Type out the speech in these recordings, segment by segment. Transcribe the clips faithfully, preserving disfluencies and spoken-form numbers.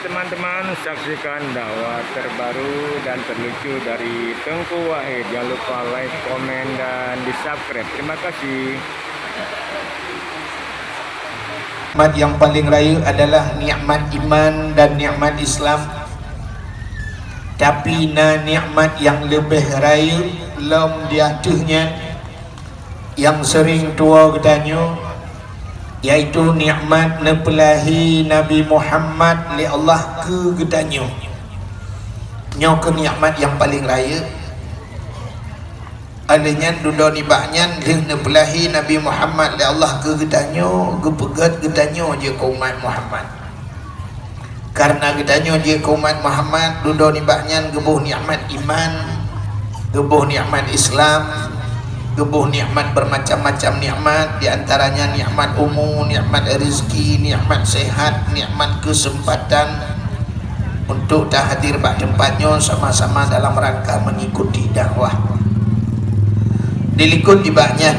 Teman-teman, saksikan dakwah terbaru dan terlucu dari Teungku Wahid. Jangan lupa like, komen, dan di-subscribe. Terima kasih. Nikmat nyang paleng rayeuk adalah nikmat iman dan nikmat Islam. Tapi na nikmat nyang leubeh rayeuk lom di ateueh nyan, nyang seuring tuwoe geutanyoe, yaitu nikmat neupeulahé Nabi Muhammad lé Allah keu geutanyoe. Nyoe keuh nikmat nyang paleng rayeuk. Óh lheueh nyan, dudoe nibak nyan, lheueh neupeulahé Nabi Muhammad lé Allah keu geutanyoe, geupeugét geutanyoe jeuet keu umat Muhammad. Kareuna geutanyoe jeuet keu umat Muhammad, dudoe nibak nyan geuboh nikmat iman, geuboh nikmat Islam, geuboh nikmat bermacam-macam nikmat, di antaranya nikmat umu, nikmat rezeki, nikmat sehat, nikmat keuseumpatan untuk tahadir bak teumpat nyoe sama-sama dalam rangka mengikuti dakwah. Dilikot nibak nyan,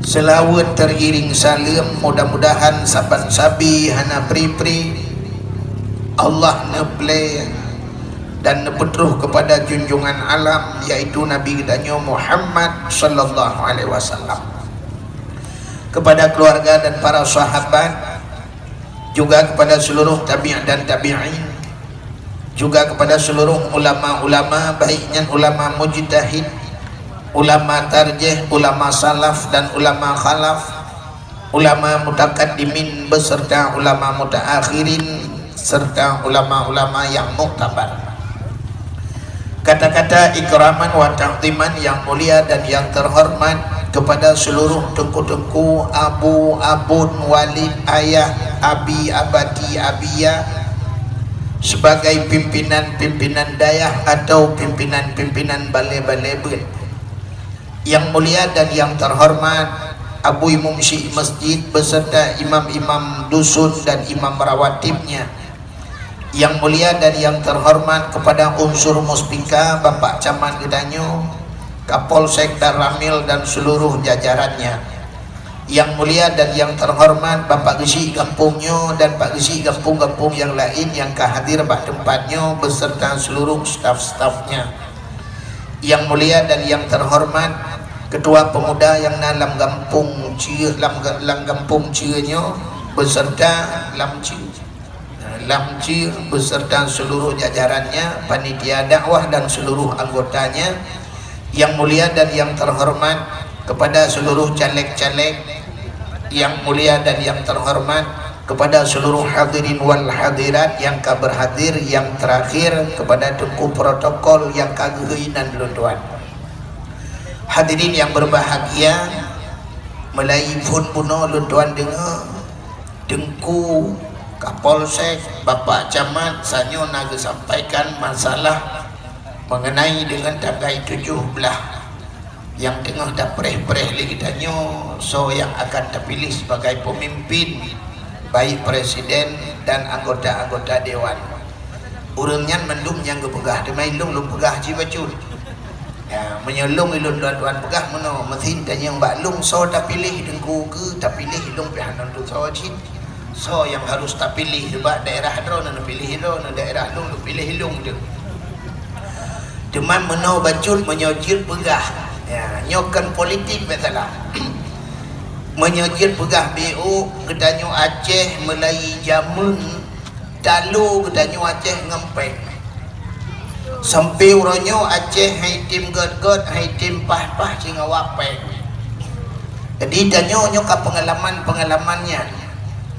seulaweuet teuiréng saleuem, mudah-mudahan saban sabe hana pri-pri Allah neuplé dan neupeutroh keupada junjungan alam, yaitu Nabi geutanyoe Muhammad sallallahu alaihi wasallam, keupada keuluwarga dan para sahabat, juga keupada seuluruh tabi' dan tabi'in, juga keupada seuluruh ulama-ulama, baik nyan ulama mujtahid, ulama tarjih, ulama salaf dan ulama khalaf, ulama mutakaddimin beserta ulama mutaakhirin, serta ulama-ulama nyang muktabar. Kata-kata ikraman wa ta'ziman yang mulia dan yang terhormat kepada seluruh teungku-teungku, abu, abon, walid, ayah, abi, abati, abiya, sebagai pimpinan-pimpinan dayah atau pimpinan-pimpinan balé-balé beuet. Yang mulia dan yang terhormat Abu Imum Syik Masjid beserta imam-imam dusun dan imam rawatibnya. Yang mulia dan yang terhormat kepada unsur muspika, Bapak Camat geutanyoe, Kapolsek dan Ramil dan seluruh jajarannya. Yang mulia dan yang terhormat Bapak Geuchik gampông nyoe dan Pak Geuchik gampông-gampông nyang laén nyang ka hadir bak teumpat nyoe beserta seluruh staf-stafnya. Yang mulia dan yang terhormat Ketua Pemuda nyang na lam gampông Cie, lam ga-, lam gampông Cie nyoe beserta lam Cie. Lam Cie beserta seluruh jajarannya, panitia dakwah dan seluruh anggotanya, yang mulia dan yang terhormat kepada seluruh caleg-caleg, yang mulia dan yang terhormat kepada seluruh hadirin wal hadirat yang ka berhadir, yang terakhir kepada teungku protokol yang ka geuhôi nan lôn tuan. Hadirin yang berbahagia, mulai phon bunoe lôn tuan deungoe, Teungku Kapolsek, Bapak Camat, sanyoe na geusampaikan masalah mengenai dengan tanggai tujoh blaih nyang teungoh tapreh-preh lé geutanyoe, soe nyang akan tapiléh sebagai pemimpin, baik presiden dan anggota-anggota dewan. Ureuëng nyan mandum nyang geupeugah, teuma ilôn lôn peugah cit bacut. Ya, meunyoe lôn ilôn tuan-tuan peugah meunoe, meusti tanyong bak lôn, soe tapiléh teungku keu tapiléh, ilôn pih hana teusoe cit. Soe nyang harus tapiléh, sebab daerah droeneuh neupiléh droeneuh, daerah lôn neupiléh lôn teuh. Teuma meunoe bacut meunyoe jeuet peugah, ya, nyoe kon politik bak salah. Meunyoe jeuet peugah B O, geutanyoe Aceh mulai jameun talu geutanyoe Aceh ngon péng. Sampai uroe nyoe Aceh hai tem gét-gét, hai tem paih-paih singoh péng. Jadi tanyoe nyoe ka peungalaman-peungalaman nyan.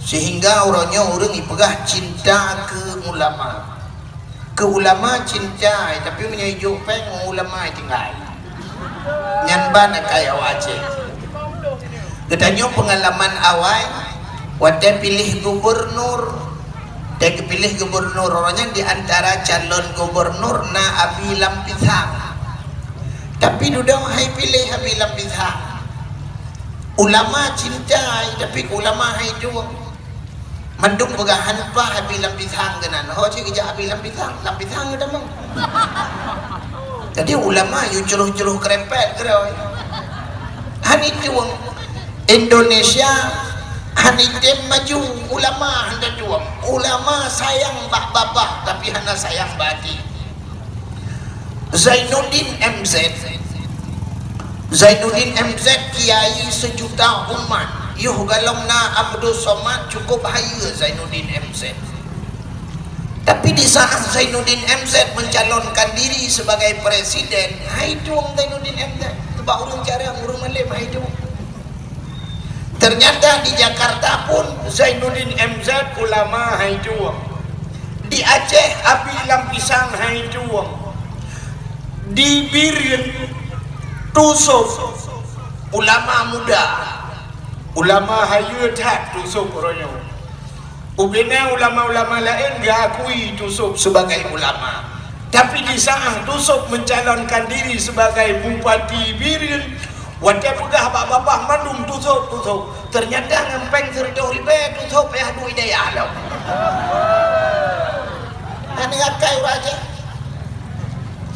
Sehingga uroe nyoe ureuëng jipeugah cinta keu ulama. Keu ulama cinta, tapi meunyoe ijok péng, ulama tinggai. Nyan ban akai awak Aceh. Geutanyoe peungalaman awai, watée piléh gubernur, watée geupiléh gubernur, uroe nyan di antara calon gubernur na Abi Lam Pisang. Tapi dudoe hai piléh Abi Lam Pisang. Ulama cinta, tapi keu ulama hai jueng. Mandum peugah han paih Abi Lam Pisang keunan. Ho cit geujak Abi Lam Pisang, Lam Pisang geutamong. Jadi ulama yue culuh-culuh keureumpet keudroe. Han itueng Indonesia Hana item maju, ulama hana tueng. Ulama sayang bak babah, tapi hana sayang bak até. Zainuddin M Z. Zainuddin M Z kiai sejuta umat. Yoh galom na Abdul Somad cukup hayeue Zainuddin M Z. Tapi di saat Zainuddin M Z mencalonkan diri sebagai presiden, hai tueng Zainuddin M Z. Sebab ureueng carông, ureueng malem, hai tueng. Ternyata di Jakarta pun Zainuddin M Z ulama hai tueng. Di Aceh Abi Lam Pisang hai tueng. Di Bireuen Tusop ulama muda. Ulama hayeue that Tusop uroe nyoe. Ubena ulama-ulama laén geuakui Tusop sebagai ulama. Tapi di saat Tusop mencalonkan diri sebagai bupati Bireuen, watée peugah bak babah mandum Tusop, Tusop. Ternyata ngon péng sireutôh ribée Tusop payah duek dayah lom. Hana akai ureueng Aceh.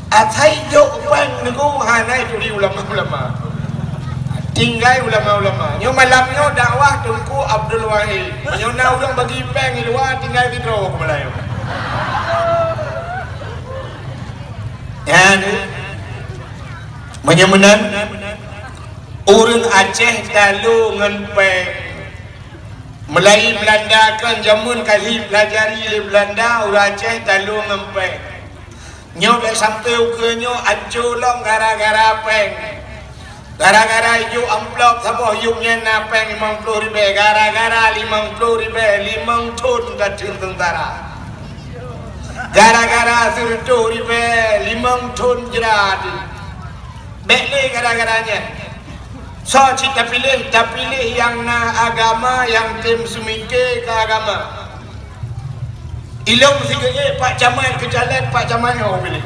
Asai jok péng nyoe hana turi ulama-ulama. Tinggai ulama-ulama. Nyoe malam nyoe dakwah Teungku Abdul Wahid. Nyoe na ureueng bagi péng di luwa tinggai sidroe keu Meulayu. Nyan. Meunyoe meunan, ureueng Aceh talo ngon péng. Meulayu Beulanda kan jameun ka lheueh pelajari lé Beulanda, ureueng Aceh talo ngon péng. Nyoe bèk sampoe ukeue nyoe ancô lom gara-gara péng. Gara-gara ijok amplop saboh yup nyan na péng limong ploh ribèe, gara-gara limong ploh ribèe limong thon ka teungeutara. Gara-gara sireutôh ribèe limong thon jrat. Bèk lé gara-gara nyan. Soe cit tapiléh, tapiléh nyang na agama nyang tem seumike keu agama. Ilôn sigeue pak camat keu caleg, pak camat nyoe piléh.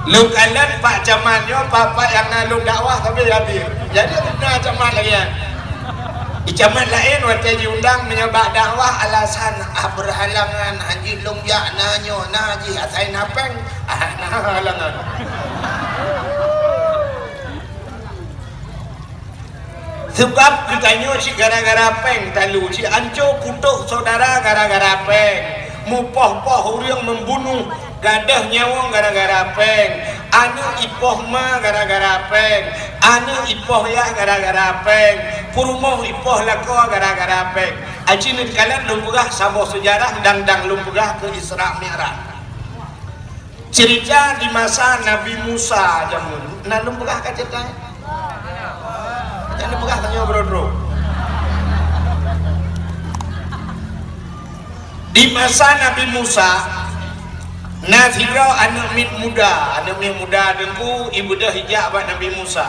Lôn kalon pak camat nyoe, pak-pak nyang na lôn dakwah sabe hadir. Jadi na camat lagèe nyan. Di camat laén watèe jiundang meunyoe bak dakwah alasan, ah, berhalangan, hanjeuet lôn jak na nyoe, na jih asai na péng, ah, na halangan. Seubab geutanyoe cit gara-gara péng talo, cit ancô kutok syedara gara-gara péng, mupoh-poh ureueng, membunuh, gadôh nyawöng gara-gara péng, aneuk ipoh ma gara-gara péng, aneuk ipoh yah gara-gara péng, peurumoh ipoh lakoe gara-gara péng. Aci neukalon lôn peugah saboh seujarah dang-dang lôn peugah keu Isra Mi'raj. Cerita di masa Nabi Musa jameun. Na lôn peugah ka cerita? Nyang lôn peugah tanyoe bro-bro. Di masa Nabi Musa, na sidroe aneuk miet muda, aneuk miet muda teungku, ibeudôh ijak bak Nabi Musa.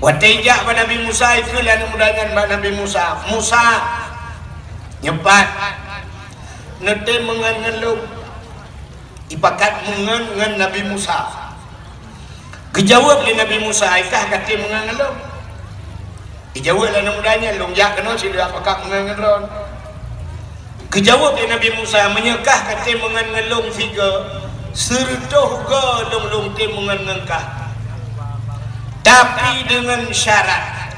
Watèe ijak bak Nabi Musa, ikheun lé aneuk muda nyan bak Nabi Musa, "Musa, nyoe pat, neutem meungon ngon lôn." Ipakat meungon ngon Nabi Musa. Geujaweueb lé Nabi Musa, "Ikah ka tem meungon ngon lôn?" Ijaweueb lé aneuk muda nyan, "Lôn jak keunoe sidroe pakat meungon ngon droe." Geujaweueb lé Nabi Musa, "Meunyoe kah ka tem meungon ngon lôn sigoe, sireutôh goe lôn, lôn tem meungon ngon kah. Tapi deungon syarat."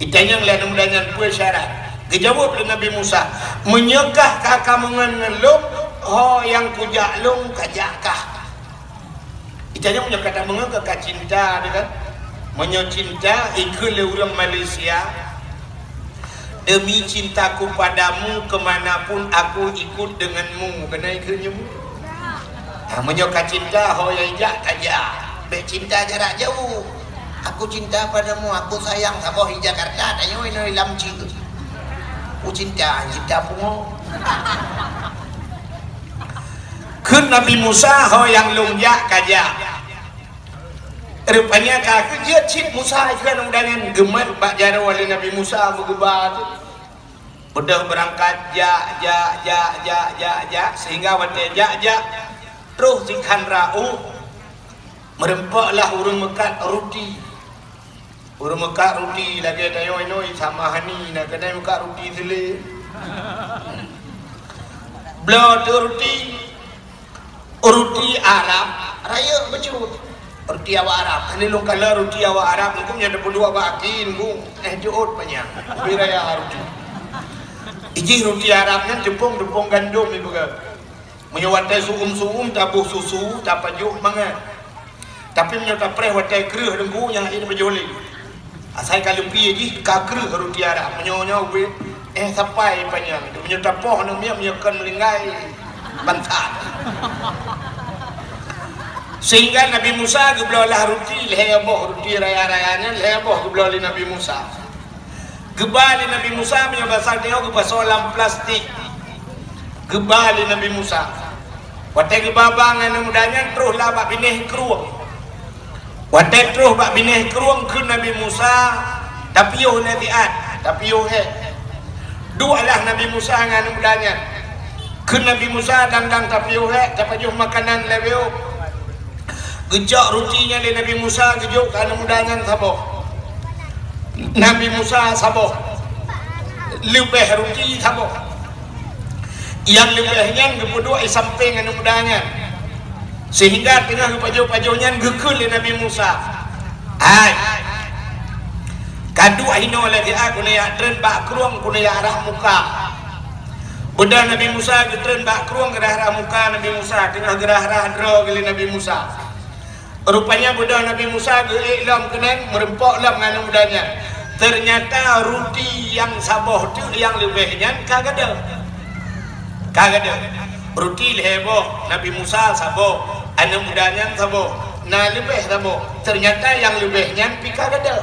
Itanyong lé aneuk muda nyan peue syarat. Geujaweueb lé Nabi Musa, "Meunyoe kah ka kameungon ngon lôn, ho nyang kujak lôn kajak kah." Itanyong nyoe kata meungon ka, ka cinta teuh kan. Meunyoe cinta, ikheun lé ureueng Malaysia, "Demi cintaku padamu, ke mana pun aku ikut denganmu." Keunan ikheun nyoe. Ha, meunyoe ka cinta, ho nyang ijak kajak. Bèk cinta jarak jauh. "Aku cinta padamu, aku sayang," saboh di Jakarta, tanyoe inoe lam cit. "Aku cinta, cinta pungo." Kheun Nabi Musa, "Ho nyang lôn jak kajak." Rupanya ka keujeuet cit Musa, ikheun aneuk muda nyan, geumat bak jaroe lé Nabi Musa beugeuba teuh. Beudôh beurangkat jak, jak, jak, jak, jak, jak, sehingga watèe jak, jak, troh sikhan rauh, meureumpok lah ureueng meukat ruti. Ureueng meukat ruti lagèe tanyoe inoe sama hani, na keunan meukat ruti seulé. Bloe teuh ruti, ruti Arab, rayeuk bacut. Ruti awak Arab. Hana lôn kalon ruti awak Arab, nyoe tapeuduek bak aki, nyoe, eh, jeuet panyang. Bri raya ruti. Ijih ruti Arab nyan teupông-teupông gandom ipeugah. Meunyoe watèe su'um-su'um taboh susu, tapajoh mangat. Tapi meunyoe tapreh watèe kreueh deungon nyan, hana pajoh lé. Asai ka leupie jih ka kreueh ruti Arab. Meunyoe nyoe ubit, eh, sapai panyang. Meunyoe tapoh aneuk miet, meunyoe kon meulinggai, bantat. Sehingga Nabi Musa geubloe lah ruti lhèe boh, ruti raya-raya nyan lhèe boh geubloe lé Nabi Musa. Geuba lé Nabi Musa meunyoe basa tanyoe geupasoe lam plastik. Geuba lé Nabi Musa. Watèe geuba-ba ngon aneuk muda nyan, troh lah bak binéh krueng. Watèe troh bak binéh krueng, kheun Nabi Musa, "Tapiôh lé siat, tapiôh hék." Duek lah Nabi Musa ngon aneuk muda nyan. Kheun Nabi Musa, "Dang-dang tapiôh hék, tapajoh makanan lé beuh." Geucok ruti nyan lé Nabi Musa, geujok keu aneuk muda nyan saboh. Nabi Musa saboh. Leubeh ruti saboh. Nyang leubeh nyan geupeuduek di sampéng aneuk muda nyan. Sehingga teungoh geupajoh-pajoh nyan geukheun lé Nabi Musa, "Hai, ka duek hinoe lé siat, keuneuk jak treun bak krueng, keuneuk jak rhah muka." Beudôh Nabi Musa geutreun bak krueng, geurhah-rhah muka Nabi Musa, teungoh geurhah-rhah droe lé Nabi Musa. Rupanya beudôh Nabi Musa geuék lom keunan, meureumpok lom ngon aneuk muda nyan. Teunyata ruti nyang saboh teuk nyang leubeh nyan ka gadôh. Ka gadôh. Ruti lhèe boh, Nabi Musa saboh, aneuk muda nyan saboh, na leubeh saboh. Teunyata nyang leubeh nyan pih ka gadôh.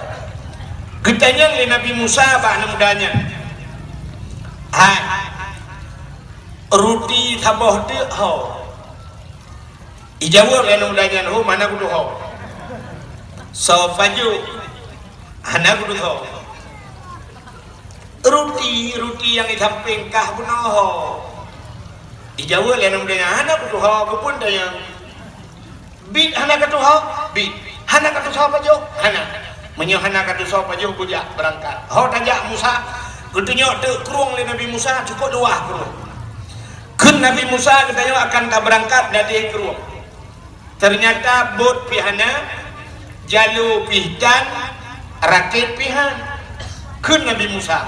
Geutanyong lé Nabi Musa bak aneuk muda nyan, "Hai, ruti saboh teuk ho?" Ijaweueb lé aneuk muda nyan, "Hom, hana kutuho." "Soe pajoh?" "Hana kutuho." "Ruti, ruti nyang di sampéng kah bunoe ho?" Ijaweueb lé aneuk muda nyan, "Hana kutuho, keupeue tanyong?" "Biet hana katuho?" "Biet." "Hana katusoe pajoh?" "Hana." "Meunyoe hana katusoe pajoh, beujak beurangkat. Ho tajak Musa?" Geutunyok teuk krueng lé Nabi Musa, cukôp luwah krueng. Kheun Nabi Musa, "Geutanyoe akan tabeurangkat dari krueng." Teunyata bot pih hana, jalo pih tan, rakét pih han. Kheun Nabi Musa,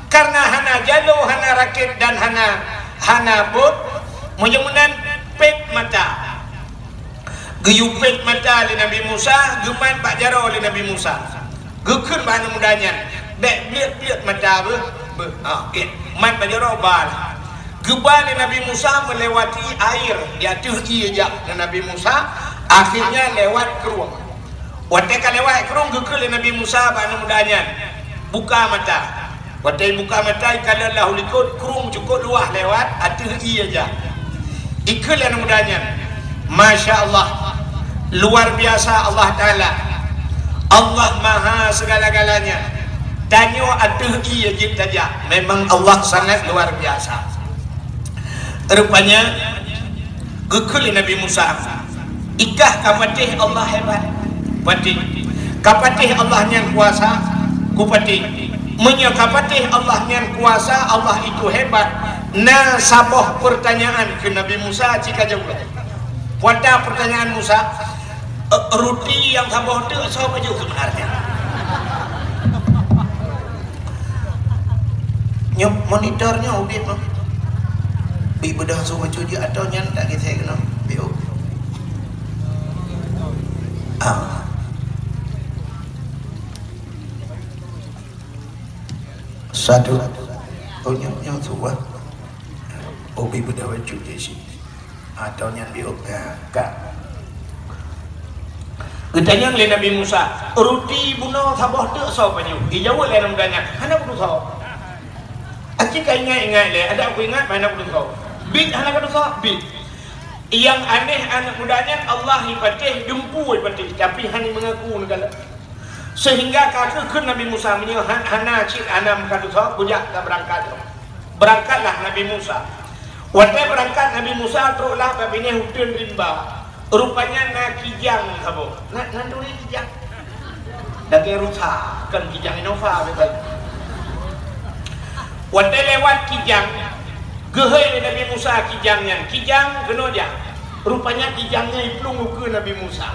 "Kareuna hana jalo, hana rakét dan hana, hana bot, meunyoe meunan pét mata." Geuyue pét mata lé Nabi Musa, geumat bak jaroe lé Nabi Musa. Geukheun bak aneuk muda nyan, "Bèk bliet-bliet mata beuh, beuh." Ha, gét. Mat bak jaroe ba lah. Geuba lé Nabi Musa meulewati air, di ateueh ié jak lé Nabi Musa, akhirnya lewat krueng. Watèe ka lewat krueng, geukheun lé Nabi Musa bak aneuk muda nyan, "Buka mata." Watèe buka mata, ikalon lam likot, krueng cukôp luwah lewat ateueh ié jak. Ikheun lé aneuk muda nyan, "Masya Allah, luar biasa Allah Taala. Allah Maha segala-galanya. Tanyoe ateueh ié jeuet tajak. Memang Allah sangat luar biasa." Rupanya, geukheun lé Nabi Musa, "Ikah ka patéh Allah hebat?" "Patéh." "Ka patéh Allah nyan kuasa?" "Kupatéh." "Meunyoe ka patéh Allah nyan kuasa, Allah itu hebat, na saboh peurtanyaan keu Nabi Musa ci ka jaweueb." "Peue ata peurtanyaan Musa?" "Eh, ruti nyang saboh teuk soe pajoh seubeunarnya?" Nyoe monitor nyoe ubit mah. Bi beudôh su bacut jih atau nyan tak kisah keunoe. Bi u. Ah. Satu. Oh, nyoe, nyoe su bah. Oh, bi beudôh bacut jih sih. Atau nyan biôh, ya, ka. Geutanyong lé Nabi Musa, "Ruti bunoe saboh teuk soe pajoh?" Ijaweueb lé aneuk muda nyan, "Hana kutusoe." Aci ka ingat-ingat lé, adak kuingat, hana kutusoe. "Biet hana katusoe?" "Biet." Nyang aneh aneuk muda nyan, Allah ipatéh, dumpeue ipatéh, tapi hana imeungaku neukalon. Sehingga ka geukheun Nabi Musa, "Meunyoe han-, hana cit hana meukadusoe, beujak tabeurangkat." Beurangkatlah Nabi Musa. Watèe beurangkat Nabi Musa, troklah bak binéh uteuen rimba. Rupanya na kijang saboh. Na, na turi kijang. Daging rusa, kon kijang Innova, beutôi. Watèe lewat kijang, geuhôi lé Nabi Musa kijang nyan. Kijang, keunoe jak. Rupanya kijang nyan iplueng ukeue Nabi Musa.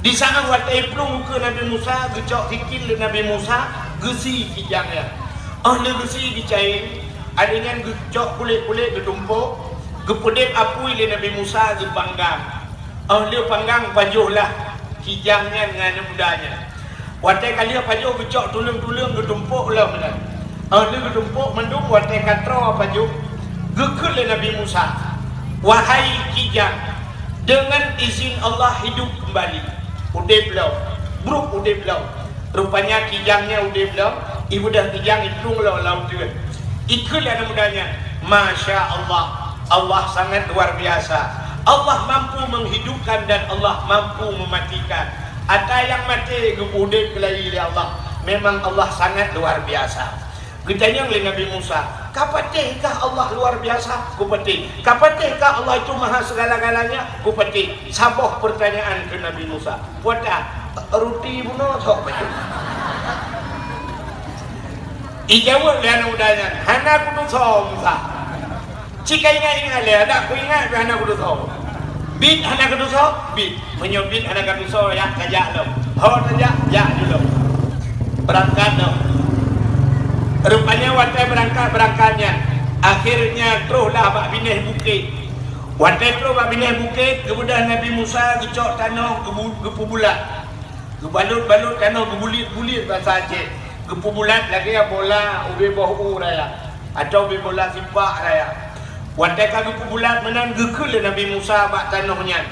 Di saát watée plueng ukeue Nabi Musa, geucok sikil lé Nabi Musa, geusie kijang nyan. Óh lheueh geusie geucayeng, akhé nyan geucok kulét-kulét geutumpôk, geupeudeb apui lé Nabi Musa geupanggang. Óh lheueh panggang pajoh lah kijang nyan ngon aneuk muda nyan. Watée ka lheueh pajoh geucok tuleueng-tuleueng geutumpôk lom nyan. Óh lheueh geutumpôk mandum watée ka troe pajoh, geukheun lé Nabi Musa, "Wahai kijang, deungon izin Allah hidup keumbali, udeb lom, brok udeb lom." Rupanya kijang nyan udeb lom, ibeudôh kijang iplueng lom lam uteuen. Ikheun lé aneuk muda nyan, "Masya Allah, Allah sangat luar biasa. Allah mampu menghidupkan dan Allah mampu mematikan. Ata nyang maté geupeuudeb keulayi lé Allah. Memang Allah sangat luar biasa." Geutanyong lé Nabi Musa, "Ka patéh kah Allah luar biasa?" "Kupatéh." "Ka patéh kah Allah itu maha segala-galanya?" "Kupatéh." Saboh peurtanyaan keu Nabi Musa. Puata, ruti bunoe sok bacut. Ijaweueb lé aneuk muda nyan, "Hana kutusoe Musa." Cit ka ingat-ingat lé, adak kuingat pih hana kutusoe. Bit hana kutusoe, bit. Meunyoe bit hana kutusoe, yak tajak lom. Ho tajak, jak ju lom. Beurangkat lom. Rupanya watée beurangkat-beurangkat nyan, akhirnya troh lah bak binéh bukét. Watée troh bak binéh bukét, geubeudôh Nabi Musa geucok tanoh geubu-, geupeubulat. Geubalot-balot tanoh geubuliet-buliet basa Aceh. Geupeubulat lagée bola ubé boh u raya, atawa ubé bola sipak raya. Watée ka geupeubulat meunan geukheun lé Nabi Musa bak tanoh nyan,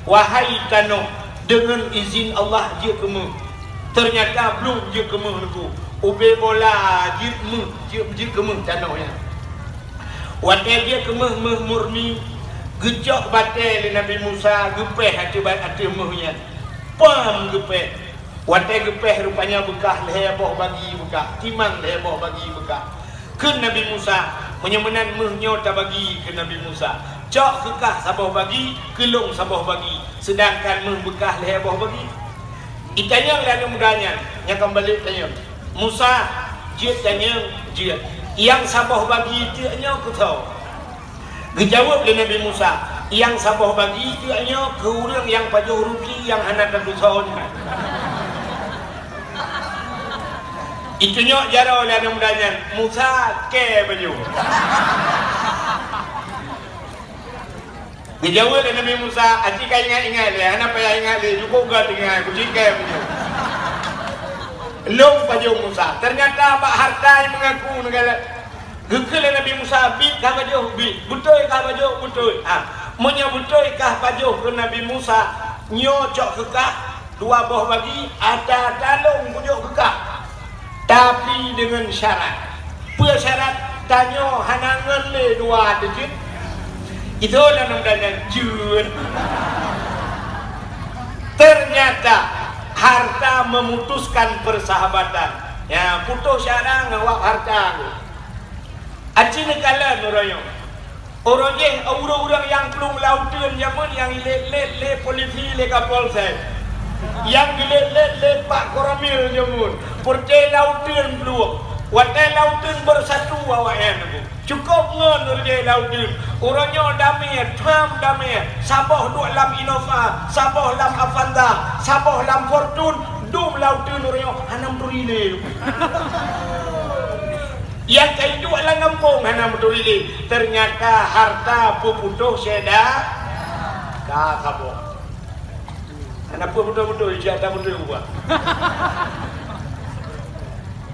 "Wahai tanoh, deungon izin Allah jeuet keu méuh." Teunyata blok jeuet keu méuh nyoe. Ubé bola jeuet méuh, jeuet, jeuet keu méuh tanoh nyan. Watée jeuet keu méuh, méuh murni, geucok batée lé Nabi Musa, geupéh ateueh ba-, ateueh méuh nyan. Pam geupéh. Watée geupéh rupanya beukah lhée boh bagi beukah, timang lhée boh bagi beukah. Kheun Nabi Musa, "Meunyoe meunan méuh nyoe tabagi keu Nabi Musa. Cok keu kah saboh bagi, keu lôn saboh bagi, seudangkan méuh beukah lhée boh bagi." Itanyong lé aneuk muda nyan, nyang ka balek tanyong, "Musa, jeuet tanyong?" "Jeuet." "Nyang saboh bagi teuk nyoe keu soe?" Geujaweueb lé Nabi Musa, "Nyang saboh bagi teuk nyoe keu ureuëng nyang pajoh ruti nyang hana tatusoe nyan." Itunyok jaroe lé aneuk muda nyan, Musa kée bajoh. Geujaweueb lé Nabi Musa, "Aci ka ingat-ingat lé, hana payah ingat lé, cukup gét ingat, kucike meunyoe." Lom pajoh Musa. Teunyata bak hareuta nyang meungaku neugalak. Geukheun lé Nabi Musa, "Bit ka pajoh?" "Bit." "Beutôi ka pajoh?" "Beutôi." "Ah, meunyoe beutôi ka pajoh keu Nabi Musa, nyoe cok keu kah dua boh bagi, ata-ata lôn kujok keu kah. Tapi deungon syarat." "Peue syarat?" "Tanyoe hana ngon lé dua teuh jeuet." Itu lôn muda nyan jeuet. Ternyata harta memutuskan persahabatan. Ya, putus syarang awak harta. Aci neukalon uroe nyoe. Uroe jih ureuëng-ureuëng nyang plueng lam uteuen jameun nyang ilét-lét lé polisi lé kapolsek. Nyang geulét-lét lé pak koramil jameun. Peureté lam uteuen plueng. Watée lam uteuen beusatu awaknyan. Cukup ngon ureuëng lam uteuen. Uroe nyoe damé, tham damé. Saboh duek lam Innova, saboh lam Avanza, saboh lam Fortuner, dum lam uteuen uroe nyoe hana meuturi lé. Nyang ka iduek lam gampông hana meuturi lé. Ternyata harta peuputôh syedara. Ka saboh. Hana peue beutôi-beutôi, ijak ta beutôi ubah.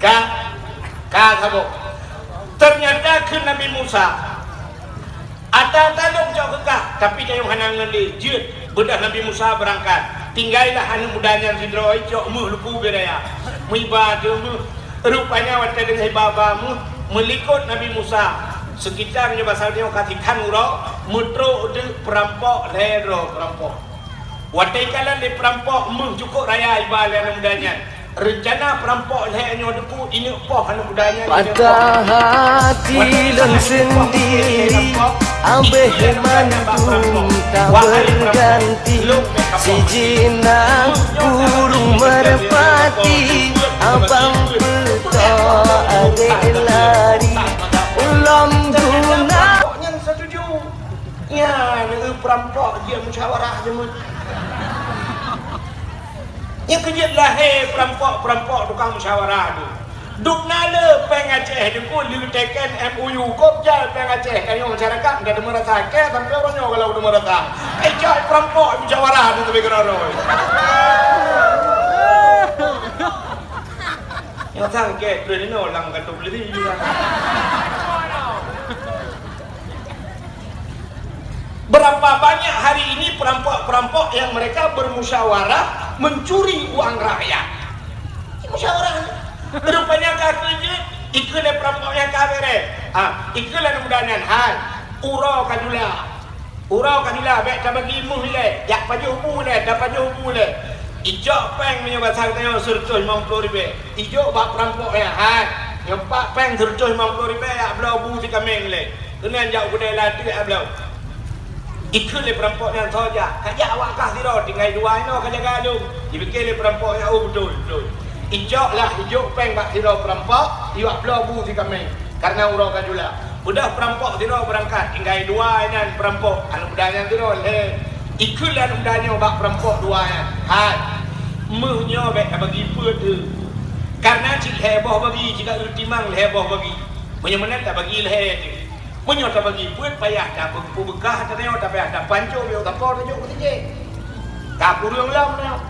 Ka, ka saboh. Ternyata kheun Nabi Musa, "Ata-ata lôn cok keu kah, tapi tanyoe hana ngon lé." Jeuet, beudôh Nabi Musa beurangkat. Tinggailah aneuk muda nyan sidroe, cok méuh luku ubé raya. Meuiba ateueh méuh. Rupanya watée deungon iba-ba méuh, meulikot Nabi Musa. Sekitar nyoe basa nyoe ka sikhan uroe, meutrok teuk peurampok lhée droe peurampok. Watée ikalon lé peurampok méuh cukup raya iba lé aneuk muda nyan. Reuncana peurampok lhée nyoe teupeu ineuk poh aneuk muda nyan, ineuk poh. Patah hati lôn sendiri, abéh mandum tak berganti. Sijinak burung merpati, abang peutok adék lari. Ulôn guna. Peurampok nyan setuju. Nyan, peurampok jeuet musyawarah jameun. Nyang keujeuet lahé peurampok-peurampok tukang musyawarah tu. Dum na le péng Aceh deungon leuteukén M O U kop jai péng Aceh, tanyoe masyarakat ka teumeurasa kée sampoe uroe nyoe kalau teumeurasa. Eh, jai peurampok musyawarah tu tapi keudroe-droe. Nyang sangkét, trön inoe lam kantô polisi. Berapa banyak hari ini perampok-perampok yang mereka bermusyawarah mencuri uang rakyat? Musyawarah. Rupanya ka keujeuet, ikheun lé perampok nyang ka bereh. Ah, ikheun lé muda nyan, hai, uroe ka jula. Uroe ka jula, bèk tabagi meuh ilèe, jak pajoh bu ilèe, tapajoh bu ilèe. Ijok péng meunyoe basa geutanyoe seureutôh limong ploh ribèe. Ijok bak peurampok nyan, hai, nyoe pat péng seureutôh limong ploh ribèe, jak bloe bu sikaméng ilèe. Keunan jak u keudè lateuek jak bloe. Ikheun lé peurampok nyan soe jak, ka jak awak kah sidroe, tinggai dua inoe ka jaga lôn. Jipike lé peurampok nyan, oh, beutôi, beutôi. Ijok lah, ijok péng bak sidroe peurampok, iwak bloe bu sikaméng. Karena uroe ka jula. Beudôh peurampok sidroe beurangkat, tinggai dua inan peurampok. Aneuk muda nyan sidroe lhèe. Ikheun lé aneuk muda nyoe bak peurampok dua nyan, "Hai, meuh nyoe bèk tabagi peuet teuh. Karena cit lhèe boh bagi, cit ka eu timang lhèe boh bagi. Meunyoe meunan tabagi lhèe teuh. Meunyoe tabagi peuet, payah tapeubeukah, tapayah tapancok, bèk tapajôh, tajôk keu si jih. Ka kureueng lom nyoe."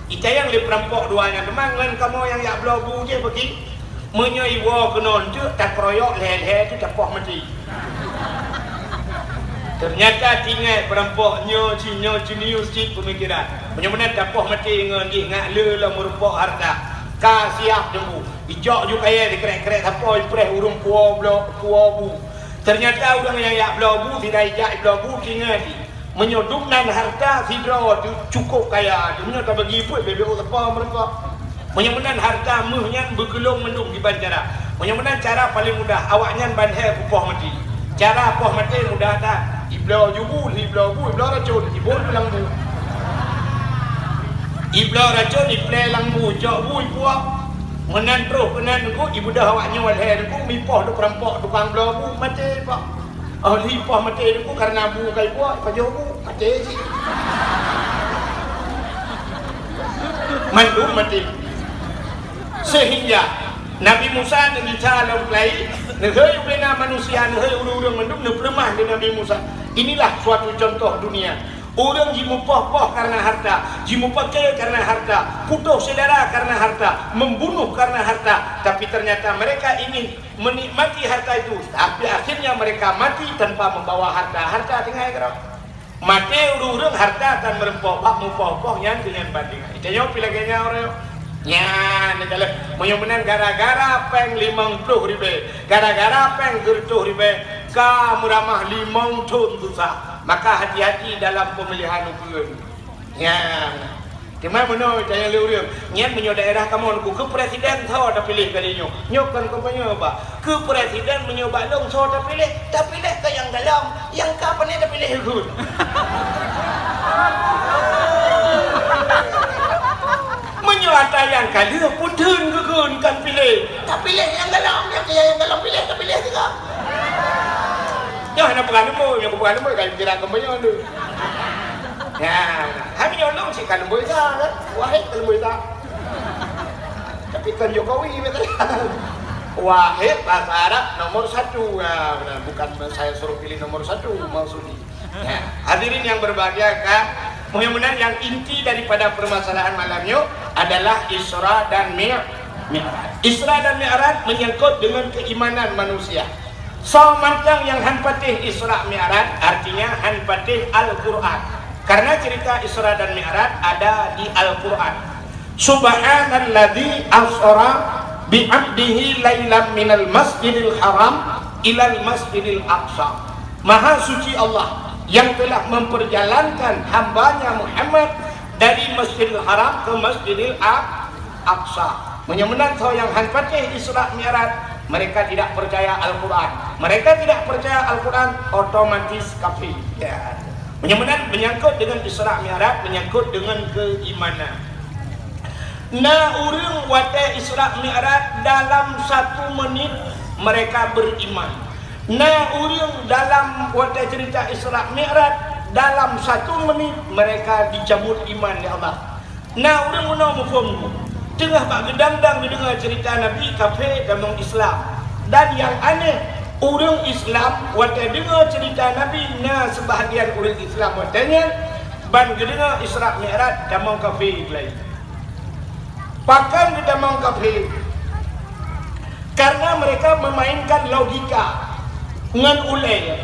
Itanyong lé peurampok dua nyan teuma ngon kamoe nyang jak bloe bu jih peuki. Meunyoe iwoe keunoe eunteuk takeroyok lhèe-lhèe teuh tapoh maté. Ternyata tinggai peurampok nyoe cit, nyoe jenius cit peumikiran. Meunyoe meunan tapoh maté ngon jih ngak le lom meurumpok hareuta. Ka siap teunggu. Ijok ju kayèe sikrek-krek sapo ipreh ureueng puwoe bloe, puwoe bu. Ternyata ureueng nyang jak bloe bu, sira ijak bloe bu tinggai jih. Meunyoe dumnan hareuta sidroe teuh cukôp kaya, meunyoe tabagi peuet bèk-bèk sapo meureumpok. Meunyoe meunan hareuta meuh nyan beugeulong mandum kiban cara. Meunyoe meunan cara paleng mudah, awaknyan ban lhèe kupoh maté. Cara poh maté mudah that. Ibloe ju bu, ibloe bu, ibloe racôn, ibon lam bu. Ibloe racôn, iplè lam bu, cok bu, ipuwoe. Meunan troh keunan teungku, ibeudôh awak nyoe lhèe teungku, mipoh di peurampok tukang bloe bu, maté pok. Oh, lheuh poh maté teungku, karena bu ka ipuwoe, pajoh bu, maté cit. Mandum maté. Sehingga Nabi Musa neugisa lam peulai, neuhôi ubena manusia, neuhôi ureueng-ureueng mandum neupeuleumah lé Nabi Musa. Inilah suatu contoh dunia. Ureueng jimupoh-poh karena harta, jimupaké karena harta, putôh syedara karena harta, membunuh karena harta, tapi ternyata mereka ingin menikmati harta itu, tapi akhirnya mereka mati tanpa membawa harta. Harta tinggai keudroe. Maté ureueng-ureueng harta tan meurumpok bak mupoh-poh nyan deungon bandingan. Geutanyoe pih lagèe nyan uroe nyoe. Nyan, neukalon, meunyoe meunan gara-gara péng limong ploh ribèe, gara-gara péng seureutôh ribèe, ka meuramah limong thon susah. Maka hati-hati dalam pemilihan ukeue. Nyan. Teuma meunoe tanyong lé ureueng, nyan meunyoe daerah kamoe Teungku, keu presiden soe tapiléh kali nyoe? Nyoe kon kampanye, Pak. Keu presiden meunyoe bak lôn soe tapiléh? Tapiléh keu nyang galom, nyang ka pane tapiléh kheun. Meunyoe ata nyang ka lheueh peutheun keu kheun kan piléh, tapiléh nyang galom, nyang keu nyang galom piléh, tapiléh sigoe. Nyoe hana peugah leumbôi, nyoe peugah leumbôi kan kira kampanye tu. Ya, hai meunyoe lôn cit ka leumbôi sa kan? Wahid ka leumbôi sa. Tapi kan Jokowi betul. Wahid bahasa Arab nomor satu. Ya, benar. Bukan saya suruh pilih nomor satu, maksudnya. Ya, hadirin yang berbahagia, kan? Mudah-mudahan yang inti daripada permasalahan malam nyoe adalah Isra dan Mi-, Mi'raj. Isra dan Mi'raj menyangkut dengan keimanan manusia. Soe mantong nyang han patéh Isra Mi'raj, artinya han patéh Al-Quran. Karena cerita Isra dan Mi'raj ada di Al-Quran. Subhanalladzi asra bi 'abdihi lailam minal masjidil haram ilal masjidil aqsa. Maha suci Allah yang telah memperjalankan hambanya Muhammad dari Masjidil Haram ke Masjidil Aq-, Aqsa. Meunyoe meunan soe nyang han patéh Isra Mi'raj, mereka tidak percaya Al-Quran. Mereka tidak percaya Al-Quran, otomatis kafir. Ya. Meunyoe meunan menyangkut dengan Isra Mi'raj, menyangkut dengan keimanan. Na ureueng watèe Isra Mi'raj dalam satu menit mereka beriman. Na ureueng dalam watèe cerita Isra Mi'raj dalam satu menit mereka dicabut iman lé Allah. Na ureuëng meunoe muphom, teungoh bak geudang-dang geudeungoe ceurita Nabi, kafé tamong Islam. Dan nyang aneh, ureuëng Islam watée deungoe ceurita Nabi, na seubahgian ureuëng Islam watée nyan ban geudeungoe Isra Mi'raj tamong kafé keulayi. Pakon geutamong kafé? Karena mereka memainkan logika ngon ulée.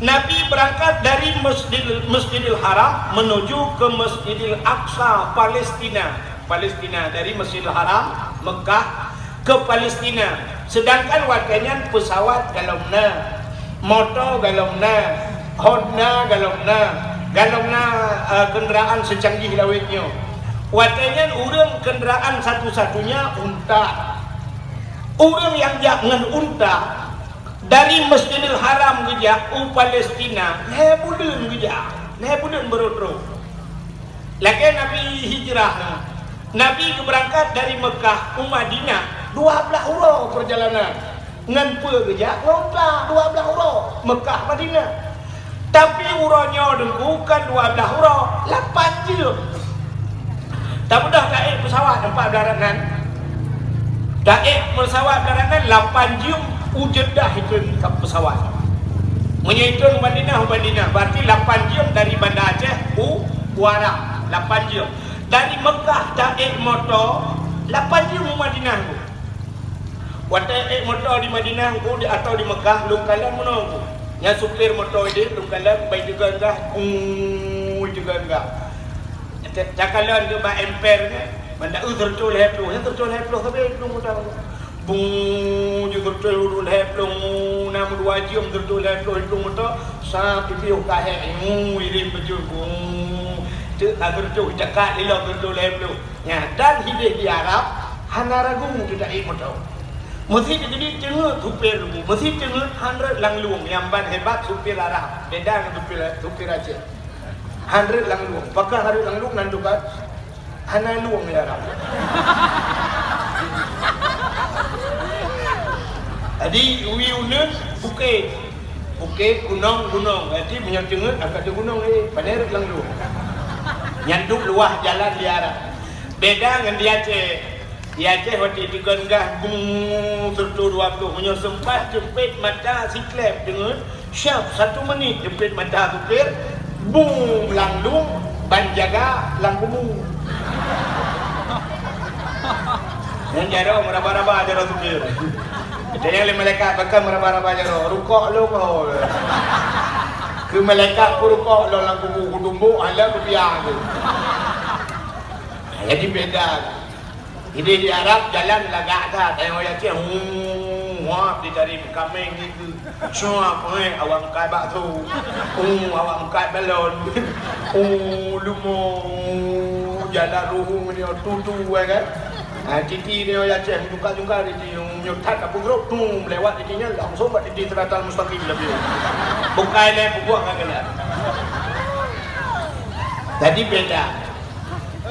Nabi berangkat dari Masjidil, Masjidil Haram menuju ke Masjidil Aqsa, Palestina. Palestina, dari Masjidil Haram, Mekah, ke Palestina. Sedangkan watée nyan pesawat galom na, moto galom na, Honda galom na, galom na, eh, kenderaan secanggih lawét nyoe. Watée nyan ureuëng kenderaan satu-satunya unta. Ureuëng nyang jak ngon unta dari Masjidil Haram geujak u Palestina, lhée buleuen geujak, lhée buleuen beurôh-rôh. Lagée Nabi hijrah nyoe, Nabi geubeurangkat dari Meukah u Madinah dua blaih uroe peurjalanan. Ngon peue geujak? Ngon unta, dua blaih uroe, Meukah, Madinah. Tapi uroe nyoe Teungku kon dua blaih uroe, lapan jeuem. Tabeudôh taék peusawat teumpat darat nan. Taék peusawat darat nan lapan jeuem u Jeddah itu peusawat. Meunyoe itu u Madinah, u Madinah, berarti lapan jeuem dari Banda Aceh u, u Arab, lapan jeuem. Dari Meukah taék moto, lapan jeuem u Madinah. Watée ék moto di Madinah Teungku, di, atawa di Meukah, lôn kalon meunoe Teungku. Nyan supir moto idéh, lôn kalon, bai teugon gas, ui, teugon gas. Ta-, takalon keu bak emper nyan, banda, eu, seureutôh lhée ploh, nyan seureutôh lhée ploh sabe lôn moto. Bung, ju seureutôh lhée ploh, na meudua jeuem seureutôh lhée ploh lôn moto, sa pipiôh ka hék, ui, irém beujeuet, bung. Teuk ka seureutôh, cakak lilong seureutôh lhée ploh. Nyan, dan hidéh di Arab, hana ragu teuh taék moto. Meusi teukeudi teungeut supir Teungku, meusi teungeut han rhot lam lueng, nyang ban hebat supir Arab, beda ngon supir, supir Aceh. Han rhot lam lueng, pakon han rhot lam lueng nan teuka, hana lueng di Arab. Jadi, wie uneun bukét, bukét, gunong, gunong. Jadi, meunyoe teungeut, angkat di gunong, eh, pane rhot lam lueng. Nyan dum luwah jalan di Arab. Beda ngon di Aceh. Di Aceh watée teugon gas, bung, seureutôh dua ploh. Meunyoe seumpah jeumpét mata siklep deungon, siap, satu menit jeumpét mata supir, bung, lam lueng, ban jaga lam kubu. Nyan jaroe meuraba-raba jaroe supir. Tanyong lé malaikat, pakon meuraba-raba jaroe, rukok lôn ho. Keu malaikat peurukok lôn lam kubu, kutumbok, hala kupiah tu. Jadi beda. Idéh di Arab jalan lagak that, tayong Aceh, huu, huap di tari meukaméng ngieng, suap, eh, awak meukat bakso, huu, awak meukat balon, huu, leumo, jalan ruhueng nyoe tutu, eh, kan? Ha, titi nyoe Aceh, jungka-jungka titi, nyoe that tapeugrôp, tum, lewat titi nyan, langsung bak titi siratal mustaqim leubeh. Bukai lé, bubuak ka keunan. Jadi beda.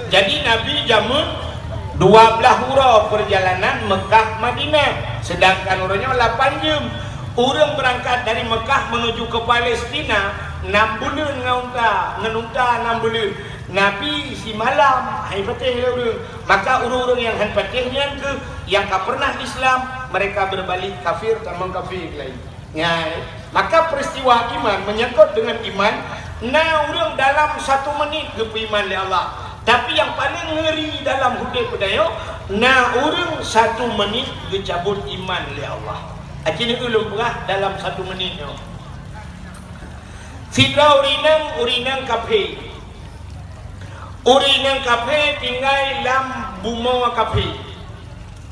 Jadi, Nabi jameun dua blaih uroe peurjalanan Meukah Madinah, seudangkan uroe nyoe lapan jeuem. Ureuëng beurangkat dari Meukah meunuju keu Palestina nam buleuen ngon unta, ngon unta nam buleuen. Nabi simalam, han patéh lé ureuëng. Maka ureuëng-ureuëng nyang han patéh nyan kheueh nyang ka peureunah Islam, mereka berbalik kafir, tamong kafé keulayi. Nyan, maka peristiwa iman menyangkut dengan iman, na ureuëng dalam satu menit geupeuiman lé Allah. Tapi nyang paleng ngeuri dalam udeb geutanyoe, na ureuëng satu menit geucabot iman lé Allah. Aci nyoe ulôn peugah dalam satu menit nyoe. Sidroe ureuëng inong, ureuëng inong kafé. Ureuëng inong kafé tinggai lam bumoe kafé.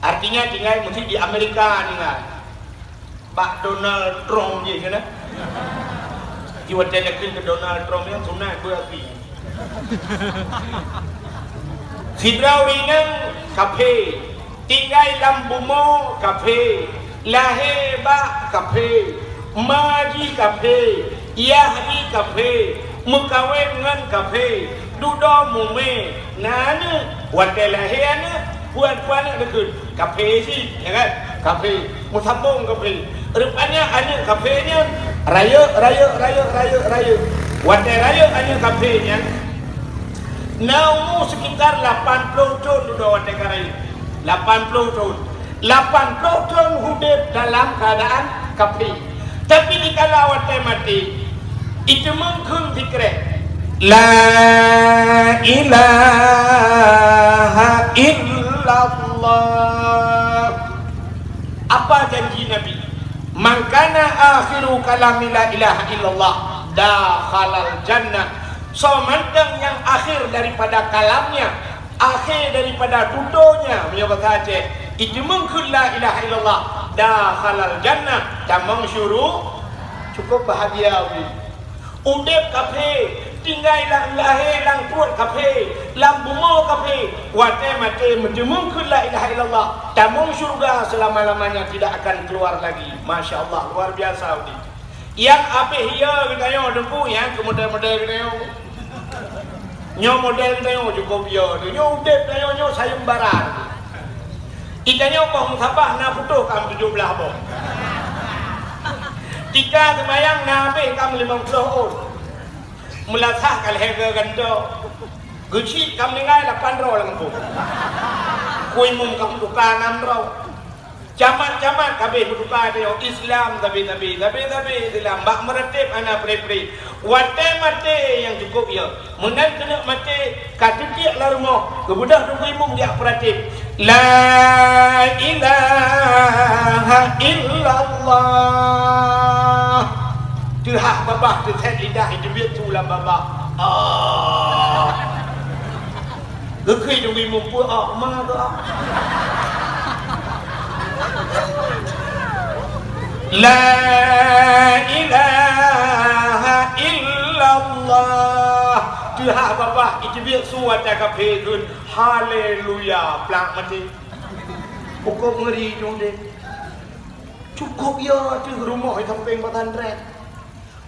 Artinya tinggai meusti di Amerika tinggai. Bak Donald Trump jih keunan. Jiwatée lakée keu Donald Trump nyang sunat beuapi. Sidroe ureuëng inong kafé, tinggai lam bumoe kafé, lahé bak kafé, ma jih kafé, yah jih kafé, meukawen ngon kafé, dudoe mumé, na aneuëk, watée lahé aneuëk, peue, peue aneuëk dikeue, kafé cit, ya kan? Kafé, meusambong kafé. Rupanya aneuëk kafé nyan rayeuk, rayeuk, rayeuk, rayeuk, rayeuk. Watée rayeuk aneuëk kafé nyan, Na umu sekitar lapan ploh thon dudoe watée ka rayeuk. Lapan ploh thon. Lapan ploh thon udeb dalam keuadaan kafé. Tapi dikala watée maté, iteumeung kheun sikrek, "La ilaha illallah." Apa janji Nabi? "Man kana akhiru kalami la ilaha illallah, dakhalal jannah." Soe mantong nyang akhé daripada kalamnya, akhé daripada tutoe nyan, meunyoe basa Aceh, iteumeung kheun la ilaha illallah, dakhalal jannah, tamong syuru-, cukup bahagia ulih. Udeb kafé, tinggai lam lahé lam pruet kafé, lam bumoe kafé, watée maté meuteumeung kheun la ilaha illallah, tamong syurga selama-lamanya tidak akan keluar lagi. Masya Allah, luar biasa udeb. Nyang abéh yo geutanyoe Teungku, nyang keu model-model geutanyoe. Nyoe model geutanyoe cukup yo, nyoe udeb tanyoe nyoe sayeumbara. Geutanyoe boh musabah na putôh kam tujoh blaih boh. Tika seumayang na abéh kam limong ploh ôn. Meulasah ka lhée geugantoe. Geuchik kam ninggai lapan droe lam gampông. Kui mum kam tuka nam droe. Camat-camat kabeh meutuka tanyoe, Islam sabe-sabe, sabe-sabe Islam, bak meuratéb hana pre-pre. Watée maté nyang cukup yo. Meunan keuneuk maté, ka teutiek lam rumoh, geubeudôh Teungku Imum jak peuratéb, "La ilaha illallah." Teuhah babah, teusét lidah, iteubiet su lam babah. Ah. Geukheun Teungku Imum, peue, ah, ma keu, ah? La ilaha illallah. Teuhah babah, iteubiet su ata kafé kheun, "Haleluya!" Plak maté. Pokok ngeuri jong deh. Cukup yo ateueh rumoh di sampéng pesantren.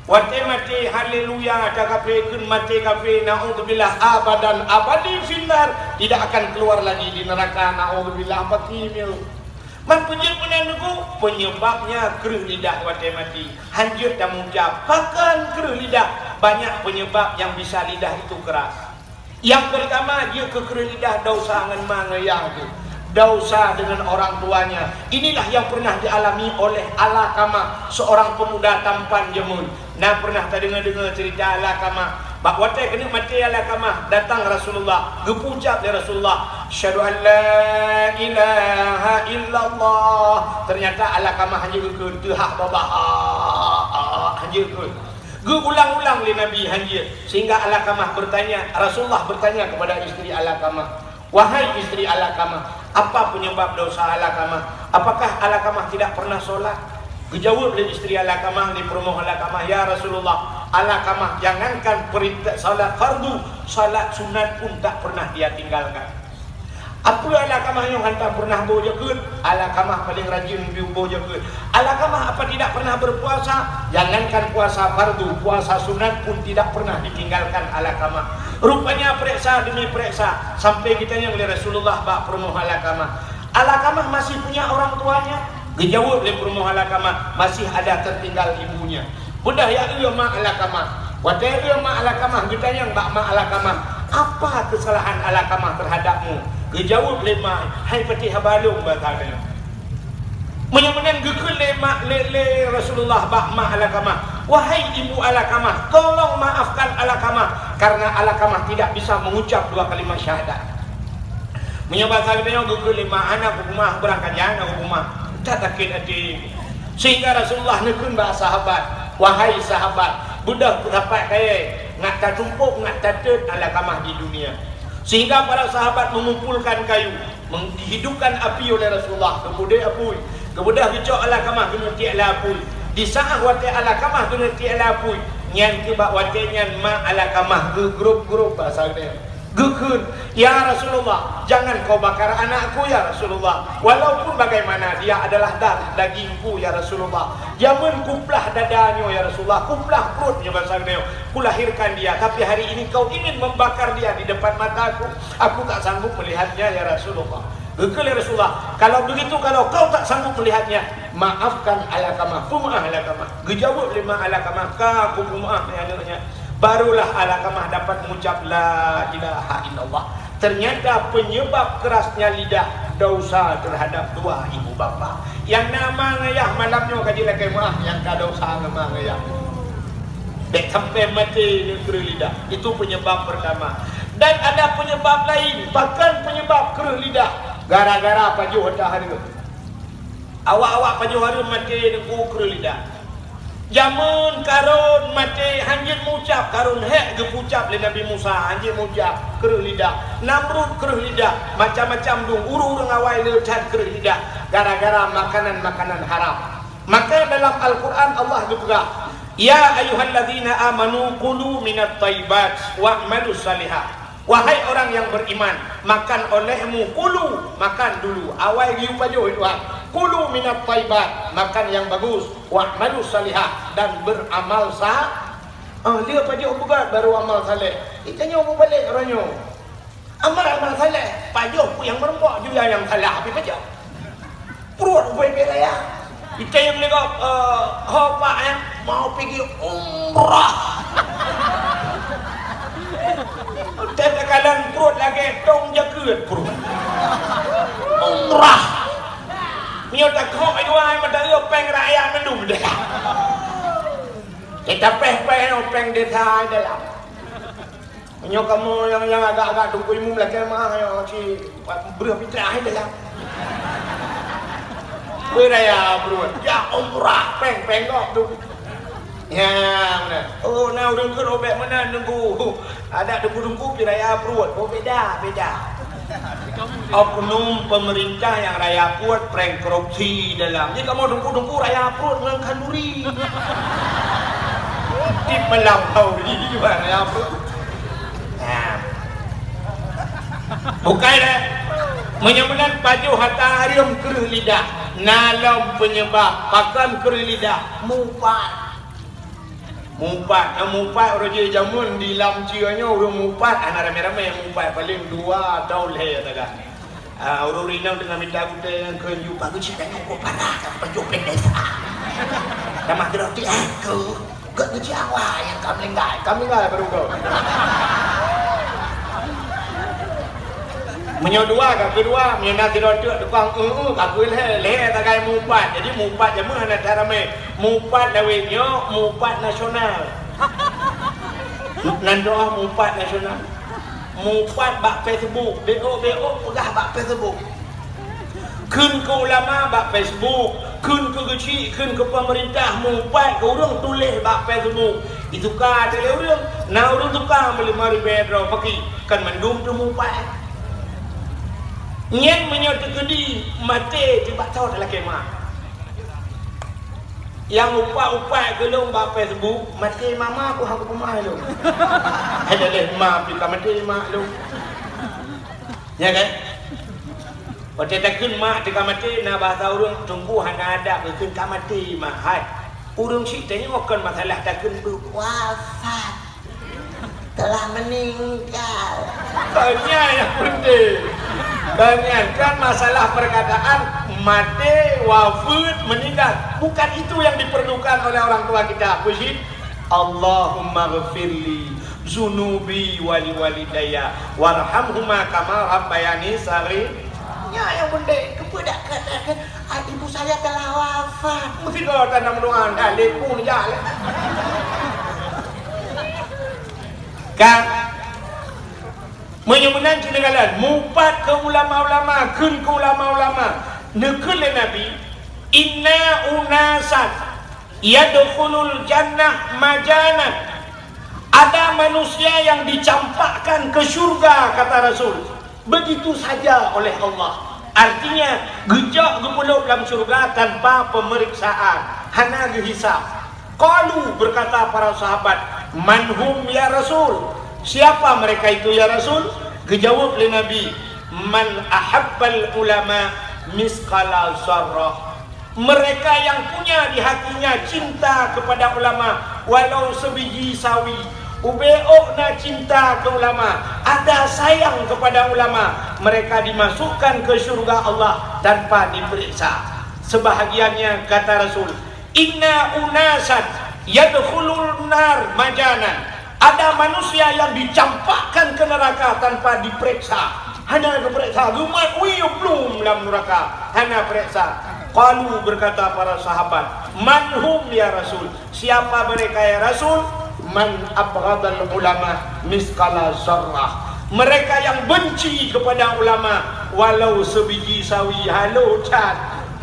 Watée maté, haleluya, ata kafé kheun maté kafé, naudzubillah, abadan abadi finnar, tidak akan keluar lagi di neraka, naudzubillah, apa kimil. Man peujeuet meunan Teungku, penyebabnya kreueh lidah watée maté. Hanjeuet tamucab, pakon kreueh lidah? Banyak penyebab yang bisa lidah itu keras. Yang pertama, jeuet keu kreueh lidah, dosa ngon ma ngon yah jih. Dosa dengan orang tuanya. Inilah yang pernah dialami oleh Alakamah, seorang pemuda tampan jameun. Na pernah tadeungoe-deungoe cerita Alakamah. Bak watée keuneuk maté Alakamah, datang Rasulullah, geupeucab lé Rasulullah, "Asyhadu an la ilaha illallah." Ternyata Alakamah hanjeuet geukheun, teuhah babah, hanjeuet geukheun. Geuulang-ulang lé Nabi hanjeuet, sehingga Alakamah bertanya, Rasulullah bertanya kepada istri Alakamah, "Wahai istri Alakamah, apa penyebab dosa Alakamah? Apakah Alakamah tidak pernah sholat?" Geujaweueb lé istri Alakamah, lé peurumoh Alakamah, "Ya Rasulullah, Alakamah jangankan perintah salat fardu, salat sunat pun tak pernah dia tinggalkan." "Apeue Alakamah nyoe hantom pernah boh jakeuet?" Alakamah paleng rajin boh jakeuet. "Alakamah apa tidak pernah berpuasa?" Jangankan puasa fardu, puasa sunat pun tidak pernah ditinggalkan Alakamah. Rupanya pereksa demi pereksa, sampai geutanyong lé Rasulullah bak peurumoh Alakamah, "Alakamah masih punya orang tuanya?" Geujaweueb lé peurumoh Alakamah, "Masih ada tertinggal ibunya." Beudôh jak eu ma Alakamah. Watée eu ma Alakamah, geutanyong bak ma Alakamah, "Apa keusalahan Alakamah terhadapmu?" Geujaweueb lé ma, "Hai patéh haba lôn," basa geutanyoe. Meunyoe meunan geukheun lé ma, lé, lé Rasulullah bak ma Alakamah, "Wahai ibu Alakamah, tolong maafkan Alakamah, karena Alakamah tidak bisa mengucap dua kalimat syahadat." Meunyoe basa geutanyoe geukheun lé ma, "Hana kupeumeu'ah, beurangkat jak hana kupeumeu'ah." That sakét até. Sehingga Rasulullah neukheun bak sahabat, "Wahai sahabat, beudôh sapat kayée, ngat tatumpôk, ngat tateut Alakamah di dunia." Sehingga para sahabat mengumpulkan kayu, meng-, dihidupkan api oleh Rasulullah, geupeudeh apui, geubeudôh geucok Alakamah keuneuk tiek lam apui. Di saat watée Alakamah keuneuk tiek lam apui, nyan keuh bak watée nyan ma Alakamah geugrôb-grôb basa geutanyoe. Geukheun, "Ya Rasulullah, jangan kau bakar anakku, ya Rasulullah. Walaupun bagaimana, dia adalah darah dagingku, ya Rasulullah. Jameun kuplah dada nyoe, ya Rasulullah, kuplah pruet nyoe, basa geutanyoe, kulahirkan dia, tapi hari ini kau ingin membakar dia di depan mataku. Aku tak sanggup melihatnya, ya Rasulullah." Geukheun lé Rasulullah, "Kalau begitu, kalau kau tak sanggup melihatnya, maafkan Alakamah, peumeu'ah Alakamah." Geujaweueb lé ma Alakamah, "Ka kupeumeu'ah, ya aneuëk nyan." Barulah Alqamah dapat mengucap la ilaha illallah. Ternyata penyebab kerasnya lidah dosa terhadap dua ibu bapa. Nyang na ma ngon ayah malam nyoe ka jilakée meu'ah nyang ka dosa ngon ma ngon ayah. Bék sampai maté ngon kreueh lidah. Itu penyebab pertama. Dan ada penyebab lain. Pakon penyebab kreueh lidah? Gara-gara pajoh hareuem. Awak-awak pajoh hareuem maté ngon kreueh lidah. Jameun Karun maté hanjeuet meucab, Karun hék geupeucab lé Nabi Musa, hanjeuet meucab, kreueh lidah. Namrud kreueh lidah, macam-macam dum, ureuëng-ureuëng awai le that kreueh lidah gara-gara makanan-makanan haram. Maka dalam Al-Quran Allah geupeugah, "Ya ayyuhallazina amanu kulu minat thayyibat wa'malus salihah." Wahai orang yang beriman, makan olehmu, kulu, makan dulu. Awai geuyue pajoh Tuhan. Kulu minat thayyibat, makan yang bagus. Wa'malus salihah, dan beramal sa-, ah, dia pajoh beugét baru amal saleh. Itanyoe meubalek uroe nyoe. Amal-amal saleh, pajoh peue nyang meurumpok, juya nyang salah, habéh pajoh. Pruet ubé-ubé raya. Item lé gob, eh, ho pak, eh, mau pigi umrah. Teukalon pruet lagée tong jakeuet pruet. Umrah. Meunyoe takok dua mata péng rakyat mandum deh. Kita péh-péh péng desa dalam. Nyoe kamoe nyang, nyang agak-agak teungku imum lakée meu'ah nyoe ci breueh pitrah hai dalam. Beuraya pruet, jak umrah, péng-péng gob tu. Nyang na. Oh, na ureuëng keu robek meunan teungku. Adak teungku-teungku piraya pruet. Oh, beda, beda. Oknum pemerintah nyang raya pruet prank korupsi dalam. Jadi kamoe teungku-teungku raya pruet ngon khanduri. Di malam hari juga raya pruet. Nah. Bukai deh. Meunyoe meunan pajoh hareuem kreueh lidah. Na lom penyebab pakon kreueh lidah. Mupat. Mupat, ah, mupat uroe jih jameun di lam cie nyoe ureuëng mupat hana ramé-ramé mupat, paléng dua atau lhée sagai. Ah, ureuëng inong teungoh mita gutée ngon kheun, "Yu, bagus cit tanyoe kok parah ka pajoh péng desa." Tamah geuroti, "Eh, keu, gak geuci awak nyang ka meuninggai, ka meuninggai baru kau." Meunyoe dua ka keudua, meunyoe na sidroe teuk tukang eu-eu ka keu lhée, lhée sagai mupat. Jadi mupat jameun hana that ramé. Mupat lawét nyoe, mupat nasional. Nan doh mupat nasional. Mupat bak Facebook, beuôk-beuôk peugah bak Facebook. Kheun keu ulama bak Facebook, kheun keu geuchik, kheun keu pemerintah, mupat keu ureuëng tuléh bak Facebook. Ituka lé ureuëng, na ureuëng tuka meulima ribée droe paki, kan mandum teumupat. Nyan meunyoe teukeudi maté tibak thot lakée meu'ah. Nyang upat-upat keu lôn bak Facebook, maté mama ku hana kupeumai lôn. Hai daleh ma pih ka maté mak lôn. Ya kan? Watée takheun mak teuka maté, na bahasa ureuëng teungku hana adab geukheun ka maté mak. Hai, ureuëng syiek tanyoe kon masalah takheun beuh wafat. Telah meninggal. Tanya yang penting. Tanya kan masalah perkataan maté, wafat, meninggal. Bukan itu yang diperlukan oleh orang tua kita. Puji. Allahumma ghfirli zunubi wali walidayya warhamhuma kama rabbayani saghira. Nyan nyang penting. Keupeue dak katakan, "Ah, ibu saya telah wafat." Mesti kau tanam doa, dah lepung ya. Kan? Meunyoe meunan cit neukalon, mupat keu ulama-ulama, kheun keu ulama-ulama. Neukheun lé Nabi, "Inna unasan yadkhulul jannah majanan." Ada manusia yang dicampakkan ke syurga, kata Rasul. Begitu saja oleh Allah. Artinya, geujok geupeuleub lam syurga tanpa pemeriksaan, hana geuhisab. Qalu, berkata para sahabat, "Man hum ya Rasul?" Siapa mereka itu ya Rasul? Geujaweueb lé Nabi, "Man ahabbal ulama misqala zarrah." Mereka yang punya di hatinya cinta kepada ulama, walau sebiji sawi. Ubé ôk na cinta keu ulama, ada sayang kepada ulama, mereka dimasukkan ke syurga Allah tanpa diperiksa. Sebahagiannya kata Rasul, "Inna unasan yadkhulun nar majanan." Ada manusia yang dicampakkan ke neraka tanpa diperiksa. Hana geuperiksa, geumat wie blum lam neraka. Hana periksa. Qalu, berkata para sahabat, "Man hum ya Rasul?" Siapa mereka ya Rasul? "Man abghadal ulama misqala zarrah." Mereka yang benci kepada ulama walau sebiji sawi, halo that.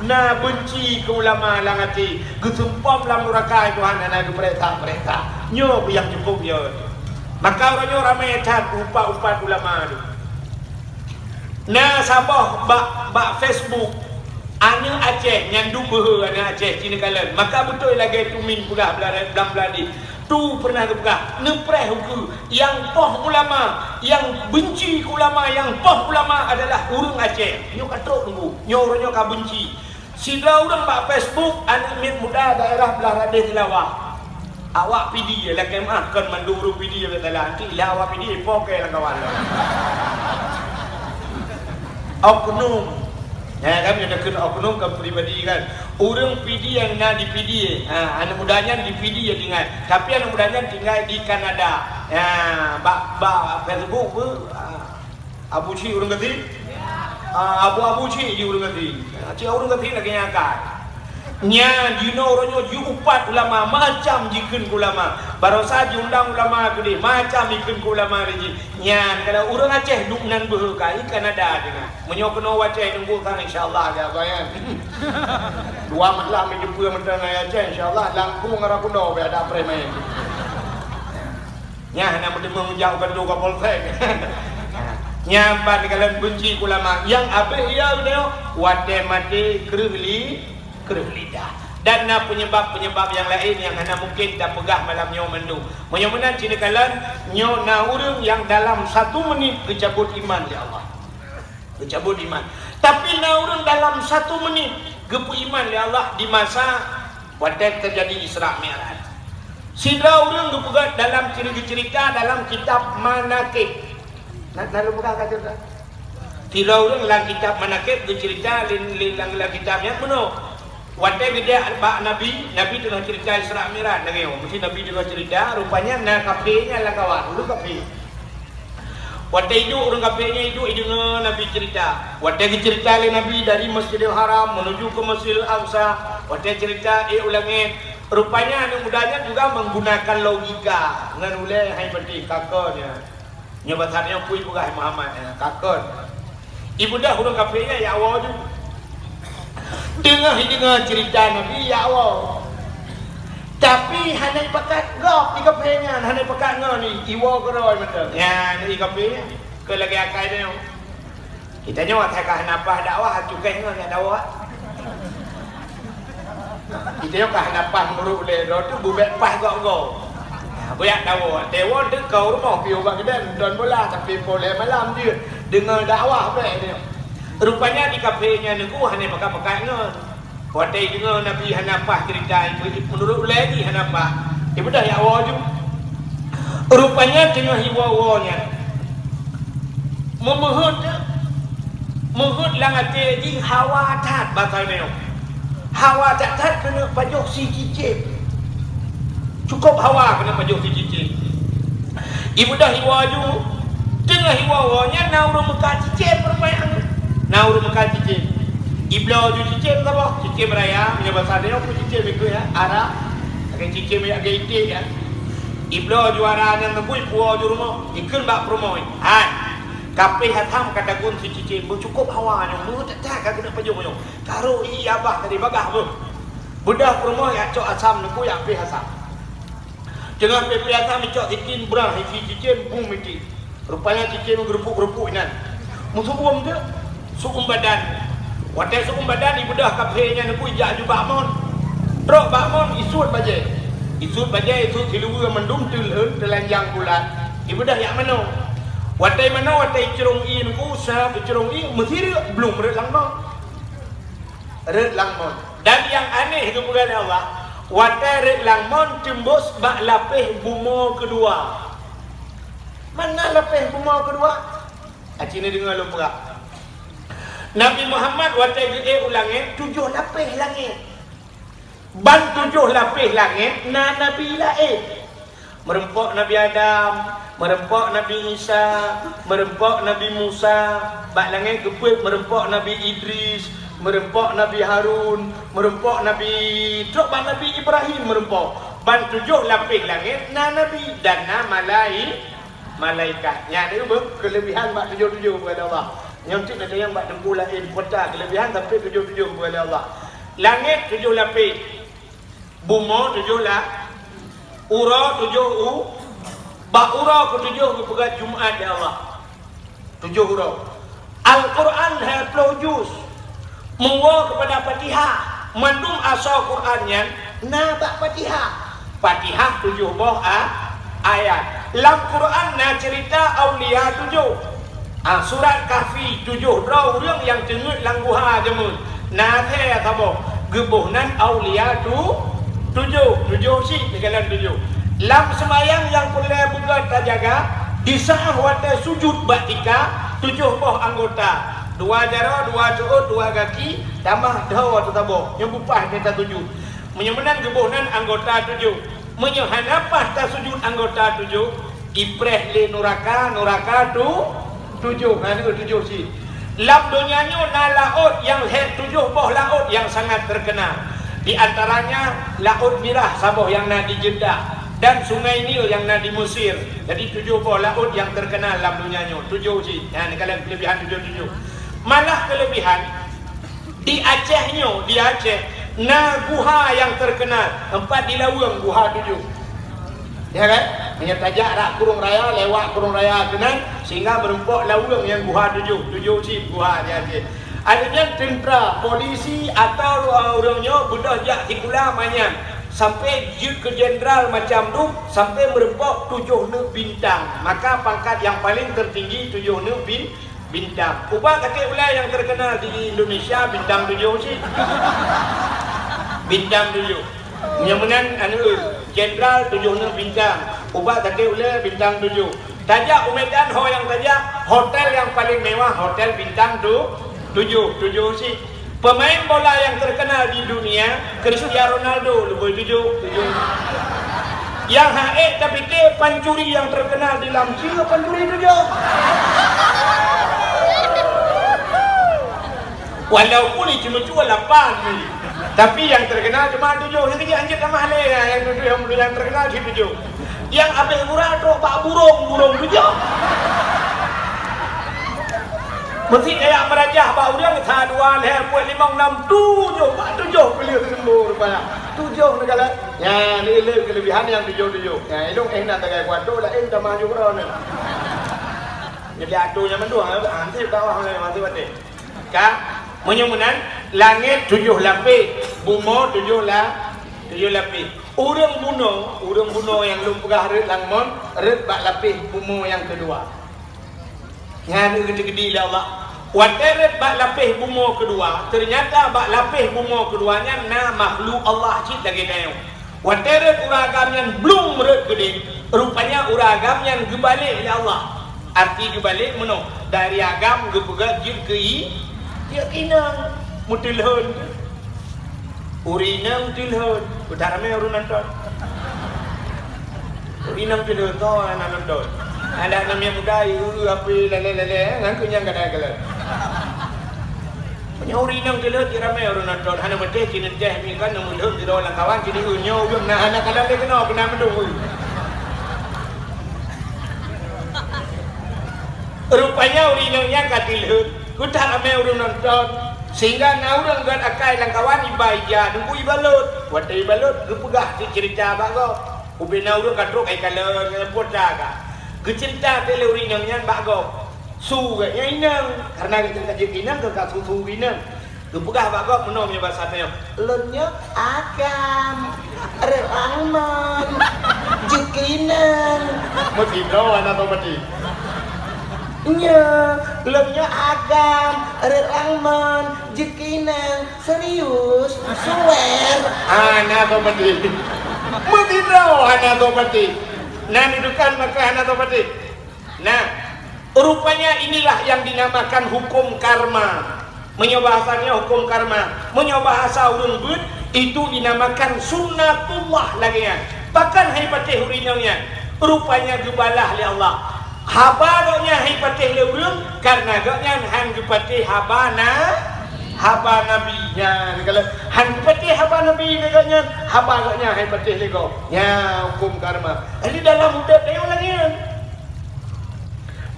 Na benci keu ulama lam até, geusumpom lam nuraka Tuhan hana geupeuriksa-peuriksa. Nyoe nyang cukup yo. Maka uroe nyoe ramé that upat-upat ulama tu. Na saboh bak, bak Facebook, aneuk Aceh nyan duek beuhe aneuk Aceh ci neukalon. Maka beutôi lagée tumin pudah bla-, blang bladeh. Tu pernah geupeugah, neupreh ukeue, nyang poh ulama, nyang benci keu ulama, nyang poh ulama adalah ureuëng Aceh. Nyoe ka trok teungku, nyoe ureuëng nyoe ka benci. Sidroe ureuëng bak Facebook, aneuk miet muda daerah Blah Radeh Seulawah. Awak Pidie, lakée meuáh, kon mandum ureuëng Pidie beusalah. Nanti ilah awak Pidie, po kée lam kawan. Oknum. Ya kan, kita kena oknum ke pribadi kan. Ureuëng Pidie nyang na di Pidie. Ha, aneuk muda nyan di Pidie tinggai. Tapi aneuk muda nyan tinggai di Kanada. Ya, bak, bak Facebook pun, ha, Abu Cik ureuëng Geuti? Ah, Abu-Abu Cik di ureuëng Geuti. Cik ureuëng Geuti lagée nyan kan. Nyan, jinoe uroe nyoe jiupat ulama, macam jikheun keu ulama. Barosa jiundang ulama keudeh, macam jikheun keu ulama lé jih. Nyan, kalau ureuëng Aceh duek nan beuhe ka, i Kanada deungon. Meunyoe keunoe u Aceh nunggu sang, insya Allah, ya, Abang, ya. Dua malam di Jepun, mentang Aceh, insya Allah, langkung arah kuno, biar ada preman. Nyan hana meuteumé meujak u kantor Kapolsek. Nyan ban dikalon benci ulama. Nyang abéh ia udah watée maté kreueh li-, kreueh lidah. Dan na penyebab-penyebab nyang laén nyang hana mungken tapeugah malam nyoe mandum. Meunyoe meunan ci neukalon, nyoe na ureuëng nyang dalam satu menit geucabut iman lé Allah. Geucabut iman. Tapi na ureuëng dalam satu menit geupeuiman lé Allah di masa watée teujadi Isra Mi'raj. Sidroe ureuëng geupeugah dalam ciri-, geuceurita dalam kitab Manaqib. Na, na lôn peugah ka ceurita? Sidroe ureuëng lam kitab Manaqib geuceurita lé, lé, lam, lam kitab nyan meunoe. Watée geujak bak Nabi, Nabi teungoh ceurita Isra Mi'raj lagée nyoe. Meusti Nabi teungoh ceurita, rupanya na kafé nyan lam kawan, ureuëng kafé. Watée iduek ureuëng kafé nyan iduek, ideungoe Nabi ceurita. Watée geuceurita lé Nabi dari Masjidil Haram menuju ke Masjidil Aqsa, watée ceurita ék u langét, rupanya aneuk muda nyan juga menggunakan logika ngon ulée hai maté, ka kon nyan. Nyoe basa nyoe peue ipeugah Muhammad, eh, ka kon. Ibeudôh ureuëng kafé nyan jak woe ju. Teungoh ideungoe ceurita Nabi, jak woe. Tapi hana ipakat gob di kafé nyan, hana ipakat ngon i, iwoe keudroe mantong. Nyan i kafé nyan, keu lagée akai nyoe. Geutanyoe asai ka hana paih dakwah, cukéh ngon nyang dakwah. Geutanyoe ka hana paih meurok lé droe teuh, beubek paih gob-gob. Nah, beuyak dakwah. Teuwoe teuh ka u rumoh piôh bak keude nonton bola, tapi poh lhée malam jeuet deungoe dakwah bék nyoe. Rupanya di kafé nyan Teungku hana pakat-pakat ngon. Watée deungoe Nabi hana paih ceurita, meunurot ulée jih hana paih. Ibeudôh jak woe ju. Rupanya teungoh iwoe-woe nyan, meumeuheuet, meuheuet lam até jih hawa that basa nyoe. Hawa that-that keuneuk pajoh si cicém. Cukôp hawa keuneuk pajoh si cicém. Ibeudôh iwoe ju, teungoh iwoe-woe nyan na ureuëng meukat cicém peurumoh nyan. Na ureuëng meukat cicém. Ibloe ju cicém saboh, cicém raya, meunyoe basa tanyoe peue cicém ikeu ya, ara, lagée cicém jak geuiték ya. Ibloe ju ara nyan Teungku, ipuwoe ju rumoh, ikheun bak peurumoh. Hai, kapéh asam ka tagun si cicém, beucukôp hawa nyoe, meuheuet that-that ka keuneuk pajoh nyoe. Taroh ié abah tadi bagah beuh. Beudôh peurumoh jak cok asam Teungku, jak péh asam. Teungoh péh-péh asam, icok sikin brah isi cicém bung miték. Rupanya cicém geureupuk-reupuk inan. Meusu'uem teuk, su'uem badan. Watée su'uem badan, ibeudôh kafé nyan Teungku ijak ju bak mon. Trok bak mon, isuet bajée. Isuet bajée, isuet siluweue mandum teulheun teulanjang bulat. Ibeudôh jak manoe. Watée manoe, watée icrông ié Teungku, sa icrông ié, meusireuk, blum rhot lam mon. Rhot lam mon. Dan nyang aneh geupeugah lé Allah, watée rhot lam mon teumbôh bak lapéh bumoe keudua. Mana lapéh bumoe keudua? Aci neudeungoe lôn peugah. Nabi Muhammad watée geuék u langét, tujoh lapéh langét. Ban tujoh lapéh langét na nabi laén. Meureumpok Nabi Adam, meureumpok Nabi Isa, meureumpok Nabi Musa, bak langét geupeuet meureumpok Nabi Idris, meureumpok Nabi Harun, meureumpok Nabi, trok bak Nabi Ibrahim meureumpok. Ban tujoh lapéh langét na nabi dan na malai-, malaikat. Nyan deuh beuh keuleubihan bak tujoh-tujoh beuh Allah. Nyoe cit na tanyong bak teungku laén kota keuleubihan sampai tujoh-tujoh beuh Allah. Langét tujoh lapéh. Bumoe tujoh la-, uroe tujoh u-, bak uroe keutujoh geupeugah Jumat lé Allah. Tujoh uroe. Al-Quran lhèe ploh juz. Meuwoe keupada Fatihah. Mandum asoe Quran nyan na bak Fatihah. Fatihah tujoh boh a-, ayat. Lam Quran na ceurita aulia tujoh. Ah, surat Kahfi, tujoh droe ureueng nyang teungeut lam guha jameun. Na lhèe saboh, geuboh nan aulia tu-, tujoh, tujoh cit sigohlom tujoh. Lam seumayang nyang peureulèe beugöt tajaga, di saat watèe sujut bak tika, tujoh boh anggota, dua jaroe, dua seuôt, dua gaki, tamah dhoe teusaboh, nyoe beupaih mita sujut. Meunyoe meunan geuboh nan anggota tujoh. Meunyoe hana paih tasujut anggota tujoh, ipreh lé nuraka, nuraka tu-, tujoh, hana tujoh cit. Lam donya nyoe na laôt nyang lhèe tujoh boh laôt nyang sangat teukeunal. Di antaranya Laôt Mirah saboh nyang na di Jeddah dan Sungai Nil nyang na di Mesir. Jadi tujoh boh laôt nyang teukeunal lam donya nyoe, tujoh cit. Nyan kalon keuleubihan tujoh-tujoh. Malah keuleubihan, Di Aceh nyoe, di Aceh, na guha nyang teukeunal, teumpat di Laweueng, Guha Tujoh. Ya kan? Meunyoe tajak rot Krueng Raya, lewat Krueng Raya keunan, sehingga meureumpok Laweueng nyang Guha Tujoh, tujoh cit guha di Aceh. Akhirnya tentera, polisi atau, uh, ureueng nyoe beudôh jak sikula manyang, sampai jeuet keu jenderal macam tu, sampai meureumpok tujoh neuk bintang. Maka pangkat nyang paling tertinggi tujoh neuk bin-, Bintang. Ubat sakét ulèe nyang teukeunal di Indonesia, Bintang Tujoh cit. Bintang Tujoh. Nyang meunan, anu, Jenderal Tujoh Neuk Bintang. Ubat sakét ulèe, Bintang Tujoh. Tajak u Medan, ho nyang tajak, hotel nyang paling mewah, hotel Bintang Tu-, Tujoh, Tujoh cit. Pemain bola nyang teukeunal di dunia, Cristiano Ronaldo, leubeh tujoh, tujoh. Nyang hak ék tapike pancuri nyang teukeunal di lam China, pancuri tujoh. Walaupun di ceumeucue lapan ni, tapi nyang teukeunal cuma tujoh. Nyang keujiak hanjeuet tamah lé, nyang tujoh nyang, nyang teukeunal cit tujoh. Nyang abéh gura trok bak burông, burông tujoh. Meusi kaya meurajah bak ureueng sa, dua, lhèe, peuet, limong, nam, tujoh, bak tujoh peuleueh teurimong rupanya. Tujoh neugala. Nyan, ileueng keuleubihan nyang tujoh-tujoh. Nyan, ilông éh na tagai kuato, laén tamah ju keudroe nyan. Jadi, atoe nyan mandua, hanté bawah nyan, hanté watèe. Ka, meunyoe meunan, langét tujoh lapéh, bumoe tujoh la-, tujoh lapéh. Ureueng bunoe, ureueng bunoe nyang lôn peugah rhët lam mon, rhët bak lapéh bumoe nyang keudua. Nyan geuteugedi lé Allah. Watèe rhët bak lapéh bumoe keudua, teunyata bak lapéh bumoe keudua nyan na makhluk Allah cit lagèe tanyoe. Watèe rhët ureueng agam nyan blong rhët keudéh, rupanya ureueng agam nyan geubalek lé Allah. Arti geubalek meunoe, dari agam geupeugah jeuet keu i-, jeuet keu inong, meuteulhon. Ureueng inong teulhon, peue that ramé ureueng nonton. Ureueng inong teulhon, toh hana nonton. Adak namiet muda, ieu-ieu, api, lalé-lalé, ngon keu nyang gadai galak. Meunyoe ureueng inong teulhon, cit ramé ureueng nonton. Hana beuteh, cit neuteh, mi kan, neumulhon, sidroe lam kawan, cit ieu, nyoe ureueng na hana kalon lé keunoe, keunan meudong ureueng. Rupanya ureueng inong nyan ka teulhon, peue that ramé ureueng nonton. Sehingga na ureueng gèt akai lam kawan iba ija, teungku ibalot. Watèe ibalot, geupeugah cit ceurita bak gob. Ubé na ureueng ka trok ai kalon ngon pota ka. Geuceurita lé ureueng inong nyan bak gob. Su gèt nyan inong, kareuna geuceurita jeuet keu inong, keu ka su-su keu inong. Geupeugah bak gob meunoe meunyoe basa tanyoe, "Lôn nyoe agam, rhët lam mon, jeuet keu inong." Meusidroe hana soe pati. "Nyoe, lôn nyoe agam, rhët lam mon, jeuet keu inong." Serius? Swear? Hana soe pati. Meusidroe hana soe pati. Na dudokan maka hana soe pati. Nah, rupanya inilah yang dinamakan hukum karma. Meunyoe bahasa nyoe hukum karma, meunyoe bahasa ureueng beuet, itu dinamakan sunnatullah lagèe nyan. Pakon han patéh ureueng inong nyan? Rupanya geubalah lé Allah. Haba gobnyan han patéh lé ureueng, kareuna gobnyan han geupatéh haba na, haba Nabi. Nyan, kalau han geupatéh haba Nabi lé gobnyan, haba gobnyan han patéh lé gob. Nyan huköm karma. Jadi dalam udép tanyoe lagèe nyan.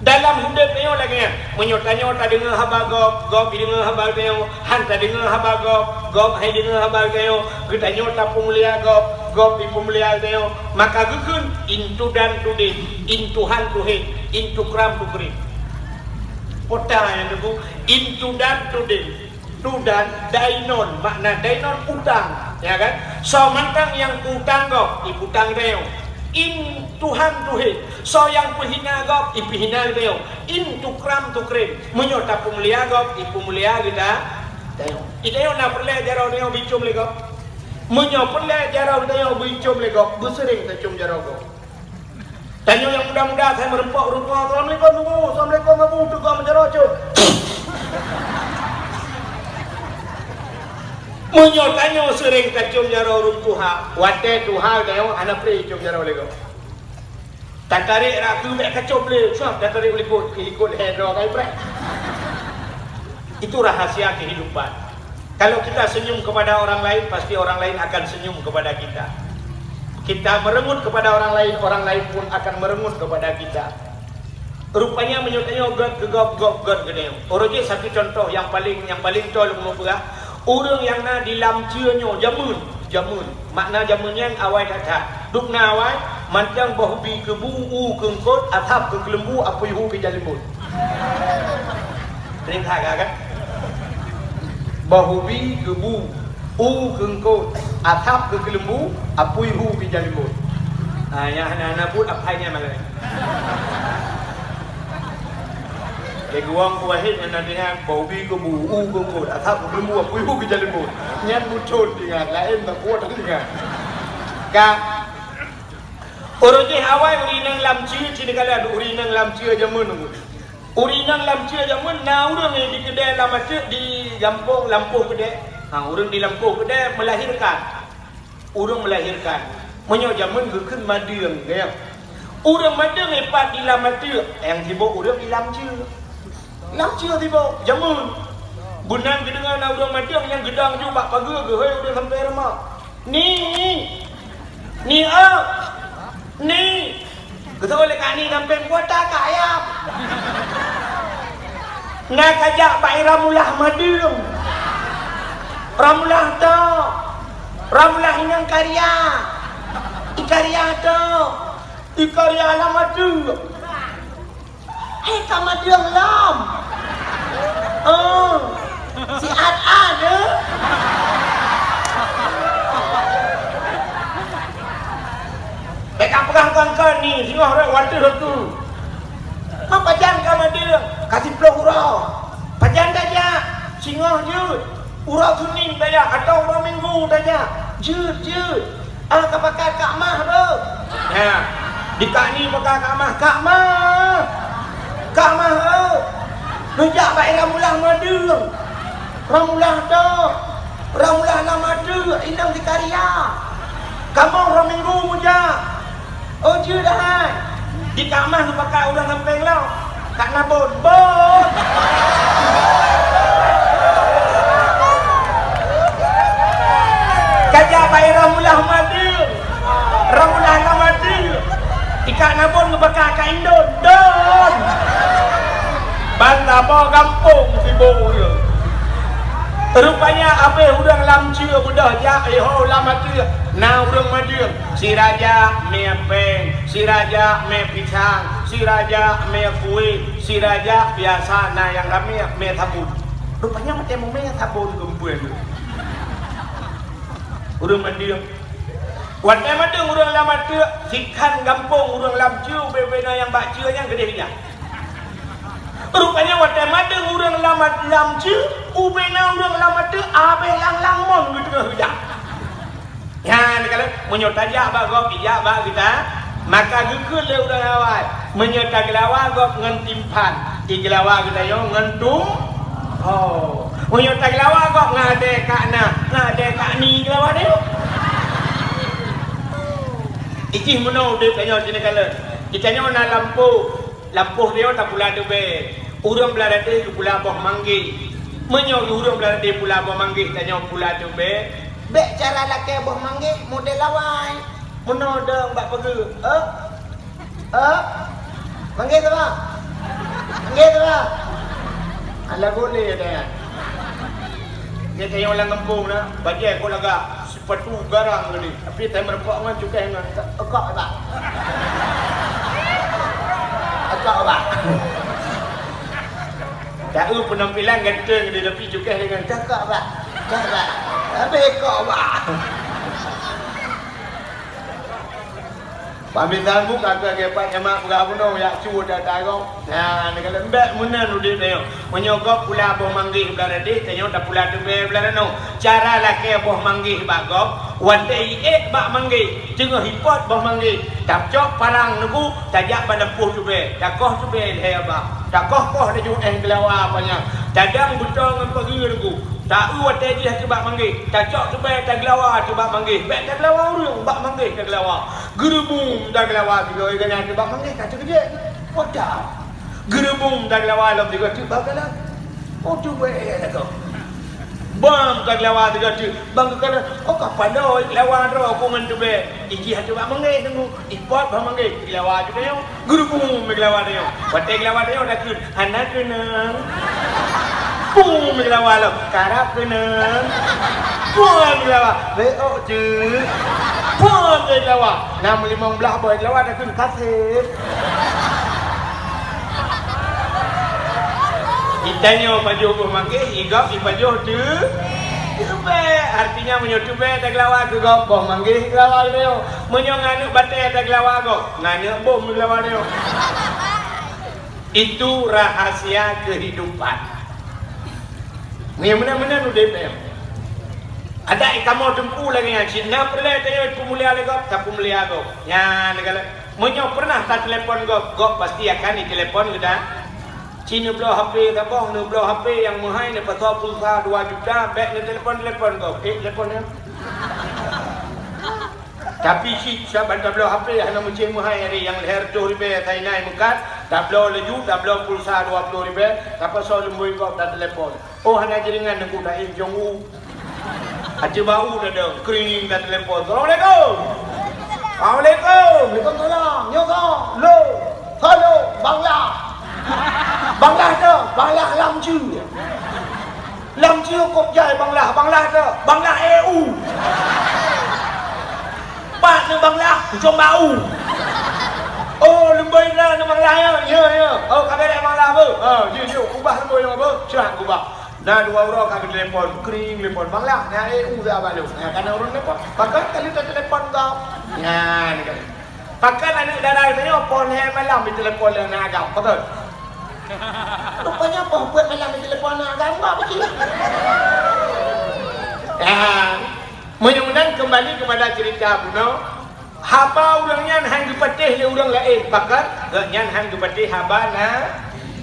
Dalam udép tanyoe lagèe nyan, meunyoe tanyoe tadeungoe haba gob, gob jideungoe haba tanyoe, han tadeungoe haba gob, gob han jideungoe haba tanyoe, geutanyoe tapeumulia gob, gob jipeumulia tanyoe, maka geukheun, "Intudan tudeh, intuhan tuhe, intukram tukrim." Peue nyang teungku, intudan tudeh. Tudan, dainon, makna dainon utang, ya kan? Soe mantong nyang utang gob, iputang tanyoe. Intuhan tuhe, soe nyang peuhina gob, ipeuhina tanyoe. Intukram tukrim, meunyoe tapeumulia gob, ipeumulia geuta-, tanyoe. Di tanyoe na peureulèe jaroe tanyoe beuicom lé gob. Meunyoe peureulèe jaroe tanyoe beuicom lé gob, beuseuring tacom jaroe gob. Tanyoe nyang muda-muda, asai meureumpok ureueng tuha, "Assalamualaikum, Bu." "Assalamualaikum, Abu." Teugok meujaroe cok. Meunyoe tanyoe seuring tacom jaroe ureueng tuha, watèe tuha tanyoe hana pré icom jaroe lé gob. Tatarek rot keu bèk kacom lé, sab tatarek u likot, keu likot lhèe droe kai preh. Itu rahasia kehidupan. Kalau kita senyum kepada orang lain, pasti orang lain akan senyum kepada kita. Kita merengut kepada orang lain, orang lain pun akan merengut kepada kita. Rupanya meunyoe tanyoe göt keu gob, gob göt keu tanyoe. Uroe jih satu contoh nyang paleng, nyang paleng toe lôn peugah. Ureueng nyang na di lam ceue nyoe jameun, jameun. Makna jameun nyan awai that-that. Dum na awai, mantong boh ubi keu bu, u keu eungkot, asab keu keuleumbu, apui hu keu jaleumbot. Sering that ka, kan? Boh ubi keu bu, u keu eungkot, asab keu keuleumbu, apui hu keu jaleumbot. Ha, nyang hana-hana buet aphai nyan malam. Lé geuwang keu Wahid ngon Nadingan, boh ubi keu bu, u keu eungkot, asab keu keuleumbu, apui hu keu jaleumbot. Nyan mucon deungon, laén meukuat deungon. Ka. Uroe jih awai ureueng inong lam ceue, ci neugala ureueng inong lam ceue jameun nunggu. Ureueng inong lam ceue jameun na ureueng di keudè lam ateueh di gampông lampôh keudè. Ha, ureueng di lampôh keudè melahirkan. Ureueng melahirkan. Meunyoe jameun geukheun madeueng, ya. Ureueng madeueng ipat di lam ateueh, nyang sibok ureueng di lam ceue. Lam ceue sibok, jameun. Beunan geudeungoe na ureueng madeueng nyang geudong ju bak pageue geuhôi ureueng sampoe rumoh. Ni! Ni, oh! Ni! Geuseuôt lé Kak Ni sampéng kuota Kak Ayam. Na kajak bak i Ramulah madeueng. Ramulah to. Ramulah inong Karya. I Karya to. I Karya lam ateueh. Hai ka madeueng lom. Oh, siat-at deh. Bèk kapeugah kon-kon ni, singoh rot watèe tu. Ma pajan ka madeueng, ka siplôh uroe. Pajan tajak, singoh jeuet. Uroe Senin tajak, atawa uroe Minggu tajak. Jeuet, jeuet. Ah, ka pakat Kak Mah, beuh. Nyan. Di Kak Ni pakat Kak Mah, Kak Mah. Kak Mah, beuh. Neujak bak i Ramulah madeueng. Ramulah to. Ramulah lam ateueh, inong Zakaria. Kamoe uroe Minggu meujak. Oh, jeuet hai. Di Kak Mah geupakat ureueng sampéng lom. Kak Nabon, bon. Kajak bak i Ramulah madeueng. Ramulah lam ateueh. I Kak Nabon geupakat Kak Indon, don. Ban saboh gampông sibok ureueng. Rupanya abéh ureueng lam ceue beudôh jak, iho lam ateueh na ureueng madeueng. Sira jak mie péng, sira jak mie pisang, sira jak mie kue, sira jak biasa na nyang ramé mie sabon. Rupanya watèe meumie sabon geumpuen. Ureueng madeueng. Watèe madeueng ureueng lam ateueh, sikhan gampông ureueng lam ceue, ubé-ubé na nyang bak ceue nyan keudéh nyan. Rupanya watèe madeueng ureueng lam, lam ceue, ubé na ureueng lam ateueh, abéh lang-lang mon geuteungoh jak. Nyan, kalau meunyoe tajak bak gob, ijak bak geuta, maka geukheun lé ureueng awai, meunyoe tageulawa gob ngon timphan, igeulawa geutanyoe ngon tum-, oh. Meunyoe tageulawa gob ngon adèe Kak Na, ngon adèe Kak Ni geulawa tanyoe. Ih, meunoe udép tanyoe sinoe kalon. Di tanyoe na lampôh. Lampôh tanyoe tapula teubèe. Ureueng Blaih Radéh geupula boh manggéh. Meunyoe ureueng Blaih Radéh pula boh manggéh, tanyoe pula teubèe. Bèk cara lakèe boh manggéh model awai. Meunoe dong bak peugeuh. Eh? Eh? Manggéh saban? Manggéh saban? Alah boleh dah. Dia tanya orang kampung dah. Bajèe kok lagak. Sepatu garang tadi, tapi saya meureumpok ngon cukéh ngon ekok, Bak. Ekok, Bak. Tahu penampilan ganteng tadi, tapi cukéh dengan cakap, Bak. Cakap. Habis ekok, Bak. Pamisan buka ke gepat nyemak peugah bunoe yak cu data gop. Nah, neukalon bèk meunan udép tanyoe. Meunyoe gob pula boh manggéh blah radéh, tanyoe tapula teubèe blah ranoe. Cara lakèe boh manggéh bak gob, watèe iék bak manggéh, teungoh ipot boh manggéh, tacok parang neuku, tajak bak lampôh teubèe, takoh teubèe lhèe babah, takoh-koh laju éh geulawa panyang, tadong beutoe ngon pageue neuku. Taeu watèe jih ateueh bak manggéh, tacok teubèe tageulawa ateueh bak manggéh, bèk tageulawa ureueng, bak manggéh tageulawa. Geureubum tageulawa sigoe gobnyan ateueh bak manggéh ka teukeujeuet. Peue that? Geureubum tageulawa lom sigoe teuk bak kalon. Oh, teubèe lagoe. Bom tageulawa sigoe teuk bak kalon. Oh, ka palô geulawa droe ku ngon teubèe. Ijih ateueh bak manggéh teungku. Ipot bak manggéh. Geulawa teuk tanyoe. Geureubum geulawa tanyoe. Watèe geulawa tanyoe takheun. Hana keunong. Pum geulawa lom. Karab keunong. Pum geulawa. Beuôk teuk. Pum geulawa. Na meulimong blah boh geulawa takheun kaseb. Itanyoe pajoh boh manggéh, igob ipajoh teu-, teubèe. Artinya meunyoe teubèe tageulawa keu gob, boh manggéh geulawa keu tanyoe. Meunyoe ngon aneuk batèe tageulawa gob, ngon aneuk bom geulawa tanyoe. Itu rahasia kehidupan. Nyang meunan-meunan udép nyoe. Adak kamoe teungku lagèe nyan, cit na peureulèe tanyoe peumulia lé gob, tapeumulia gob. Nyan galak. Meunyoe pernah tatelepon gob, gob pasti akan ditelepon geuda. Ci neubloe H P saboh, neubloe H P nyang meuhai, neupasoe pulsa dua juta, bèk neutelepon-telepon gob. Eh, telepon nyan. Tapi cit saban tabloe H P hana meucéh meuhai, ari nyang lhèe reutôh ribèe sainai meukat, tabloe laju, tabloe pulsa dua ploh ribèe, tapasoe lumbôi gob tatelepon. Oh, hana jaringan neuku, taéh jong u. Ateueh bak u tadong, kring tatelepon. Assalamualaikum. Waalaikum. Waalaikumsalam. Nyoe soe? Lôn. Soe lôn? Bang Lah. Bang Lah teuh. Bang Lah lam jeue. Lam jeue kôb jai Bang Lah. Bang Lah teuh. Bang Lah éh u. Pat nyoe Bang Lah, ujong bak u. Oh, lumbôi na nyoe Bang Lah, ya? Ya, ya. Oh, ka bèrèh Bang Lah, beuh? Ha, jeuet, jeuet. Kubah lumbôi nyoe, beuh? Seuhat kubah. Na dua uroe ka geutelepon, kring telepon, "Bang Lah, na éh u saban lôn." Na, ka na ureueng telepon. Pakon ka lheueh teutelepon kah? Nyan, kan. Pakon aneuk dara geutanyoe poh lhèe malam jitelepon lé aneuk agam, pakon? Rupanya poh peuet malam jitelepon aneuk agam, enggak betul. Ya. Meunyoe meunan, kembali kepada cerita bunoe, haba ureueng nyan han geupatéh lé ureueng laén, pakon? Gobnyan han geupatéh haba na,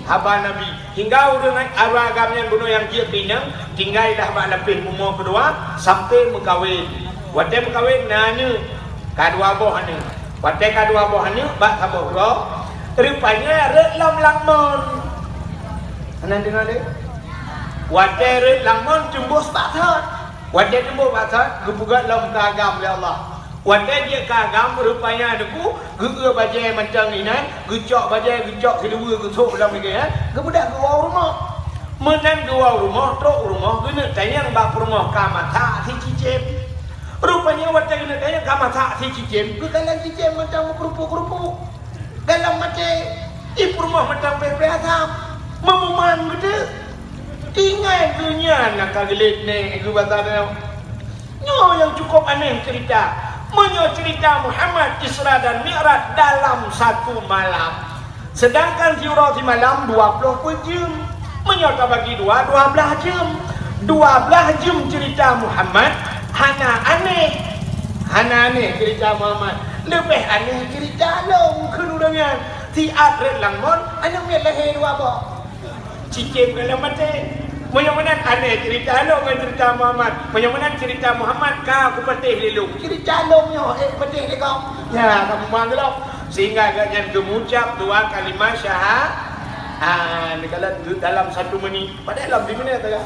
haba Nabi. Hingga ureueng arwah agam nyan bunoe nyang jeuet keu inong, tinggai dah bak lapéh bumoe keudua, sampoe meukawen. Watèe meukawen na aneuk, ka dua boh aneuk. Watèe ka dua boh aneuk bak saboh droe, rupanya rhot lom lam mon. Hana deungoe lé? Watèe rhot lam mon teumbôh bak sot. Watèe teumbôh bak sot, geupeugöt lom keu agam lé Allah. Watèe jeuet keu agam, rupanya neuku, geu-eu bajèe mantong inan, geucok bajèe, geucok siluweue, geusôk lom igèe, geubeudôh geuwoe u rumoh. Meunan geuwoe u rumoh, trôk u rumoh, geuneuk tanyong bak peurumoh ka masak sicicém. Rupanya watèe geuneuk tanyong ka masak sicicém, geukalon cicém mantong meukeurupuk-keurupuk. Galom maté, i peurumoh mantong pèh-pèh asam. Meumumang geuteuk. Tinggai geuh nyan nyang ka geulet nèk geuh basa tanyoe. Nyoe nyang cukup aneh cerita. Meunyoe cerita Muhammad Isra dan Mi'raj dalam satu malam, sedangkan siuroe simalam dua ploh peuet jeuem. Meunyoe tabagi dua, dua blaih jeuem. Dua blaih jeuem cerita Muhammad hana aneh. Hana aneh cerita Muhammad. Leubeh aneh cerita lôn kheun ureueng nyan. Siat rhot lam mon, aneuk miet lahé dua boh. Cicém galom maté. Meunyoe meunan aneh cerita lôn ngon cerita Muhammad. Meunyoe meunan cerita Muhammad ka kupatéh lé lôn. Cerita lôn nyoe, eh, patéh lé kau. Ya, kamu mang geulok. Sehingga gobnyan geugucap dua kalimah syaha-, ah, dalam, dalam satu menit. Padahai lom di menit saja.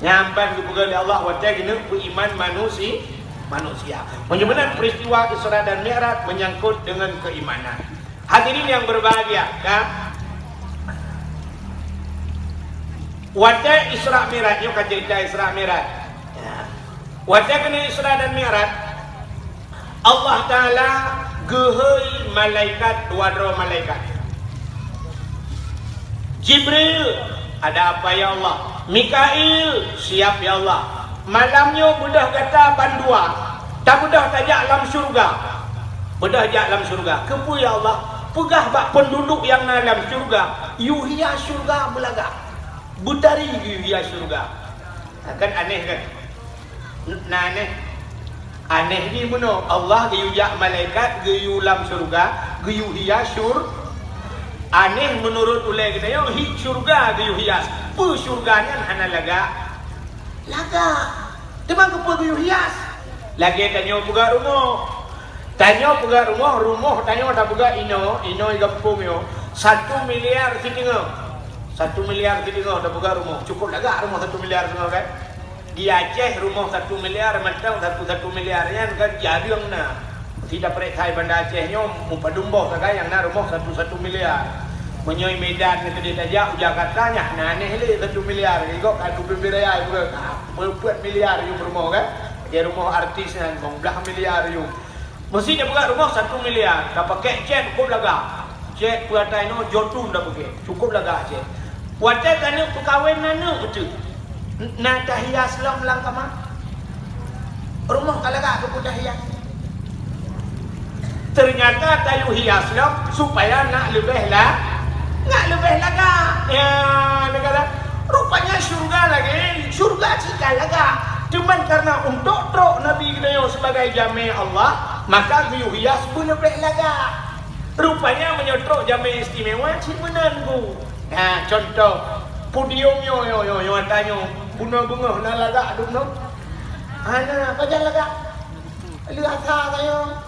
Nyan ban geupeugah lé Allah watée geuneuk peuiman manusi-, manusia. Meunyoe meunan peristiwa Isra dan Mi'raj menyangkut dengan keimanan. Hadirin yang berbahagia, kan? Watée Isra Mi'raj, nyoe ka cerita Isra Mi'raj. Ya. Watée keuneuk Isra dan Mi'raj, Allah Taala geuhôi malaikat, dua droe malaikat. Jibril, "Ada apa ya Allah?" Mikail, "Siap ya Allah." Malam nyoe beudôh gata bandua, tabeudôh tajak lam syeuruga. Beudôh jak lam syeuruga. Keupeue ya Allah? Peugah bak peunduduek nyang na lam syeuruga, yue hias syeuruga beulagak. Beutari geuyue hias syeuruga. Kan aneh kan? Na aneh. Aneh jih meunoe, Allah geuyue jak malaikat, geuyue lam syeuruga, geuyue hias syur-, aneh meunurot ulée geutanyoe, hi syeuruga geuyue hias. Peue syeuruga nyan hana lagak? Lagak. Teuma keupeue geuyue hias? Lagée tanyoe peugah rumoh. Tanyoe peugah rumoh, rumoh tanyoe tapeugah inoe, inoe gampông nyoe, satu miliar siteungoh. Satu miliar siteungoh tapeugah rumoh. Cukup lagak rumoh satu miliar siteungoh, kan? Di Aceh rumoh satu miliar mantong, satu, satu miliar nyan kan jareueng na. Meusi tapreh hai Banda Aceh nyoe, meupadum boh sagai nyang na rumoh satu, satu miliar. Meunyoe Medan nyan keudeh tajak u Jakarta, nyan na aneh lé satu miliar. Gok ka dua puluh raya, ka peuet miliar yum rumoh kan. Di rumoh artis nyan, blah miliar yum. Meusi tapeugah rumoh satu miliar, tapakèk cét cukup lagak. Cét peuatai nyoe Jotun tapeugah, cukup lagak cét. Watèe taneuk peukawen aneuk beutôi, na tahias lom lam kama. Rumoh ka lagak keu peue tahias. Teunyata tayue hias lom supaya nak leubeh la-, nak leubeh lagak. Ya, neugara. Rupanya syurga lagèe, syurga cit ka lagak. Cuman karena untuk trok Nabi geutanyoe sebagai jamé Allah, maka geuyue hias beuleubeh lagak. Rupanya meunyoe trok jamé istimewa, cit meunan, Bu. Nah, contoh, podium nyoe, nyoe, nyoe, nyoe, ata nyoe, bunoe beungoh na lagak dum nyoe. Hana, pajan lagak. Lheueh asa tanyoe.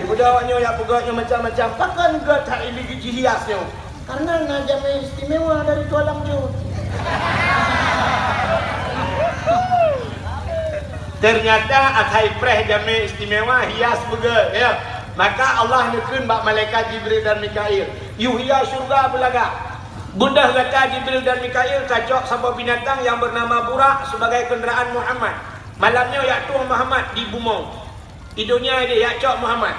Ibuda awak nyoe jak peugöt nyoe macam-macam. Pakon göt that jihias nyoe? Karena na jamé istimewa dari Tuan Lam Jun. Ternyata asai preh jamé istimewa hias beugöt, ya. Maka Allah neukheun bak malaikat Jibril dan Mikail, "Yue hias syurga beulagak. Beudôh gata Jibril dan Mikail tacok saboh binatang yang bernama Burak sebagai kenderaan Muhammad. Malam nyoe jak tueng Muhammad di bumoe." Di donya jih jak cok Muhammad.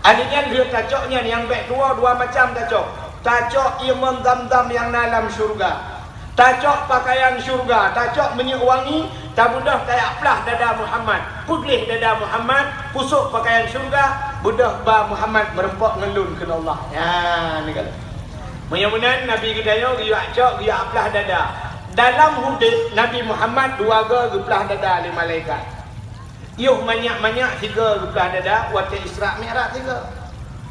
Aneuk nyan lheueh tacok nyan nyang bèk tuwoe dua macam tacok. Tacok ié mon Zam-Zam nyang na lam syeuruga. Tacok pakaian syeuruga, tacok minyeuk wangi, tabeudôh tajak plah dada Muhammad. Peugleh dada Muhammad, pusok pakaian syeuruga, beudôh ba Muhammad meureumpok ngon lôn kheun Allah. Nyan, ni ka lheueh. Meunyoe meunan Nabi geutanyoe geuyue cok, geuyue plah dada. Dalam udép Nabi Muhammad dua goe geuplah dada lé malaikat. Yoh manyak-manyak sigoe geuplah dada watèe Isra Mi'raj sigoe.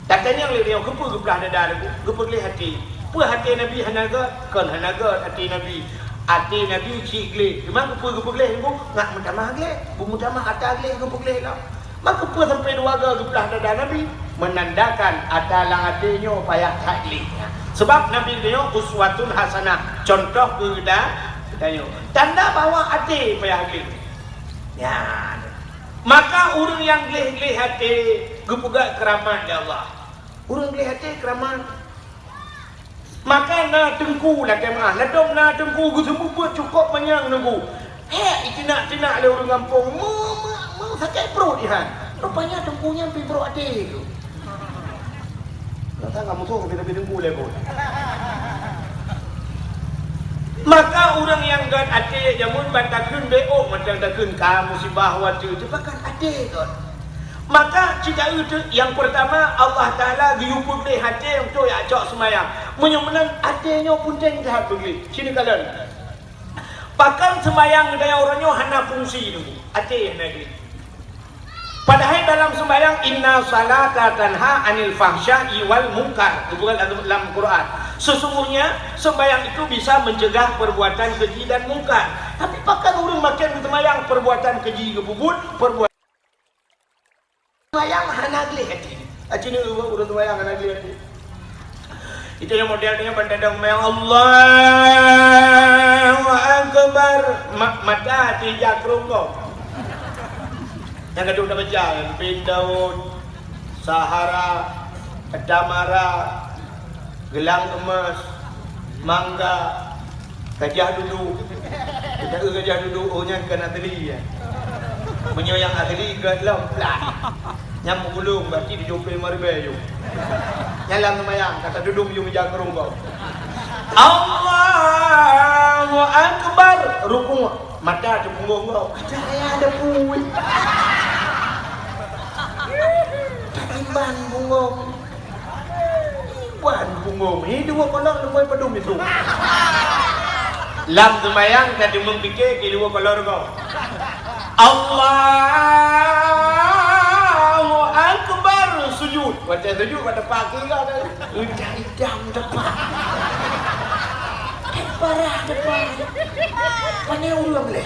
Tatanyong lé nyoe, keupeue geuplah dada Teungku? Geupeugleh até. Peue até Nabi hana göt? Kon hana göt até Nabi. Até Nabi cit gleh. Teuma keupeue geupeugleh Teungku? Ngat meutamah gleh. Beumeutamah ata gleh geupeugleh lom. Maka keupeue sampoe dua goe geuplah dada Nabi? Menandakan ata lam até nyoe payah that gleh. Sebab Nabi nyoe uswatun hasanah, contoh keu geuta-, geutanyoe. Tanda bahwa até payah gleh. Nyan. Maka ureueng nyang gleh-gleh até geupeugah keuramat lé Allah. Ureueng gleh até keuramat. Maka na teungku lakèe meu'ah, ladôm na teungku geuseumeubeuet cukôp manyang teungku. Hék, itinak-tinak lé ureueng gampông, meu-, meu-, meusakét pruet ihan. Rupanya teungku nyan pih brok até. Nyan ka musoh, tapi, tapi teungku lé pun. Maka ureueng nyang göt até jameun ban takheun beuôk mantong takheun ka musibah watèe teupakat até göt. Maka cit taeu teuk, nyang peurtama Allah Taala geuyue peugleh até untuk jak cok seumayang. Meunyoe meunan até nyoe peunteng that peugleh. Sini kalon. Pakon seumayang geutanyoe uroe nyoe hana fungsi teungku. Até hana gleh. Padahai dalam sembahyang, "Inna salata tanha anil fahsya'i wal munkar." Itu bukan dalam, dalam Quran. Sesungguhnya sembahyang itu bisa mencegah perbuatan keji dan mungkar. Tapi pakon ureuëng makin sembahyang perbuatan keji geupubuet, perbuatan sembahyang hana gleh hati. Aci ni ureuëng sembahyang hana gleh hati. Itu nyang model nyoe ban tadong meuang, "Allahu Akbar." Ma-, mata tijak keurungkong. Nyang ka dok tabaca, Bin Daud, Sahara, Tamara, Geulang Emas, Mangga, Gajah Duduk. Kita ke Gajah Duduk, oh, nyan kan asli, ya. Meunyoe nyang asli, geuh lom, plah. Nyang meugulong, berarti tujoh ploh lima ribèe, yuk. Nyan lam seumayang, kata duduk, yuk, meujak keurungkong. Allahu Akbar, rukuk, mata teupunggong gob. Kata saya ada pui. Iban punggong. Iban punggong. Ini dua kolong leumoi padum itu. Lam seumayang ka deungon pike ke dua kolong ko. Allahu Akbar, sujud. Watèe sujud, watèe paki ka. Udah idam depan. Parah depan. Pane ureuëng lé.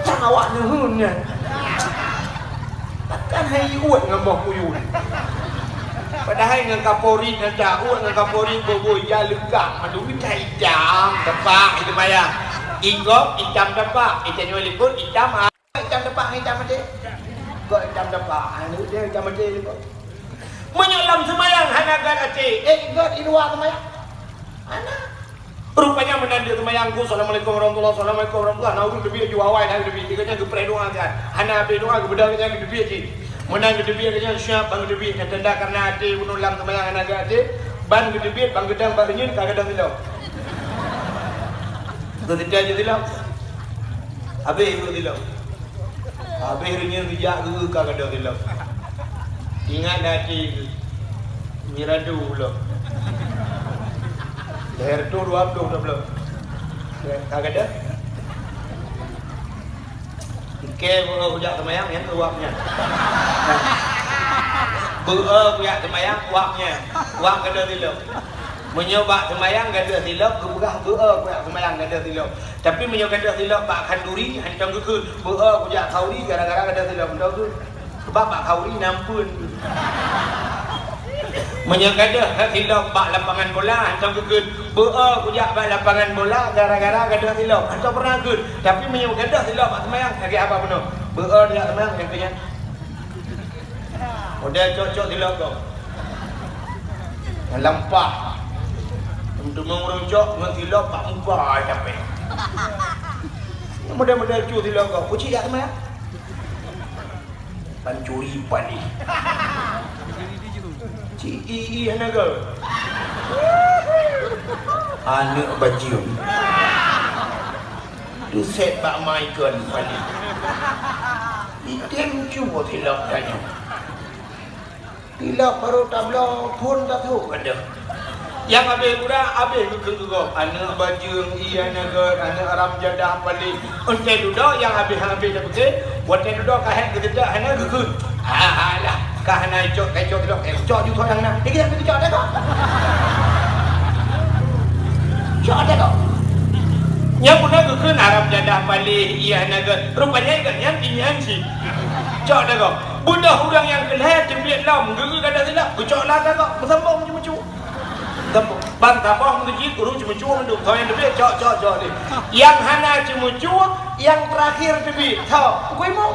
Cang awak neuheun nyan. Takkan hai uet ngon boh kuyun. Padahai ngon Kapolri nyan dak uet ngon Kapolri boboi ja leugak madu itam-itam tepak itu maya. Inggob itam tepak, itam nyoe likot itam, ah, itam tepak ngon itam até. Kok itam tepak, anu dia itam até likot. Meunyoe lam seumayang hana gét até, eh, gét di luwa seumayang. Hana. Rupanya meunan di seumayang ku, "Assalamualaikum warahmatullahi, assalamualaikum warahmatullahi." Nah, ureuëng teubiet ju awai dah teubiet. Tiga nyan geupreh doa kan. Hana habéh doa geubeudôh nyan geuteubiet cit. Meunan geuteubiet nyan siap ban geuteubiet. Nyan tanda karena até bunoe lam seumayang hana gét até. Ban geuteubiet, ban geudang, ban reunyeun ka gadôh silop. Geuteubiet ju silop. Habéh ureuëng silop. Habéh reunyeun geujak geu ka gadôh silop. Ingat dah até geu. Miradu ulo. Leher tu dua puluh, dua puluh. Ka gadôh. Oke, beu kujak seumayang, nyang keu wak nyan. Beu kujak seumayang, wak nyan. Wak gadôh silop. Meunyoe bak seumayang gadôh silop, geupeugah beu kujak seumayang gadôh silop. Tapi meunyoe gadôh silop bak khanduri, hantom geukheun, beu kujak khauri gara-gara gadôh silop, hantom geukheun. Sebab bak khauri na ampeuen. Meunyoe gadôh silop bak lapangan bola, hantom geukheun, beu kujak bak lapangan bola gara-gara gadôh silop, hantom pernah geukheun. Tapi meunyoe gadôh silop bak seumayang, lagèe haba bunoe. Beu kujak seumayang, nyang keu nyan. Model cok-cok silop kau. Nyang lampah. Teuma ureuëng cok ngon silop bak muka ai capek. Model-model cu silop kau. Kuci jak teuma. Pancuri paléh. Ci i i hana gol. Aneuk bajeueng. Duset bak mai kon paléh. Item cu silop tanyoe. Tilok barô tabloe phon tathok gadôh. Nyang habéh gura, habéh geukheun keu gob. Aneuk bajeueng, iya nagôt, aneuk haram jadah paléh. Entée dudoe nyang habéh-habéh tapike, watée dudoe ka hék geuteutap hana geukheun. Alah, ka hana icok, ka icok sidroe, eh, cok ju thon nyang na. Dikira geucok dah kok. Cok dah kok. Nyang puna geukheun haram jadah paléh, iya nagôt. Rupanya ikot nyan pinyan cit. Cok dah kok. Beudôh ureuëng nyang keu lhée teubiet lom, geukheun gadôh silop, geucok lam dah kok. Meusambong meuncucu. Ban saboh meukeujeuet ureuëng ceumeucue mandum, soe nyang teubiet, cok, cok, cok deh. Nyang hana ceumeucue, nyang teurakhir teubiet, tho, Teungku Imum.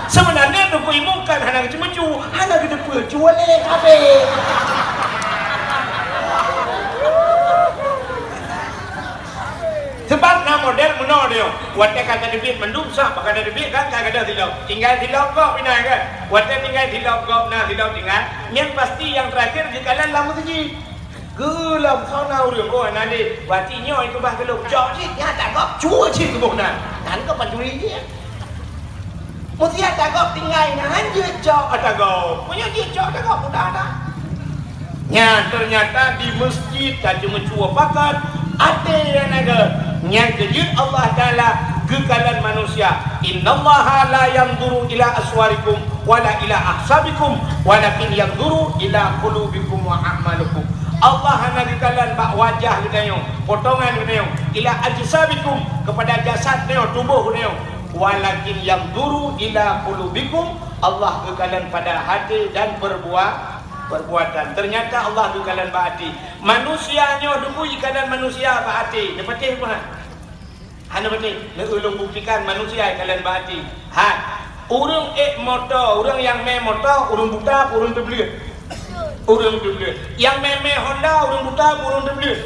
Seubeunajih Teungku Imum kan hana geuceumeucue, hana geuteupeue, cue lé kabeh. Sebab na model meunoe nyoe, watée ka teubiet mandum sah, ka teubiet kan ka gadôh silop. Tinggai silop gob inan kan. Watée tinggai silop gob na silop tinggai, nyan pasti nyang teurakhir geukalon lam meuseujid. Geuh lom soe na ureuëng, oh, na deh, berarti nyoe keubah keu lôn. Cok cit, nyan ata gob, cue cit keuboh nan. Nan keuh pancuri jih. Meusiat ata gob tinggai, nyan jeuet cok ata gob. Meunyoe jeuet cok ata gob, mudah dah. Nyan, ternyata di meuseujid ka ceumeucue pakat, até nyang na gét. Nyan keuh jeuet Allah Taala Geukalon manusia, "Innallaha la yanzuru ila aswarikum wala ila ahsabikum, walakin yanzuru ila qulubikum wa a'malikum." Allah hana geukalon bak wajah geutanyoe, potongan geutanyoe, ila ajsamikum, kepada jasad geutanyoe, tuboh geutanyoe, walakin yanzuru ila qulubikum, Allah geukalon pada hati dan perbuat, perbuatan. Ternyata Allah geukalon bak hati. Manusia nyoe dulu ikalon manusia bak hati. Neupatéh peue? Hana beutôi, neueu lôn buktikan manusia ikalon bak hati. Hai, ureuëng ék moto, ureuëng nyang mé moto, ureuëng buta, ureuëng teubleuet. Ureuëng teubleuet. Nyang mé-mé Honda, ureuëng buta, ureuëng teubleuet.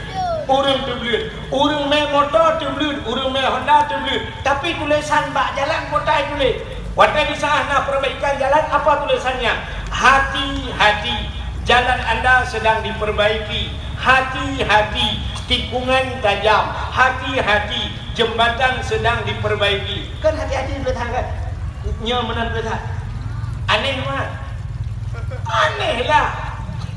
Ureuëng teubleuet. Ureuëng mé moto teubleuet, ureuëng mé Honda teubleuet. Tapi tulésan bak jalan kota tuléh. Watée di saát na perbaikan jalan, apa tulésannya? Hati-hati, jalan anda sedang diperbaiki. Hati-hati, tikungan tajam. Hati-hati, jembatan sedang diperbaiki. Kan hati-hati peue that kan? Nyoe meunan peue that. Aneh mat. Aneh lah.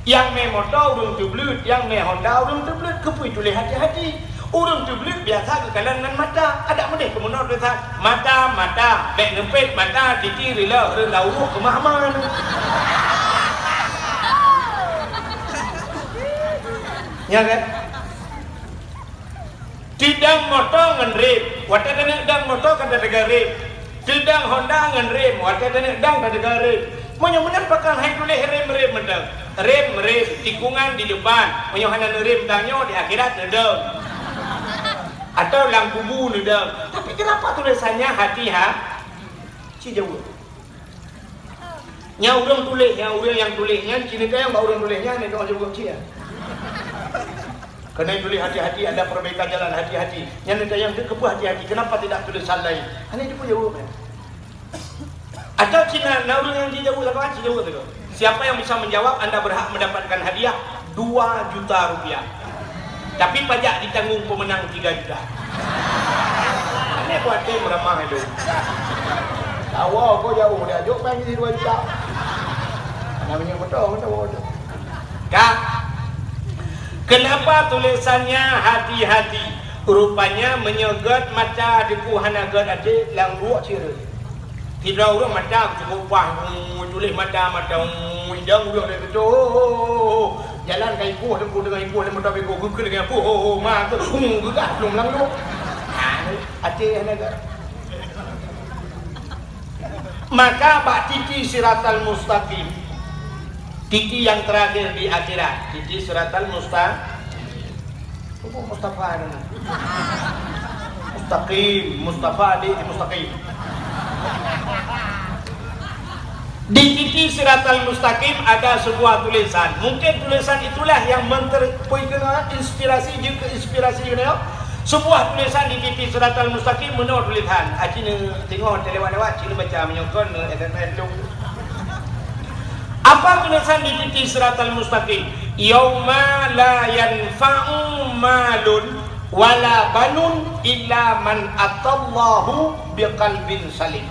Nyang mé moto ureuëng teubleuet, nyang mé Honda ureuëng teubleuet. Keupeue tuléh hati-hati? Ureuëng teubleuet biasa geukalon ngon mata. Adak meudeh keu meunoe tulésan, mata, mata, bék neupét mata, titi rilok, reunda uruek keumah man. Nya kan? Teudong moto ngon rem. Watée taneuk dong moto kan tateuga rem. Teudong Honda ngon rem. Watée taneuk dong tateuga rem. Meunyoe meunan pakon hai tuléh rem-rem mantong. Rem-rem, tikungan di depan. Meunyoe hana neurem tanyoe di akhirat neudong. Atau lam kubu neudong. Tapi kenapa tulésannya hati ha? Ci jaweueb. Nyang ureuëng tuléh, nyang ureuëng nyang tuléh nyan, ci neutanyong bak ureuëng tuléh nyan, neutanyong jaweueb ci nyan. Keuneuk tuléh hati-hati, ada perbaikan jalan hati-hati. Nyan neutanyong keupeue hati-hati, kenapa tidak tulésan laén? Hana jipeu jaweueb nyan. Atau ci na, na ureuëng nyang jijaweueb lakoe, ci jaweueb tu. Siapa yang bisa menjawab, anda berhak mendapatkan hadiah dua juta rupiah. Tapi pajak ditanggung pemenang tiga juta. Aneh kuaté meuramah itu. Tawa ko jauh dia, jok main di dua juta. Hana minyak motor, motor, motor. Ka. Kenapa tulisannya hati-hati? Rupanya meunyoe gét mata deungon hana gét até, lam ruok cireu. Sidroe ureuëng mata cukup paih, hmm, tuléh mata, mata, hmm, idang udah dah beutôi. Jalan ka ikueh, teungku tengah ikueh, lam mata bego geukeu dengan apa, ho, ho, ma, tu, hmm, geugah lom lam luek. Ha, até hana gét. Maka bak titi siratal mustaqim, titi yang terakhir di akhirat, titi siratal musta-, apa Mustafa ni? Mustaqim, Mustafa di, di Mustaqim. Di titi siratal mustaqim ada sebuah tulisan. Mungkin tulisan itulah yang menter-, pui kena inspirasi, jeuet keu inspirasi kena. Sebuah tulisan di titi siratal mustaqim meunoe tulisan. Aci ni tengok terlewat-lewat, ci ni baca meunyoe kon, eh, eh, eh, Apa tulisan di titi siratal mustaqim? "Yauma la yanfa'u malun wala banun illa man atallahu biqalbin salim."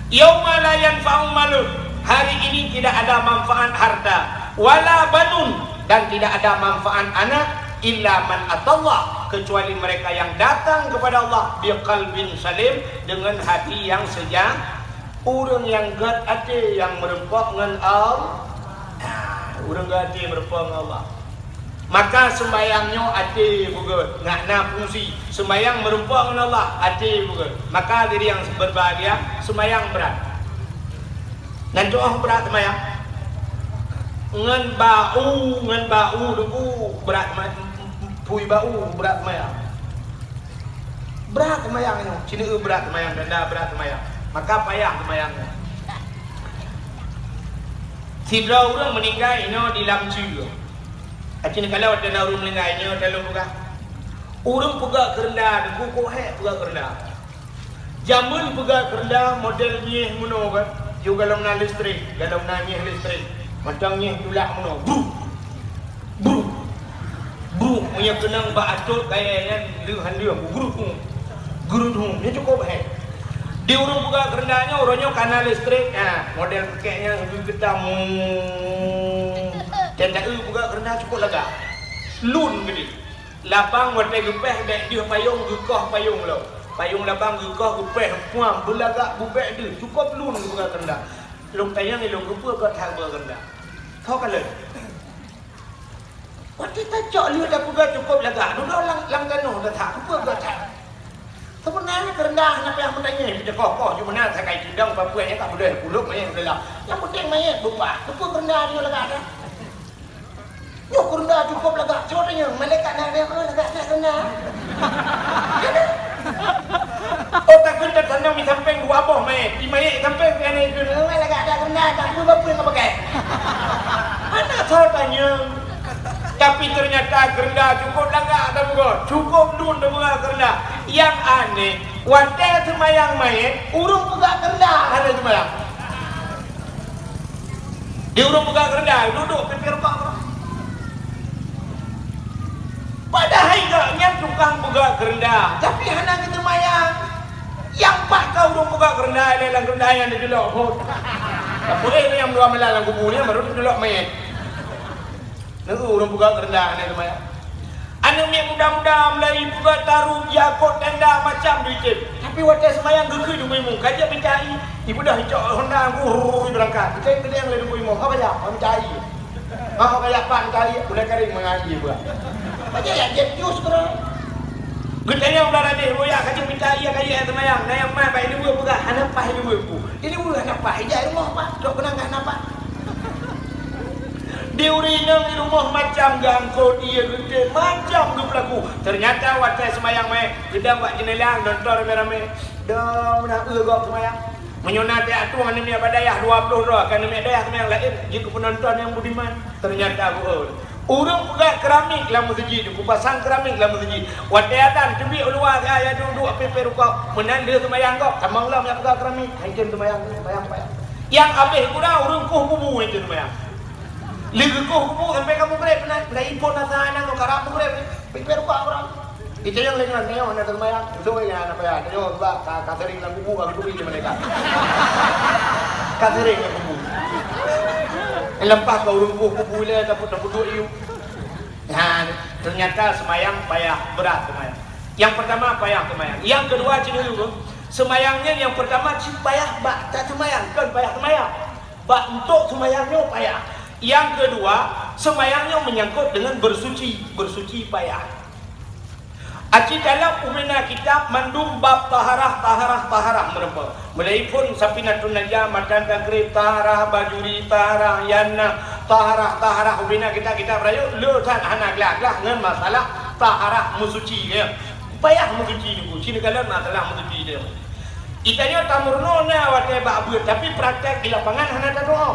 "Yauma la yanfa'u malun," hari ini tidak ada manfaat harta, "wala banun," dan tidak ada manfaat anak, "illa man atallah," kecuali mereka yang datang kepada Allah, "biqalbin salim," dengan hati yang seja-, Ureuëng nyang gét até nyang meureumpok ngon Allah. Nah, ureuëng gét até meureumpok ngon Allah. Maka seumbahyang nyoe até beugét, ngat na fungsi. Seumbahyang meureumpok ngon Allah, até beugét. Maka diri yang berbahagia, seumbahyang brat. Nan tuoh brat seumbahyang. Ngon bau, ngon bau debu brat seumbahyang. Pui bau brat seumbahyang. Brat seumayang nyoe, ci neueu brat seumayang, tanda brat seumayang. Maka payah seumayang nyoe. Sidroe ureuëng meuninggai inoe di Lamcue. Aci neukalon watée na ureuëng meuninggai nyoe, talôn peugah. Ureuëng peugah keureunda, teungku, kok hék peugah keureunda. Jameun peugah keureunda model ngieh meunoe kan. Yôh golom na listrik, golom na ngieh listrik. Mantong ngieh tulak meunoe. Bruh! Bruh! Bruh! Meunyoe keunong bak atôt kayée nyan lheueh han lheueh, bruh! Bruh! Nyan cukôp hék. Di ureuëng peugah keureunda nyoe, uroe nyoe ka na listrik, ha, model peukék nyan geugeutam. Teuntée peugah keureunda cukôp lagak. Lôn geudeh. Lapang watée geupéh bék deuh payong, geukoh payong lom. Payong labang geukoh, geupéh, puang, beulagak, bubek deuh, cukôp lôn geupeugah keureundah. Lôn tanyong ilôn, keupeue gata geupeugah keureundah? Tho kalon. Watèe tacok lheueh tapeugah cukôp lagak, dudoe lam, lam tanoh that, keupeue gata that? Seubeunajih keureundah hana payah meutanyong, teukoh-koh ju meunan sakai cindong, papeue nyang ka beudôh pulôk manyét beulala. Nyang penting manyét beubah, keupeue keureundah nyoe lagak that? Nyoe keureundah cukôp lagak, soe tanyong, malaikat na, na, oh, lagak that keureundah. Oh, takheun tatanong di sampéng dua boh manyét, di manyét di sampéng, di manyét di sampéng, oh, lagak that keureundah, tak peue bapeue ngon pakai. Hana soe tanyong. Tapi ternyata keureundah cukôp lagak tapeugah, cukôp lôn tapeugah keureundah. Nyang aneh, watèe seumayang manyét, ureueng peugah keureundah hana seumayang. Di ureueng peugah keureundah, dudoe pipéh rukok. Padahai gobnyan tukang peugah keureundah, tapi hana geuseumayang. Nyang pat ka ureueng peugah keureundah, ilèe lam keureundah nyan teujeulok phôn. Tapi nyang dua malam lam kubu nyan baru teujeulok manyét. Neu ureueng peugah keureundah hana seumayang. Aneuk miet muda-muda mulai peugah taruh, jiakot tenda macam deuh item. Tapi watèe seumayang geukheun di muimu, ka jeuet mita ie, ibeudôh icok honda guru beurangkat. Item geudeng lé di muimu, "Ho kajak, ho mita ie." "Ha, ho kajak pat mita ie?" Ulèe karing mangat ie buah. Ka jeuet jak jép jus keudroe. Geutanyong bak radeh, "Boya ka jeuet mita ie, ka jeuet seumayang?" Na nyang mat bak ileumèe peugah, "Hana paih ileumèe ku." Ileumèe hana paih, ijak i rumoh pat, trok keunong ka hana pat. Di ureueng inong di rumoh macam geuangkot ie geutem, macam geupeulaku. Teunyata watèe seumayang manyét, geudong bak jeunela nonton ramé-ramé. Dong meunan eu gob seumayang. Meunyoe na teuak tueng aneuk miet bak dayah dua ploh droe, ka aneuk miet dayah seumayang laén, jeuet keu peunonton nyang budiman. Teunyata beu-ôt. Ureueng peugah keramik lam meuseujid, kupasang keramik lam meuseujid. Watèe azan teubiet u luwa, ya, ya, duek-duek pipéh rukok. Meunan lheueh seumayang gob, tamong lom nyang peugah keramik. Hai tem seumayang, seumayang, seumayang. Nyang abéh guna ureueng koh kubu itu seumayang. Lheueh geukoh kubu sampai ka mugreb, na, na iphon asa aneuk nyoe karab mugreb ni. Pipéh rukok ureueng. Itu nyang lengah nyoe hana seumayang. Beutôi ya, hana payah. Nyoe sebab ka, ka sering lam kubu, ka geuturi di malaikat. Ka sering lam kubu. Leupah ka ureueng koh kubu lé, tapeuduek ié. Nah, ternyata seumayang payah, brat seumayang. Yang pertama payah seumayang. Yang kedua, cit dulu, seumayang nyan yang pertama cit payah bak taseumayang, kon payah seumayang. Bak untuk seumayang nyoe payah. Yang kedua, seumayang nyoe menyangkut dengan bersuci, bersuci payah. Aci dalam ubena kitab mandum bab taharah, taharah, taharah meureumpok. Mulai phon Safinatun Najah, Matan Takrib, taharah Bajuri, taharah Yana, taharah, taharah ubena kitab-kitab rayeuk, le that hana glah-glah ngon masalah taharah meusuci, ya. Payah meusuci niku, ci neukalon masalah meusuci dia. Itanyoe tameurunoe na watèe bak beuet, tapi praktek di lapangan hana tatu'oh.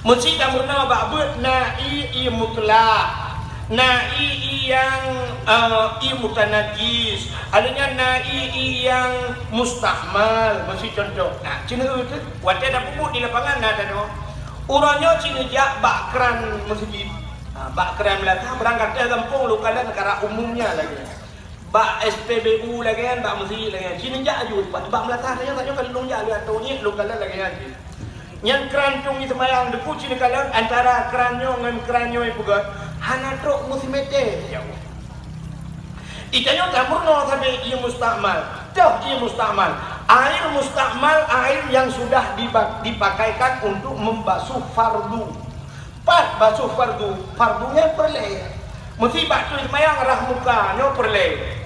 Meusi tameurunoe bak beuet na ié, ié mutlak, na ié, ié nyang, eh, ié mutanajis, ada nyan na ié, ié nyang musta'mal, meusi contoh. Nah, ci neueu teuh, watèe tapeubuet di lapangan na tanoh. Uroe nyoe ci neujak bak kran meuseujid. Ha, bak kran meunasah, barangkatéh gampông lôn kalon karab umumnya lagèe nyan. Bak S P B U lagèe nyan, bak meuseujid lagèe nyan. Ci neujak aju, bak, bak meunasah lagèe nyan, tanyoe ka lôn jak lé atô nyan, lôn kalon lagèe nyan. Nyan kran tueng jiseumayang, teupeu ci neukalon antara kran nyoe ngon kran nyoe ipeugöt, hana trok meusimeté jauh. Itanyoe tameurunoe sabe ié musta'mal. Toh ié musta'mal. Air musta'mal, air yang sudah diba-, dipakaikan untuk membasuh fardu. Pat basuh fardu, fardu nyan peureulèe. Meusi bak turi seumayang rhah muka nyoe peureulèe.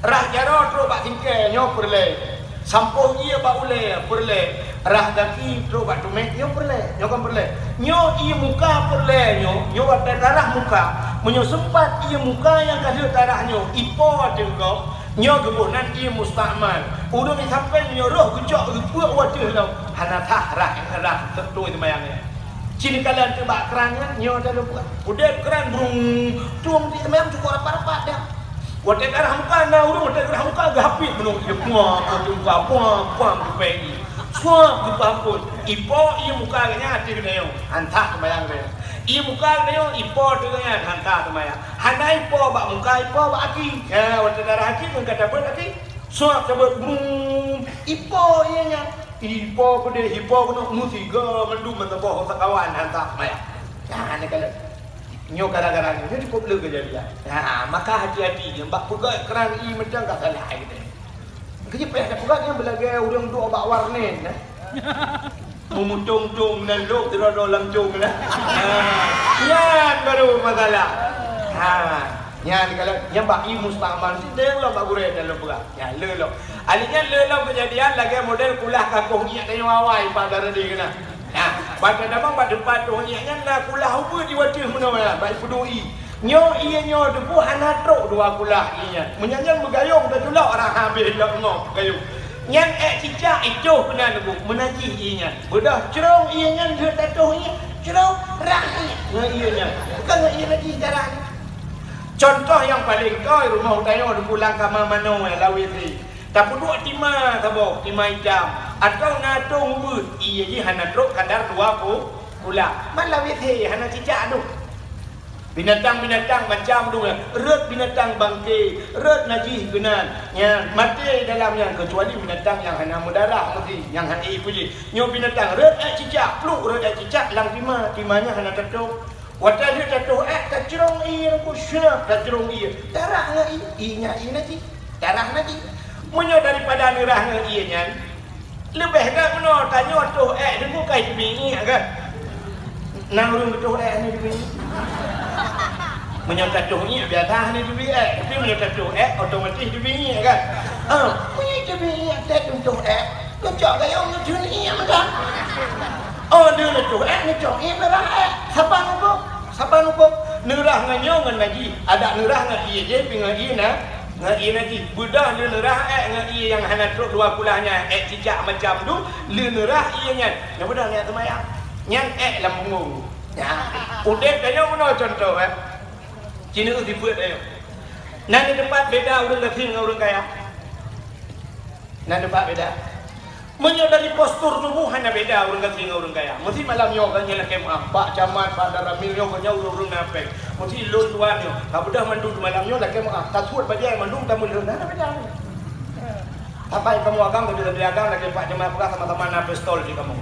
Rhah jaroe trok bak singkèe nyoe peureulèe. Sampôh ié bak ulèe peureulèe. Rhah gaki trok bak tumèh nyoe peureulèe. Nyoe kon peureulèe. Nyoe ié muka peureulèe nyoe, nyoe watèe tarhah muka. Meunyoe seumpat ié muka nyang ka lheueh tarhah nyoe ipo ateueh gob, nyoe geuboh nan ié musta'mal. Ureueng di sampéng nyoe roh geucok geupeuk u ateueh lom, hana sah rhah, rhah turi seumayang nyan. Ci neukalon teuh bak kran nyan, nyoe talumpah. Udép kran brung, tueng di seumayang cukôp rapat-rapat dah. Watèe tarhah muka na ureueng, watèe tarhah muka geuhapit bunoe ié, puang, puang, puang, puang, geupeue ié. Suap geupeue ampôn. Ipo ié muka geuh nyan ateueh geutanyoe, han sah seumayang geutanyoe. Ié muka geutanyoe, ipo ateueh geuh nyan, han sah seumayang. Hana ipo bak muka, ipo bak aki. Ya, watèe tarhah aki, ngon ka tabeuet aki. Suap tabeuet brung, ipo ié nyan. Ipo keudeh, ipo keunoe, meusigoe mandum meusaboh sakawan han sah seumayang. Nyan neukalon. Nyoe gara-gara nyoe, nyoe cukôp le keujadian. Ha, maka hati-hati nyoe bak peugöt kran ié mantong ka salah ié. Keu jih payah tapeugah nyan beulagèe ureueng duek bak warnet, nah. Meumutông-tông nan lôk sidroe-droe lam cong, nah. Ha, nyan baru masalah. Ha, nyan kalau nyan bak ié mustakmal, sidéng lom bak gurèe dan lôn peugah. Nyan le lom. Ali nyan le lom keujadian lagèe model kulah kakoh ngiek tanyoe awai Pak Daradi keunan. Nah, ban tadamong bak teumpat toh ngiek nyan na kulah ubeut di watèe meunoe nyan, bak ipeuduek ié. Nyoe ié nyoe teupeu hana trok dua kulah ié nyan. Meunyan nyan meugayông teuculok rhah habéh lom ngon gayông. Nyan èk cicak itoh keunan teupeu meunajih ié nyan. Beudôh crông ié nyan lheueh tatoh ié, crông rhah ié ngon ié nyan. Bukon ngon ié najih darah nyan. Contoh nyang paleng kôi rumoh tanyoe teupeu lam kama manoe lam WC. Tapeuduek tima saboh, tima itam, atawa na tông ubeut, ié jih hana trok kadar dua ku-, kulah. Man lam WC hana cicak dum. Binatang-binatang macam dum, rhot binatang bangke, rhot najih keunan. Nyan, maté dalam nyan, keucuali binatang nyang hana meudarah meusti, nyang han ék peue jih. Nyoe binatang rhot èk cicak, pluek rhot èk cicak lam tima, tima nyan hana tatông. Watèe lheueh tatoh èk, tacrông ié ngon kusyab, tacrông ié. Darah ngon ié, ié nyan ié najih. Darah najih. Meunyoe daripada neurah ngon ié nyan, leubeh gèt meunoe tanyoe toh èk deungon ka teubiet ié kan. Na ureueng geutoh èk hana teubiet ié. Meunyoe tatoh ié biasa hana teubiet èk, tapi meunyoe tatoh èk otomatis teubiet ié kan. Ha, meunyoe teubiet ié tét toh èk, geucok gayông nyoe jeuet ié mantong. Oh, lheueh neutoh èk, neucok ié neurah èk. Saban hukôm, saban hukôm. Neurah ngon nyoe ngon najih. Adak neurah ngon ié jih, pi ngon ié na, ngon ié najih. Beudôh lheueh neurah èk ngon ié nyang hana trok dua kulah nyan, èk cicak macam tu, lheueh neurah ié nyan. Nyan beudôh niat seumayang. Nyan èk lam punggông. Nyan. Udép tanyoe meunoe contoh, eh. Ci neueu sifeuet tanyoe. Na di teumpat beda ureueng gasien ngon ureueng kaya? Na teumpat beda? Meunyoe dari postur tuboh hana beda ureueng gasien ngon ureueng kaya. Meusti malam nyoe gobnyan lakèe meu'ah, Pak Camat, Pak Danramil nyoe gobnyan ureueng-ureueng na péng. Meusti lôn tuan nyoe, ka beudôh mandum malam nyoe lakèe meu'ah. Tasuet bajèe mandum tameulheueh, na beda. Saban kamoe agam, tapi sabe agam lakèe Pak Camat peugah sama-sama na pistol di kamoe.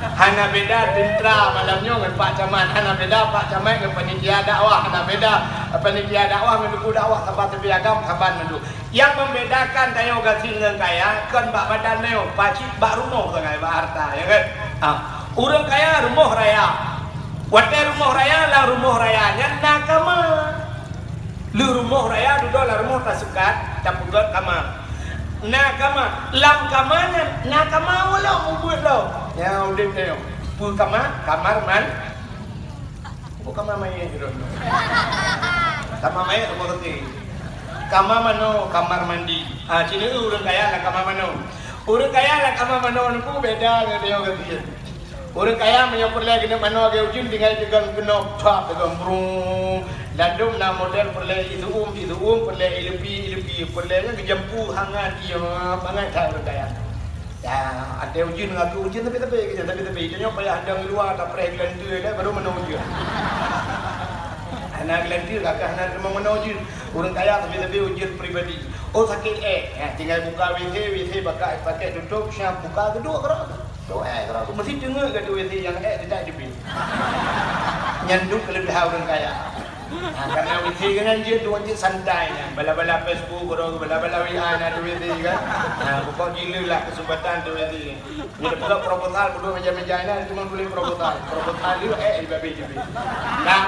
Hana beda teuntra malam nyoe ngon Pak Camat, hana beda Pak Camat ngon panitia dakwah, hana beda panitia dakwah ngon teungku dakwah, saban sabe agam, saban mandum. Nyang membedakan tanyoe gasien ngon kaya kon bak badan tanyoe, pacit bak rumoh sagai bak harta, ya kan? Ha. Ureueng kaya rumoh raya. Watèe rumoh raya, lam rumoh raya nyan na kama. Lheueh rumoh raya dudoe lam rumoh taseukat, tapeugöt kama. Na kama, lam kama nyan na kama ulôn ubeuet lom. Nyang udép tanyoe. Peue kama? Kamar man-, Bukan kamar mayét tu. Kamar mayét rumah sakit. Kamar manoe, kamar mandi. Ah, ci neueu ureueng kaya lam kamar manoe. Ureueng kaya lam kamar manoe nyan beda ngon tanyoe gasien. Ureueng kaya meunyoe peureulèe keuneuk manoe lagèe ujeuen tinggai teugon keunoe, pap, teugon brung. Ladôm na model peureulèe ié seu-uem, ié seu-uem, peureulèe ié leupie, ié leupie, peureulèe nyan geujampu hangat, ié mangat that ureueng kaya. Ya, ada ujeuen ngaku ujeuen tapi-tapi, tapi-tapi. Tanyoe payah dong luwa, tapreh geulanteue deh, baru meunoe ujeuen. Hana geulanteue, kakak hana teuma meunoe ujeuen. Ureueng kaya tapi-tapi ujeuen pribadi. Oh, sakét èk. Ya, tinggai buka WC, WC pakai, pakai tutup, siap buka, keudua keudroe. Tuh èk keudroe. Meusti teungeut gata WC nyang èk tidak dibi. Nyan tu kelebihan ureueng kaya. Ha, karena WC kan jeuet, dua jeuet santai nyan. Bala-bala Facebook, orang bala-bala WA na di WC kan. Ha, pokok jih lé lah kesempatan di WC. Nyoe pula proposal, peuduek meja-meja inan, cuma tuléh proposal. Proposal lé, eh, di babeh jih. Nah,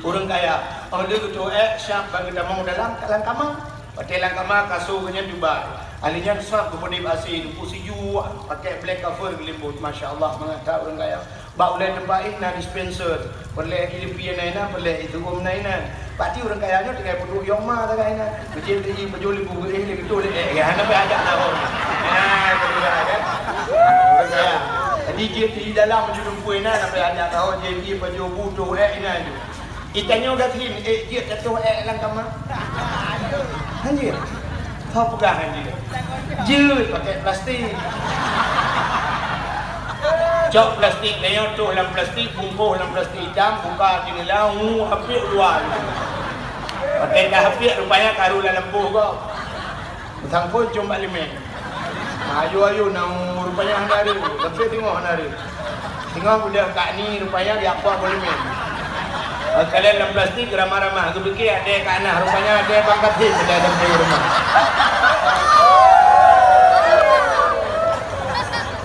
ureueng kaya, oh, lé geutoh, eh, siap bagi tamong dalam, dalam kamar. Watèe lam kama kasô geuh nyan Dubai. Ahli nyan sab geupeudép AC, teungku sijuek, pakai black cover geulimbot. Masya Allah, mangat that ureueng kaya. Bak ulèe teumpat éh na dispenser, peureulèe ié leupie na inan, peureulèe ié seu-uem na inan. Pati ureueng kaya nyoe tinggai peuduek yong ma sagai inan. Meucit teuji pajoh limong geuh éh lé geutoh lé ék, hana payah ajak sahô. Nah, keudua kan. Ureueng kaya. Jadi jeuet di dalam meujeuet lumpui na, hana payah ajak sahô, jeuet ié pajoh bu toh ék inan ju. Itanyoe gasien, eh, jeuet tatoh ék lam kama? Hana jeuet. Soe peugah hana jeuet? Jeuet pakai plastik. Cok plastik, tanyoe toh lam plastik, bungkôh lam plastik itam, buka jendela, ngu, hapiek luwa. Pakai dah hapiek, rupanya karu lam lampôh gob. Meusangkot jom bak limeng. Ayo-ayo na, rupanya hana reu. Tapi teungoh hana reu. Teungoh udah kak ni rupanya di apa boleh main. Kalon lam plastik ramah-ramah, geupike até ka na, rupanya até bang katin beda dalam kayu rumah.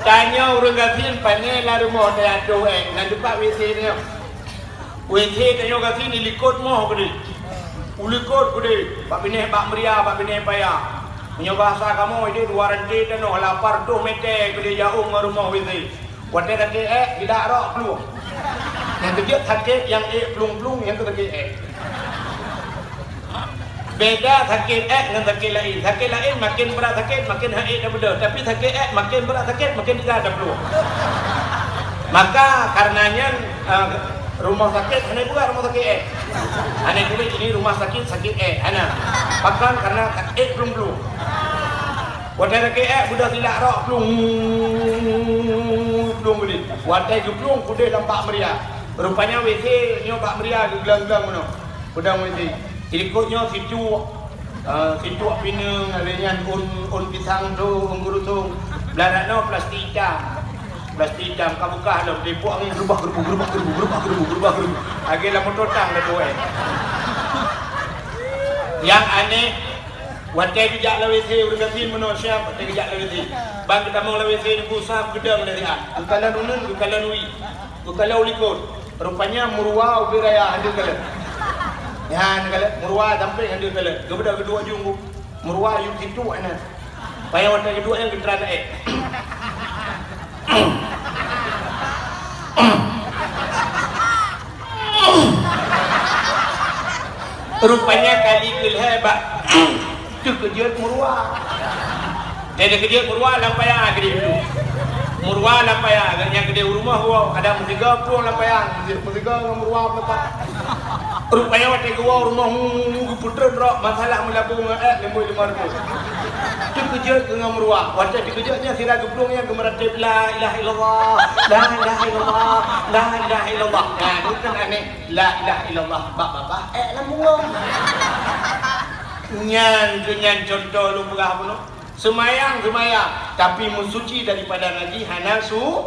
Tanyoe ureuëng gasien pané lam rumoh teuatoh ék, na teupat W C nyoe. W C tanyoe gasien di likot moh keudeh. U likot keudeh, bak binéh bak meuria, bak binéh paya. Meunyoe bahasa kamoe ideh dua ranté tanoh, lapan reutôh mètè keudeh jaoh ngon rumoh W C. Watèe sakét ék, geudak rok plueng. Nyang keujeuet sakét nyang ék plueng-plueng, nyang keu sakét ék. Beda sakét ék ngon sakét laén. Sakét laén maken brat sakét, maken han ék tabeudôh. Tapi sakét ék maken brat sakét, maken teuga taplueng. Maka karena nyan, eh, rumoh sakét hana buka rumoh sakét ék. Hana tuléh ini rumah sakit, sakét ék. Hana. Pakon karena ék plueng-plueng. Watèe sakét ék, beudôh silak rok plueng, plueng keudeh. Watèe geuplueng keudeh lam bak meuria. Rupanya W C nyoe bak meuria geuglang-glang meunoe. Peudong W C. Di likot nyoe situek. Ah, situek pineung, lheueh nyan ôn, ôn pisang tu, ôn geurusong. Blah nyoe plastik itam. Plastik itam ka beukah lom, dipuek angén geurubah-geurubah, geurubah-geurubah, geurubah-geurubah, geurubah-geurubah. Lagèe lam moto tang dah tuwai. Nyang aneh, watèe geujak lam W C ureueng gasien meunoe siap, watèe geujak lam W C. Ban geutamong lam W C neupue sab geudong lé siat. Geukalon uneun, geukalon wie. Geukalon u likot. Rupanya meuruwa ubé raya hana kalon. Nyan kalon, meuruwa sampéng hana kalon. Geubeudôh geuduek aju. Meuruwa aju situek nyan. Payah watèe geuduek nyan geutran ék. Rupanya kali keulhèe bak teukeujot meuruwa. Teukeujot meuruwa lam paya keudeh dulu. Meuruwa lam paya, gobnyan keudeh u rumoh woe, ada meusigoe plueng lam paya, meusigoe ngon meuruwa meuleupah. Rupanya watèe geuwoe u rumoh, hmm, geupeutreun rok, masalah meulabong ngon ék limong limong reutôh. Teukeujot ngon meuruwa. Watèe teukeujot nyan sira geuplueng nyan geumeuratéb, "La ilaha illallah, la ilaha illallah, la ilaha illallah." Nah, bukan aneh. La ilaha illallah bak babah ék lam bungong. Nyan keuh nyan contoh lôn peugah bunoe. Seumayang, seumayang, tapi meusuci daripada najih hana su-,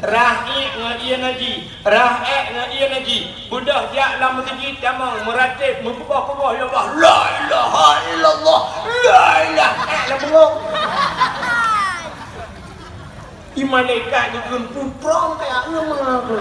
rhah ék ngon ié najih, rhah ék ngon ié najih. Beudôh jak lam meuseujid tamong meuratéb meukeubah-keubah, "Ya Allah, la ilaha illallah, la ilaha," ék lam bungong. I malaikat geukheun puprong kaya ngeuma tu.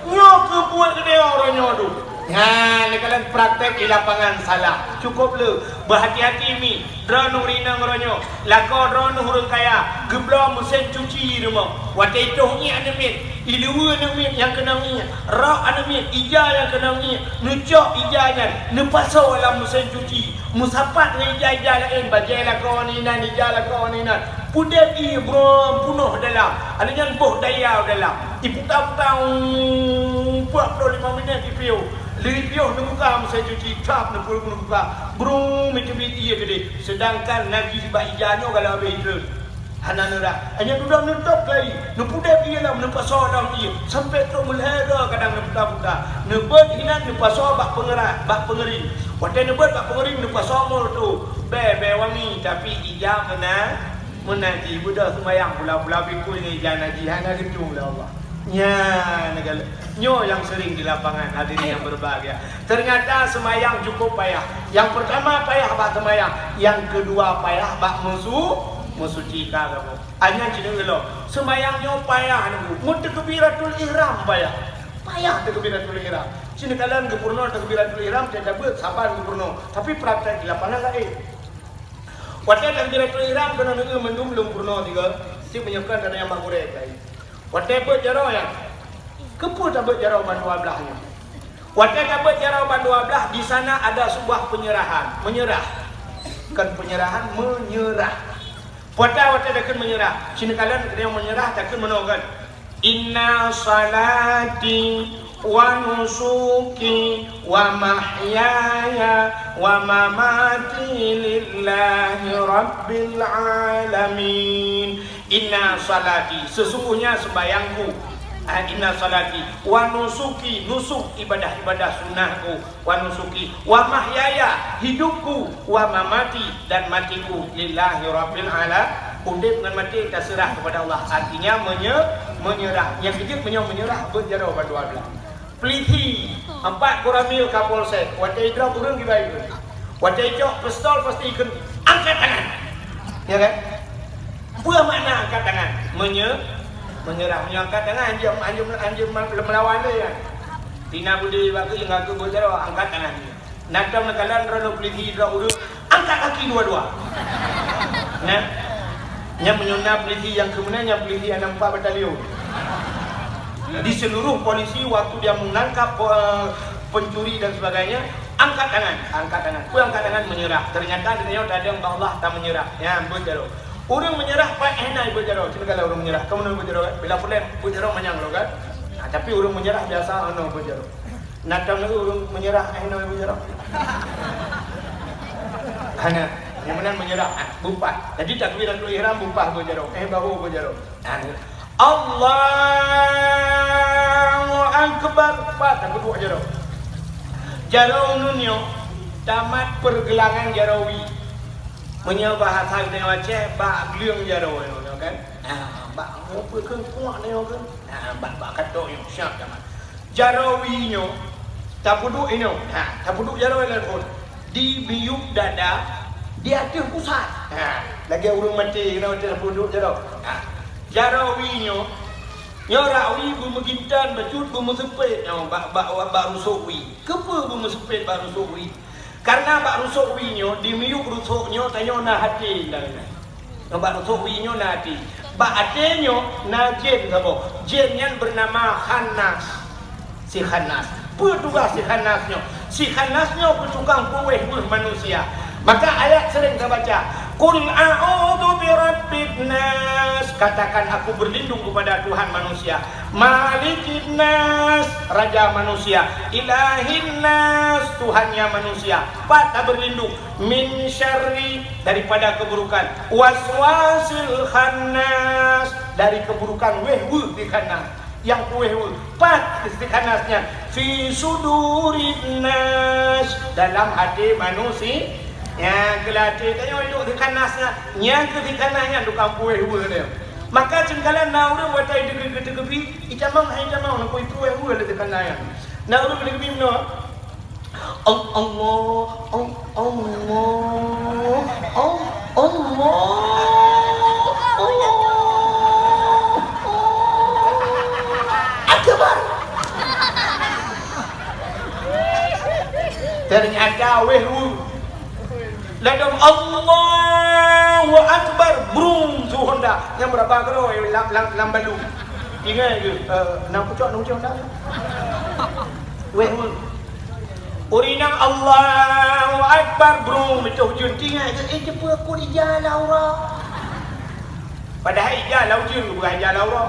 Nyoe keuh buet geude uroe nyoe tu. Nyan, neukalon praktek di lapangan salah. Cukup le, beuhati-hati mi. Droeneuh rinong uroe nyoe. Lakoe droeneuh ureueng kaya, geubloe meusén cuci rumoh. Watèe itoh ié aneuk miet, iluweue aneuk miet nyang keunong ié, rok aneuk miet ija nyang keunong ié, neucok ija nyan, neupasoe lam meusén cuci. Meusapat ngon ija-ija laén, bajèe lakoe ngon inan, ija lakoe ngon inan. Pudeb ié brong punoh dalam. Aneuk nyan boh daya dalam. Iputa-puta, puak ploh limong minét ipiôh. Lheuh ipiôh neubuka meusén cuci, trap neupeu-, neubuka. Brong meuteubiet ié keudeh. Seudangkan najih bak ija nyoe galak habéh itrön. Hana neurhah. Hanya dudoe neutôb kali, neupudeb ié lom, neupasoe lom ié, sampoe trok meulhèe droe kadang neuputa-puta. Neubeuet hinan neupasoe bak peungeurat, bak peungeuring. Watèe neubeuet bak peungeuring neupasoe mur tu, bèe, bèe wangi, tapi ija meuna-, meunajih. Beudôh seumayang pula-pula bikui ngon ija najih, hana geutueng lé Allah. Nyan, nyoe nyang seuring di lapangan, hadirin yang berbahagia. Ternyata seumayang cukup payah. Yang pertama payah bak seumayang, yang kedua payah bak meusu-, meusuci ka kamoe. Hanya cit deungoe lom. Seumayang nyoe payah nunggu. Ngon takbiratul ihram payah. Payah takbiratul ihram. Sinoe kalon geupeurunoe takbiratul ihram, tiep-tiep beuet saban geupeurunoe. Tapi praktek di lapangan laén. Watèe takbiratul ihram keunoe neueu mandum lôn peurunoe sigoe. Cit meunyoe kon ada nyang mak gurèe laén. Watèe beuet jaroe nyan, keupeue tabeuet jaroe ban dua blaih nyoe? Watèe tabeuet jaroe ban dua blaih, di sana ada sebuah penyerahan. Menyerah. Kon penyerahan, menyerah. Peue ata watèe takheun menyerah? Sinoe kalon keudeh menyerah takheun meunoe kon. Inna salati wa nusuki wa mahyaya wa mamati lillahi rabbil alamin. Inna salati, sesungguhnya sembahyangku. Ah, inna salati, wa nusuki, nusuk, ibadah-ibadah sunnahku, wa nusuki, wa mahyaya, hidupku, wa mamati, dan matiku, lillahi rabbil ala-, udeb ngon maté taseurah kepada Allah, artinya menye-, Meunyeurah. Nyang keujeuet meunyoe meunyeurah, beuet jaroe bandua blaih. Pulisi, empat koramil Kapolsek, watèe idrop ureueng kiban ikheun. Watèe icok pistol pasti ikheun, "Angkat tangan!" Ya kan? Peue makna angkat tangan? Meunye-, meunyeurah. Meunyoe angkat tangan, hanjeuet, hanjeuet, hanjeuet meulawan lé nyan. Tina budi bak keuh ngaku beuet jaroe, angkat tangan. Na tom neukalon droeneuh pulisi droe ureueng, angkat kaki dua-dua. Nah, nyan meunyoe na pulisi nyang keu meunan, nyan pulisi enam empat batalion. Di seluruh polisi waktu dia menangkap, eh, pencuri dan sebagainya, angkat tangan, angkat tangan. Peue angkat tangan? Meunyeurah. Ternyata di tanyoe tadong bak Allah tameunyeurah. Nyan beuet jaroe. Ureueng meunyeurah paih na beuet jaroe. Cit kala ureueng meunyeurah. Kamoe na beuet jaroe kan? Bila pulen beuet jaroe manyang lom kan? Nah, tapi ureueng meunyeurah biasa hana beuet jaroe. Na tom ureueng meunyeurah, eh, nyoe beuet jaroe? Hana. Nyang meunan meunyeurah, ah, bupah. Jadi takbiratul ihram bupah beuet jaroe. Eh, bahu beuet jaroe. Ah, Allahu Akbar. Pat tapeuduek jaroe. Jaroe uneun nyoe tamat pergelangan jaroe wie. Meunyoe bahasa geutanyoe Aceh, bak gleueng jaroe nyoe kan. Ah, bak nyoe peue kheun, kuak nyoe kheun. Ah, bak, bak katok nyoe, siap tamat. Jaroe wie nyoe, tapeuduek inoe. Ha, tapeuduek jaroe lakoe. Di miyueb dada, di ateueh pusat. Ha, lagèe ureueng maté keunoe tapeuduek jaroe. Ha, jaroe wie nyoe, nyoe rak wie beumeugintan, bacut beumeuseupet nyoe bak, bak, bak rusok wie. Keupeue beumeuseupet bak rusok wie? Karena bak rusok wie nyoe, di miyueb rusok nyoe tanyoe na até. Nyoe bak rusok wie nyoe na até. Bak até nyoe na jén saboh. Jén nyan beunama Khannas. Si Khannas. Peue tugaih si Khannas nyoe? Si Khannas nyoe peutukang peuwéh weueh manusia. Maka ayat sering tabaca, "Qul a'udzu birabbin nas." Katakan, "Aku berlindung kepada Tuhan manusia." Malikin nas, raja manusia. Ilahin nas, Tuhannya manusia. Pat taberlindung, min syarri, daripada keburukan. Waswasil khannas, dari keburukan wéh weueh si Khannas. Nyang peuwéh weueh. Pat si Khannas nyan? Fi sudurin nas, dalam até manusia. Nyang keu até tanyoe duek si Khannas nyan. Nyang keu si Khannas nyan tukang peuwéh weueh dia. Maka ceukalon na ureueng watèe teukeubie, itamong hai tamong, na peuwéh weueh lé teuka na nyan. Na ureueng teukeubie meunoe. Al-, Allah, al-, Allah, al-, Allah, Allah Akbar. Ternyata wéh weueh. Ladôm Allahu Akbar, brum, su Honda. Nyang beurapa kilo lam, lam, lam balu. Ingat ke? Eh, na pucok, na pucok Honda. Wéh, wéh. Ureueng inong Allahu Akbar, brum, itu ujeuen. Ingat ke? Eh, cepat ku ija Laura. Padahai ija lau ujeuen, bukan ija Laura.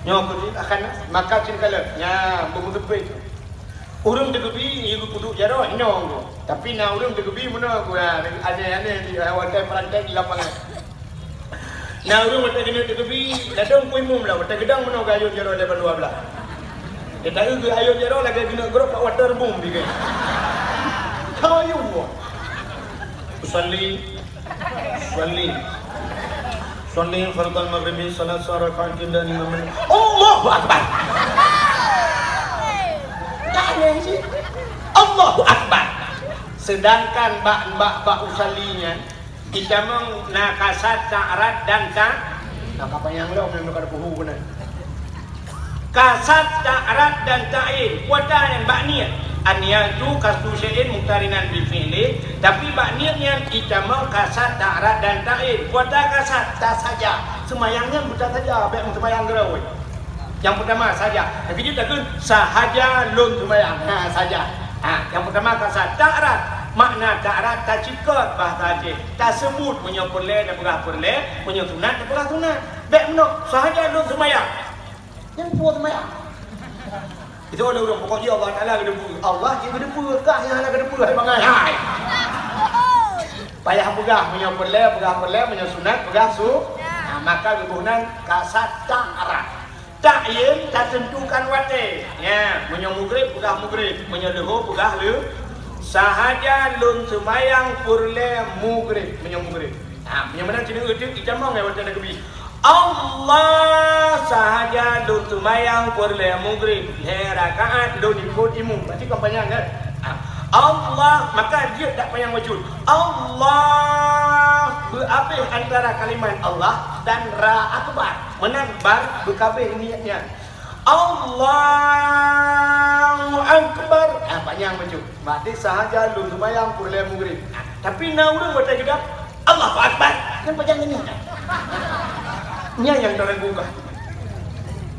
Nyoe ku akan maka cin kala. Nya, beumeuteupeue. Ureueng teukeubie, ié geupeuduek jaroe, inong tu. Tapi na ureueng teukeubie meunoe, ku, ha, aneh-aneh di, ha, watèe peurantèe di lapangan. Na ureueng watèe keuneuk teukeubie, ladôm ku imum lah, watèe geudong meunoe geuayôn jaroe lé bandua blaih. Geutanyoe geuayôn jaroe lagèe keuneuk grop bak waterboom di geuh. Kayém. Usalli. Shalli. Shalli fardal maghribi salasa raka'atin dan imamin. Allahu Akbar. Tak ada sih. Allahu Akbar. Sedangkan bak, bak, bak usalli nyan, itamong na kasat, ta'rad dan ta-, na kapanyang lom nyang ka puhu keunan. Kasat, ta'rad dan ta'yin. Kuata nyan bak niet. An-niyatu qasdu syai'in muqtarinan bi fi'lih, tapi bak niet nyan itamong kasat, ta'rad dan ta'yin. Kuata kasat, tasaja. Seumayang nyan beutasaja, bèk meuseumayang geurôi. Nyang peutama saja. Nyang keujeuet takheun sahaja lôn seumayang. Ha, saja. Ha, nyang peutama kasat, ta'rad. Makna ta'rad tacikot bahasa Aceh. Taseubut meunyoe peureulèe tapeugah peureulèe, meunyoe sunat tapeugah sunat. Bèk meunoe, sahaja lôn seumayang. Nyang peue seumayang? Itu ada ureueng pokok jih Allah Taala geudeupeue. Allah jih geudeupeue, kah nyang hana geudeupeue hai bangai. Hai. Payah peugah, meunyoe peureulèe peugah peureulèe, meunyoe sunat peugah su-, ha, maka geuboh nan kasat ta'rad. Ta'yin tateuntukan watèe. Nya, meunyoe mugrib peugah mugrib, meunyoe leuhô peugah leu-, sahaja lôn seumayang peureulèe mugrib, meunyoe mugrib. Ha, meunyoe meunan cit neu-eu teuk itamong watèe na geubi. Allah sahaja lôn seumayang peureulée Maghrib lhée rakaat lôn ikot imum. Berarti kan panyang, kan? Ah. Allah, maka jeuet dak panyang bacut. Allah beuabéh antara kalimat Allah dan ra akbar. Meunan bar beukabéh niet nyan. Allahu Akbar. Ah, panyang bacut. Berarti sahaja lôn seumayang peureulée Maghrib. Ah, tapi na ureuëng watée geudong, Allahu Akbar. Kan panyang ini. Nyan nyang teureung gugah.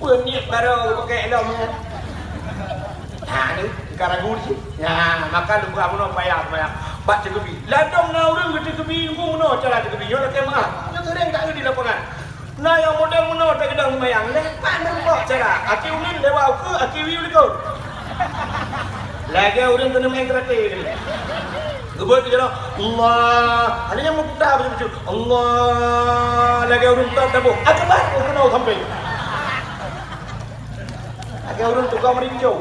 Peue niet baroe pakai lom nyan. Ha, ni, ka ragu di. Ya, maka lôn buka bunoe payah seumayang. Bak teukeubie. Ladôm na ureuëng geuteukeubie, bunoe cara teukeubie. Nyoe lakée meuah. Nyoe seuréng that di lapangan. Na nyang model meunoe teugeudong seumayang, lé pat meurumpok cara. Aki unin lewat ukeue, aki wieu likot. Lagée ureuëng keuneuk main karate. Geubeuet jaroe, Allah. Ada nyang meuputa bacut-bacut. Allah. Lagée ureuëng top daboh. Akbar, oh, keunoe sampai. Lagée ureuëng tukang merinco.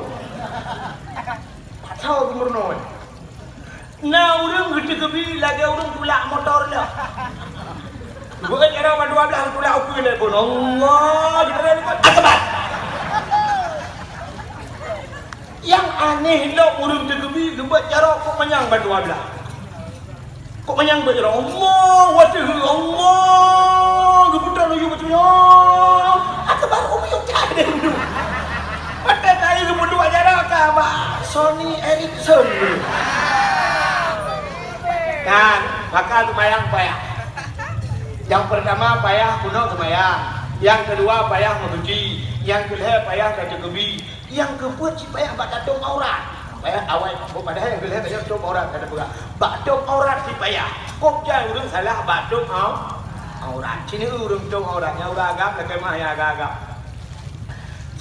Patau geumeurunoe. Na ureuëng geuteukeubie lagée ureuëng tulak motor lom. Bukan cara ban dua belas tulak ukeue lé pun. Allah, geuteukeubie lé pun. Akbar. Nyang aneh lom ureuëng teukeubie geubuet jaroe kok manyang ban dua belas. Kok manyang ban jaroe. Allah, watée Allah, geuputar laju macam nyoe. Akbar, umi ucah deh dulu. Watée tadi geupeudua jaroe ka bak Sony Ericsson. Kan, maka seumayang payah. Yang pertama payah keunoe seumayang. Yang kedua payah meusuci. Yang kelhée payah tateukeubie. Yang keupeuet cit payah bak tatôp aurat. Payah awai, padahai yang kelhée tanyoe tôp aurat ka tapeugah. Bak tôp aurat cit payah. Kok jai ureuëng salah bak tôp au-, aurat. Cit ureuëng tôp aurat nyang ureuëng agam lakée meuah nyang agam-agam.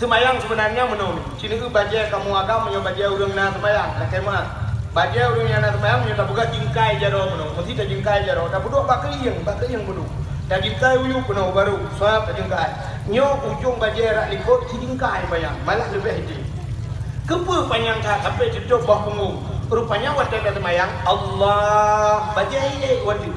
Seumayang seubeunarnya meunoe. Cit neu bajée kamoe agam meunyoe bajée ureuëng na seumayang, lakée meuah. Bajée ureuëng nyang na seumayang meunyoe tapeugah jingkai jaroe meunoe, meusti tajingkai jaroe, tapeuduek bak keuieng, bak keuieng peuduek. Tajingkai u yup keunoe baru, sab tajingkai. Nyoe ujong bajée rot likot, sijingkai panyang, malah leubeh idéh. Keupeue panyang that sampai teutôp boh punggong? Rupanya watée taseumayang, Allah, bajée ék watée.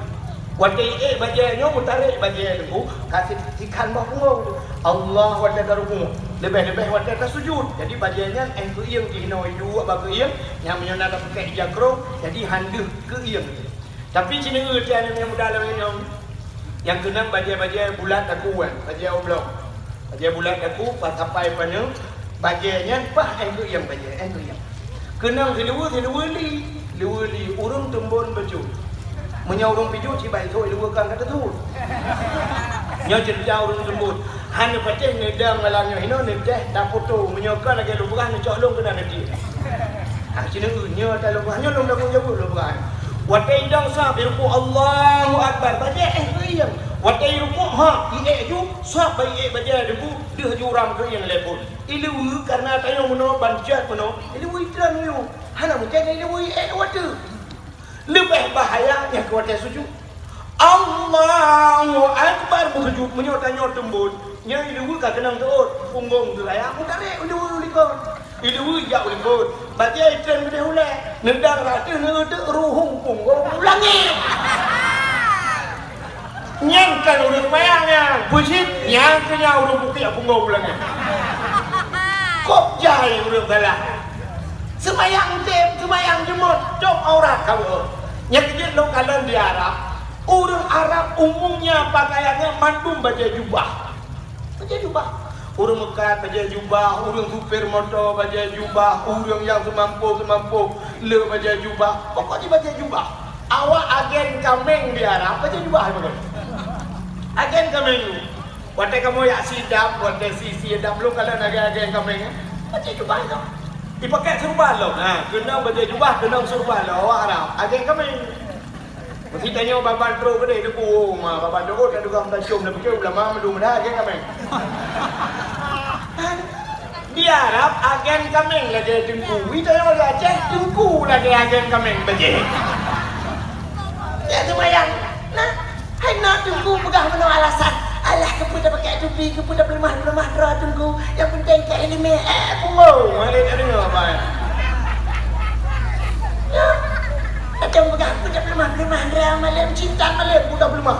Watée ék bajée nyoe meutarek bajée teungku, ka si-, sikhan boh punggong tu. Allah watée tarukuk, leubeh-leubeh watée tasujut. Jadi bajée nyan éh keuieng jih inoe iduek bak keuieng, nyang meunyoe na tapeukek ija krong, jadi han deuh keuieng. Tapi sineuk teuh aneuk nyang muda lagée nyoe, nyang keunong bajée-bajée bulat daku, eh, bajée oblong. Bajée bulat daku, pas sapai paneuk, bajée nyan paih éh keuieng bajée, éh keuieng. Keunong siluweue, siluweue li, luweue li, ureuëng teumbon bacut. Meunyoe ureuëng pijuet, sibai sôk luweue kan ka teuthut. Nyoe ceurita ureuëng teumbon. Hana patéh neudong malam nyoe hinoe neuteh tapoto. Meunyoe ka lagée lôn peugah neucok lôn keunan neutiek. Ha, sineuk nyoe ata lôn peugah, nyoe lôn dabu-dabu lôn peugah. Watée idong sab irukuk Allahu Akbar, bajée éh keuieng. Watée irukuk, ha, iék ju, sab bak iék bajée debu, deuh ju ram keuieng lé phon. Iluweue kareuna tanyoe meunoe ban jeuet meunoe, iluweue itreun yue. Hana mungken iluweue iék watée. Leubeh bahaya nyang keu watée sujut. Allahu Akbar meusujut, meunyoe tanyoe teumbon, nyan iluweue ka keunong teuôt, punggong teuraya meutarek iluweue u likot. Iluweue jak u likot, bajée item keudeh ulée, neudang rot ateueh neuteuk ruhueng punggong u langét. Nyan kan ureuëng seumayang nyan, beusit nyan keu nyan ureuëng bukik punggong u langét. Kok jai ureuëng salah. Seumayang tem, seumayang jeumot, cok aurat ka beuôt. Nyang keujeuet lôn kalon di Arab, ureuëng Arab umumnya pakaiannya mandum bajée jubah. Bajée jubah. Ureuëng meukat bajée jubah, ureuëng supir moto bajée jubah, ureuëng nyang seumampôh-seumampôh le bajée jubah. Pokok jih bajée jubah. Awak agen kaméng di Arab bajée jubah pokok. Agen kaméng. Watée kamoe jak sidap, watée si, sidap lôn kalon agen-agen kaméng, eh. Bajée jubah lom. Ipakai seureuban lom. Ha, keunong bajée jubah, keunong seureuban lom. Awak Arab, agen kaméng. Meusi tanyoe babah trok keudeh, teungku, oh, ma, babah trok, oh, ka tukang tacom, dah pikir ulama mandum dah agen kaméng. Di Arab, agen kaméng lagée teungku. Di tanyoe di Aceh, teungku lagée agen kaméng bajée. Ya, seumayang. Nah, hai na teungku peugah meunoe alasan. Alah, keupeue tapakèk tupi, keupeue tapeuleumah-peuleumah droe teungku. Nyang penting keu ileumèe, eh, punggong. Malèe tak deungoe, Abang. Ya. Lagèe peugah, keupeue tapeuleumah-peuleumah droe malèe, cinta malèe, peue tapeuleumah.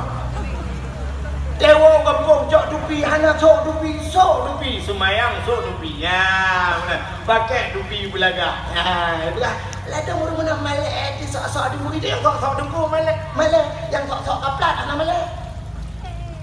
Tewo gampông, cok Pi hana sok dupi, sok dupi, seumayang sok dupi. Nyan, meunan. Pakai dupi beulagak. Ha, beulagak. Ladôm ureueng meunan malèe, eh, di sok-sok dupi, di sok-sok dupi malèe, malèe, nyang sok-sok kaplat hana malèe.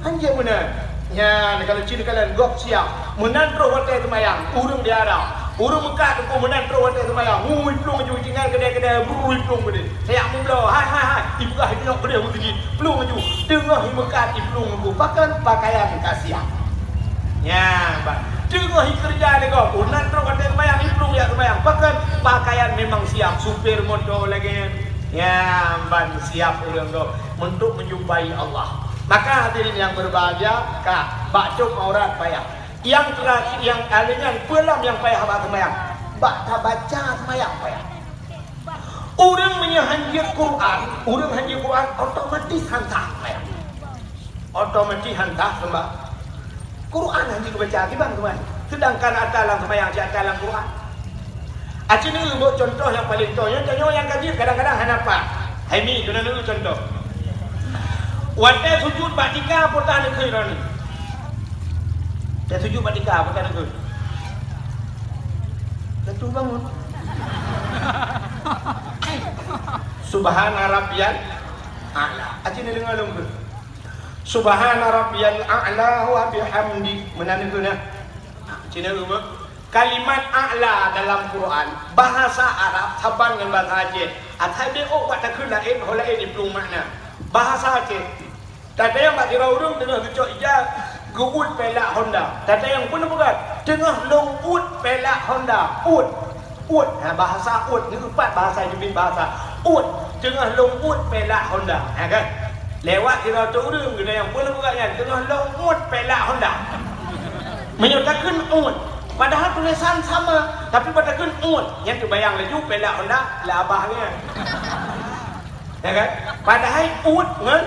Hanjeuet meunan. Nyan, kalau cit kalon gob siap. Meunan troh watèe seumayang, ureueng di arah. Ureueng meukat teungku meunan troh watèe seumayang. Ui, plueng ju tinggai keudè-keudè, ui, plueng keudè. Sayak meubloe, hai, hai, hai. Ipeugah inong keudè meuseujid. Plueng ju. Teungoh imeukat, iplueng teungku. Pakon? Pakaian ka siap. Nyan, ban. Teungoh ikeureuja lé gob. Meunan troh watèe seumayang, iplueng jak seumayang. Pakon? Pakaian memang siap. Supir moto lagèe nyan. Nyan, ban siap ureueng gob. Untuk menjumpai Allah. Maka hadirin yang berbahagia, ka, bak cop aurat payah. Nyang terakhir, nyang kali nyan, peue lom nyang payah bak seumayang? Bak tabaca seumayang payah. Ureueng meunyoe hanjeuet Quran, ureueng hanjeuet Quran, otomatis han sah seumayang. Otomatis han sah seumayang. Quran hanjeuet geubaca, kiban seumayang. Sedangkan ata lam seumayang, cit ata lam Quran. Aci neueu bak contoh nyang paleng toh, nyoe tanyoe nyang ka jeuet kadang-kadang hana pat. Hai mi, keuneuk neueu contoh. Watèe sujud bak tika, peue tan neukheun droeneuh? Watèe sujud bak tika, peue tan neukheun? Jatuh bangun. Subhana rabbiyal a'la. Aci neudeungoe lôn kheun. Subhana rabbiyal a'la wa bihamdi. Meunan neukheun, nah. Aci neueu bak. Kalimat a'la dalam Quran, bahasa Arab saban ngon bahasa Aceh. Asai beuôk bak takheun laén, ho laén jiplueng makna. Bahasa Aceh. Tatanyong bak sidroe ureueng teungoh geucok ija, geuôt pelak honda. Tatanyong, "Peue neupeugah?" "Teungoh lôn ôt pelak honda." Ôt. Ôt. Ha, bahasa ôt. Neupat bahasa jeubiet bahasa. Ôt. "Teungoh lôn ôt pelak honda." Ha, kan? Lewat sidroe ureueng geutanyong, "Peue neupeugah nyan?" "Teungoh lôn ôt pelak honda." Meunyoe takheun ôt, padahai tulisan sama, tapi bak takheun ôt, nyan teubayang laju pelak honda, lah abah nyan. Ya kan? Padahai ôt ngon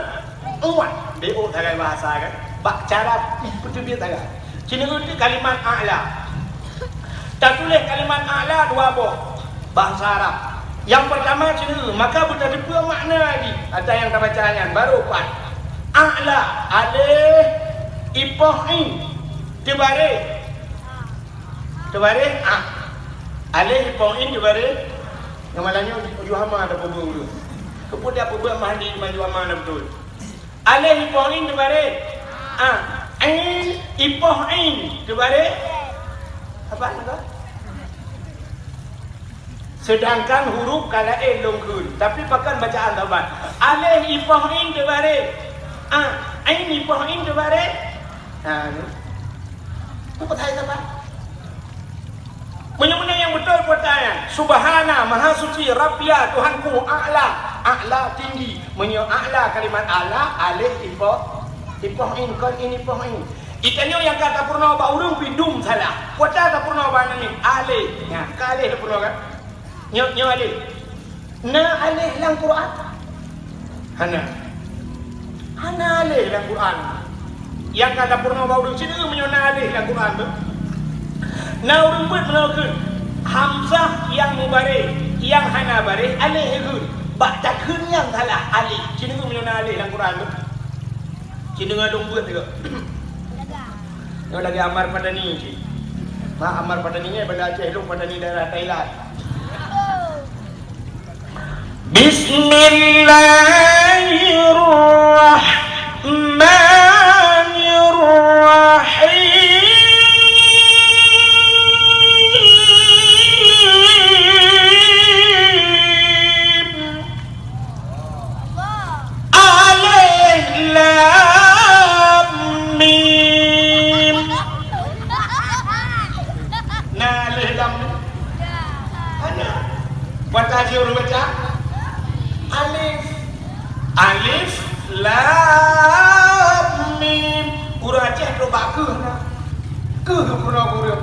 ôt, beuôt sagai bahasa kan? Bak cara peuteubiet sagai. Ci neueu kalimat a'la. Tatuléh kalimat a'la dua boh bahasa Arab. Nyang peurtama ci neueu, maka beutateupeue makna jih. Ata nyang tabaca nyan, barô pat. A'la, aléh, ipoh in, teubaré. Teubaré, a. Aléh, ipoh in, teubaré. Nyang malam nyoe ujoe hama tapeubeuet ureueng. Keupeue tapeubeuet mah di manjua hama na beutôi. Aléh ipoh in teubaré. A. Ain ipoh in teubaré. Apa tu? Sedangkan huruf ka laén lôn kheun, tapi pakon bacaan saban. Aléh ipoh in teubaré. A. Ain ipoh in teubaré. Ha, ni. Peue pasai saban? Meunyoe meunan nyang beutôi peue ata nyan, Subhana, Maha Suci, Rabbiya, Tuhanku, A'la, A'la, tinggi. Meunyoe A'la, kalimat A'la, aléh ipoh, ipoh in, kon in ipoh in. Geutanyoe nyang ka tapeurunoe bak ureueng pih dum salah. Peue ata tapeurunoe bak aneuk miet, aléh. Nyan, ka aléh tapeurunoe kan? Nyoe, nyoe aléh. Na aléh lam Quran? Hana. Hana aléh lam Quran. Nyang ka tapeurunoe bak ureueng, ci neueu meunyoe na aléh lam Quran tu. Na ureueng beuet meunoe kheun, hamzah nyang mubaré, nyang hana baré aléh kheun. Bak takheun nyan salah aléh. Ci neueu meunyoe na aléh lam Quran tu. Ci neueu lôn beuet juga. Nyoe lagèe Amar Padani cit. Mak Amar Padani nyan Banda Aceh, lôn Padani daerah Thailand. Bismillahirrahmanirrahim. Alif lam mim. Na alif lam mim? Hana. Buat tajih ureueng baca. Alif. Alif lam mim. Ureueng Aceh trok bak keuh na. Keuh geupurunoe gureueng.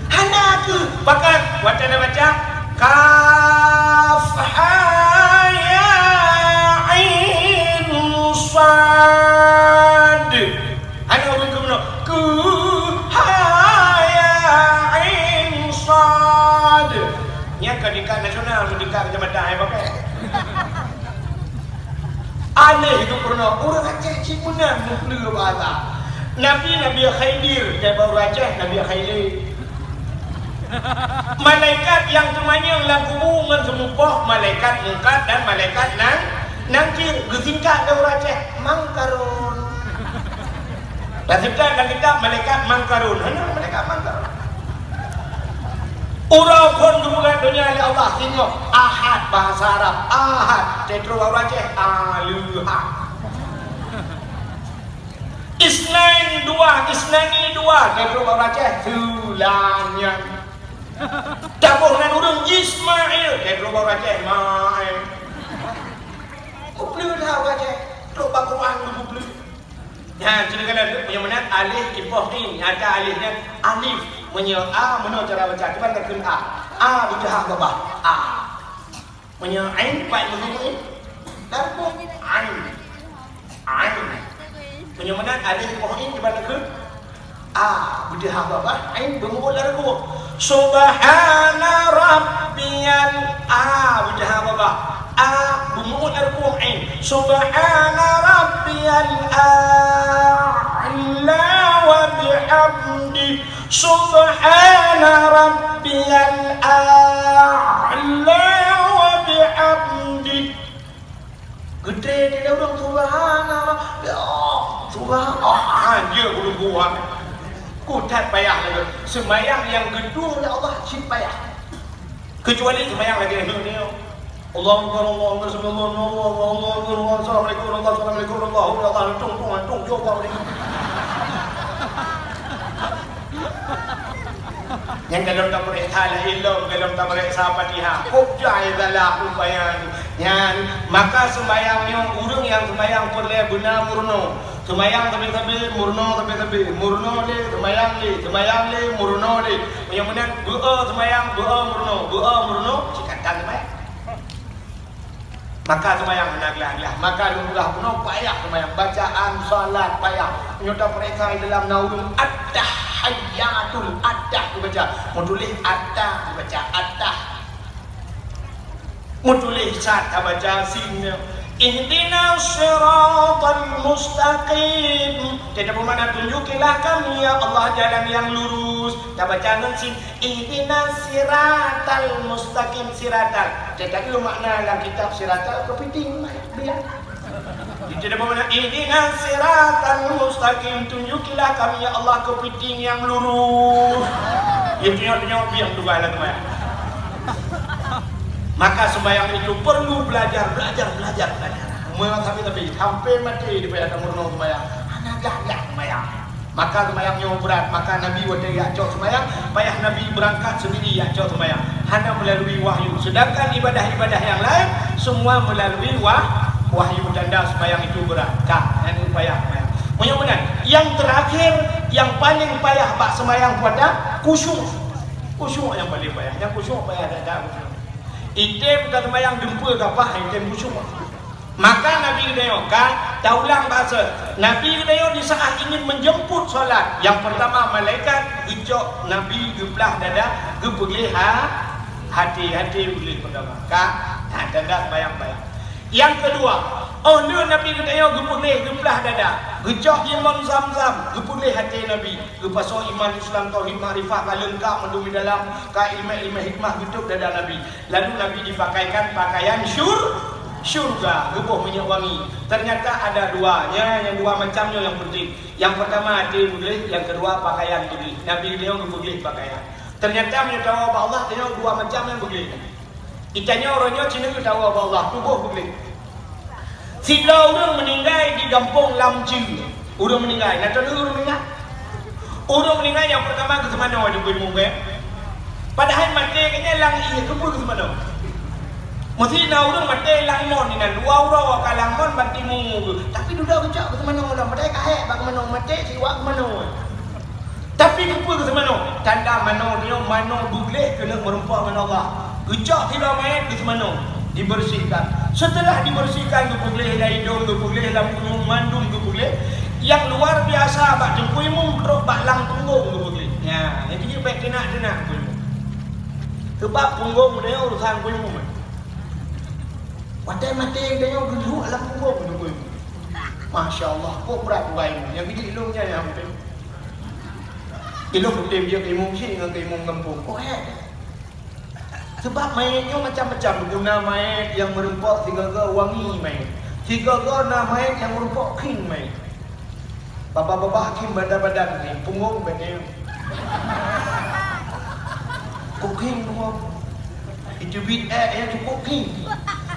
Hana keuh. Pakon watèe na baca, kaf ha ya ain sad. Hana ureueng geupurunoe, keuh ha ya ain sad. Nyan ka tingkat nasional, meudingkat keucamatan, hai pakai. Aléh geupurunoe, ureueng Aceh cit meunan meupeue bahasa. Nabi, Nabi Khidir, kaibau Aceh, Nabi Khidir. Malaikat nyang teumanyong lam kubu ngon seumupoh, malaikat Mungkar dan malaikat Nang-, Nangkir. Geusingkat lé ureueng Aceh, Mangkarun. Dan singkat lam kitab malaikat Mangkarun. Hana malaikat Mangkarun. Uroe phon geupeugah donya lé Allah singoh, Ahad, bahasa Arab, Ahad, teutroh bak ureueng Aceh, Aleuhad. Isnain dua, Isnani dua, teutroh bak ureueng Aceh, Seulanyat. Taboh nan ureueng Ismail, teutroh bak ureueng Aceh, Mael. Peubleue that ureueng Aceh, trok bak Quran geupeubleue. Nyan, seudeukah lagèe meunyoe meunan alif ipoh in, nyata alif nyan alif. Meunyoe a, meunoe cara baca, kiban takheun a. A beuteuhah babah, a. Meunyoe ain, pat meunan in? Lam rukoh, ain. Ain. Meunyoe meunan alif ipoh in, kiban takheun a, beuteuhah babah, ain beumu'un lam rukoh. Subhana rabbiyal, a beuteuhah babah, a beumu'un lam rukoh, ain. Subhana rabbiyal a'la wa bihamdi. Subhana rabbiyal a'la wa bihamdi. Geutré di dalam, subhana rabbi, subhana, ah, dia guru gua. Kutat payah lagèe. Seumayang nyang geuduek lé Allah cit payah. Keucuali seumayang lagèe nyoe. Allahu Akbar, Allahu Akbar, Allahu Akbar, Allahu Akbar, Allahu Akbar, Assalamualaikum, Allahu Akbar, Assalamualaikum, Allahu Akbar, Allahu Akbar, Allahu Akbar. Nyang galom tapareksa lé ilom, galom tapareksa Fatihah. Kok jai galak upaya nyan. Maka seumayang nyoe, ureueng nyang seumayang peureulèe beuna meurunoe. Seumayang sabe-sabe, meurunoe sabe-sabe, meurunoe lé, seumayang lé, seumayang lé, meurunoe lé. Meunyoe meunan, beu-o seumayang, beu-o meurunoe, beu-o meurunoe, cit ka tan seumayang. Maka seumayang hana glah-glah. Maka lôn peugah bunoe payah seumayang. Bacaan salat payah. Nyoe tapareksa di dalam na ureueng at-tahiyyatul, at-tah geubaca. Meutuléh at-tah geubaca, at-tah. Meutuléh sad tabaca sin. Ihdinas siratal mustaqim. Jadi bermakna, tunjukilah kami, ya Allah, jalan yang lurus. Tabaca ngon sin. Ihdinas siratal mustaqim, siratal. Tetapi makna lam kitab siratal keupiting, biang. Jadi, dia bermakna, ihdinas siratal mustaqim, tunjukilah kami, ya Allah, keupiting yang lurus. Ya, tunjuk-tunjuk biang tugai lah, teman. Maka sembahyang itu perlu belajar, belajar, belajar, belajar. Mulai sampai, sampai, sampai mati dia payah tak murno sembahyang. Hana gah-gah sembahyang. Maka seumayang nyoe brat, maka Nabi watèe jak cok seumayang, payah Nabi beurangkat seundiri jak cok seumayang, hana meulalui wahyu. Seudangkan ibadah-ibadah nyang laén, seumua meulalui wah-, wahyu, tanda seumayang itu brat. Ka, nyan payah seumayang. Meunyoe meunan, nyang teurakhir, nyang paleng payah bak seumayang puasa, khusyuk. Khusyuk nyang paleng payah. Nyang khusyuk payah that-that khusyuk. Item ka seumayang dumpeue ka paih, item khusyuk. Maka Nabi geutanyoe ka taulang bahasa. Nabi geutanyoe di saat ingin menjemput salat, nyang pertama malaikat geucok Nabi geuplah dada, geupeugleh ha-, hati, hati peugleh pertama. Ka, ha, tanda bayang-bayang. Nyang kedua, oh lheueh Nabi geutanyoe geupeugleh, geuplah dada, geucok limong Zam-Zam, geupeugleh hati Nabi, geupasoe iman, Islam, tauhid, makrifat, ka leungkap mandum di dalam, ka ileumèe-ileumèe hikmah geutôb dada Nabi. Lalu Nabi dipakaikan pakaian syur-, syurga, geuboh minyeuk wangi. Ternyata ada dua, nya, nyang dua macam nyoe nyang penting. Nyang pertama até beugleh, nyang kedua pakaian beugleh. Nabi geutanyoe geupeugleh pakaian. Ternyata meunyoe tawoe bak Allah, tanyoe dua macam nyang beugleh. Geutanyoe uroe nyoe sineuk tawoe bak Allah, tuboh beugleh. Sidroe ureueng meuninggai di gampông Lam Chieue. Ureueng meuninggai, na tahu ureueng meuninggai? Ureueng meuninggai nyang peurtama geuseumanoe di Teungku Imum, eh? Padahai maté geuh nyan lam ié, keupeue geuseumanoe? Meusti na ureueng maté lam mon inan, dua uroe ka lam mon ban timu geuh. Tapi dudoe geucok geuseumanoe lom, padahai ka hék bak manoe, maté siwak manoe. Tapi keupeue geuseumanoe? Tanda manoe nyoe, manoe beugleh keuneuk meureumpok ngon Allah. Geucok sidroe manyét geuseumanoe, dibeureusikan. Seuteulah dibeureusikan, geupeugleh lam idông, geupeugleh lam punyueng, mandum geupeugleh. Nyang luar biasa bak Teungku Imum, trok bak lam punggong geupeugleh. Nya, nyan jih bèk teunak-teunak Teungku Imum. Seubab punggong nyoe urusan Teungku Imum. Watèe maté nyoe geulhok lam punggong Teungku Imum. Masya Allah, kok brat bukai nyoe. Nyang keuneuk ilôn nyan nyang udép. Ilôn udép jeuet keu imum syik ngon keu imum gampông. Kok hék? Sabab manyét nyoe macam-macam. Guna manyét nyang meurumpok sigoe-goe wangi manyét. Sigoe-goe na manyét nyang meurumpok kring manyét. Babah-babah kring badan-badan kring. Punggong bèk nyoe. Kok kring punggong. Itu bit eh, eh, cukup kring.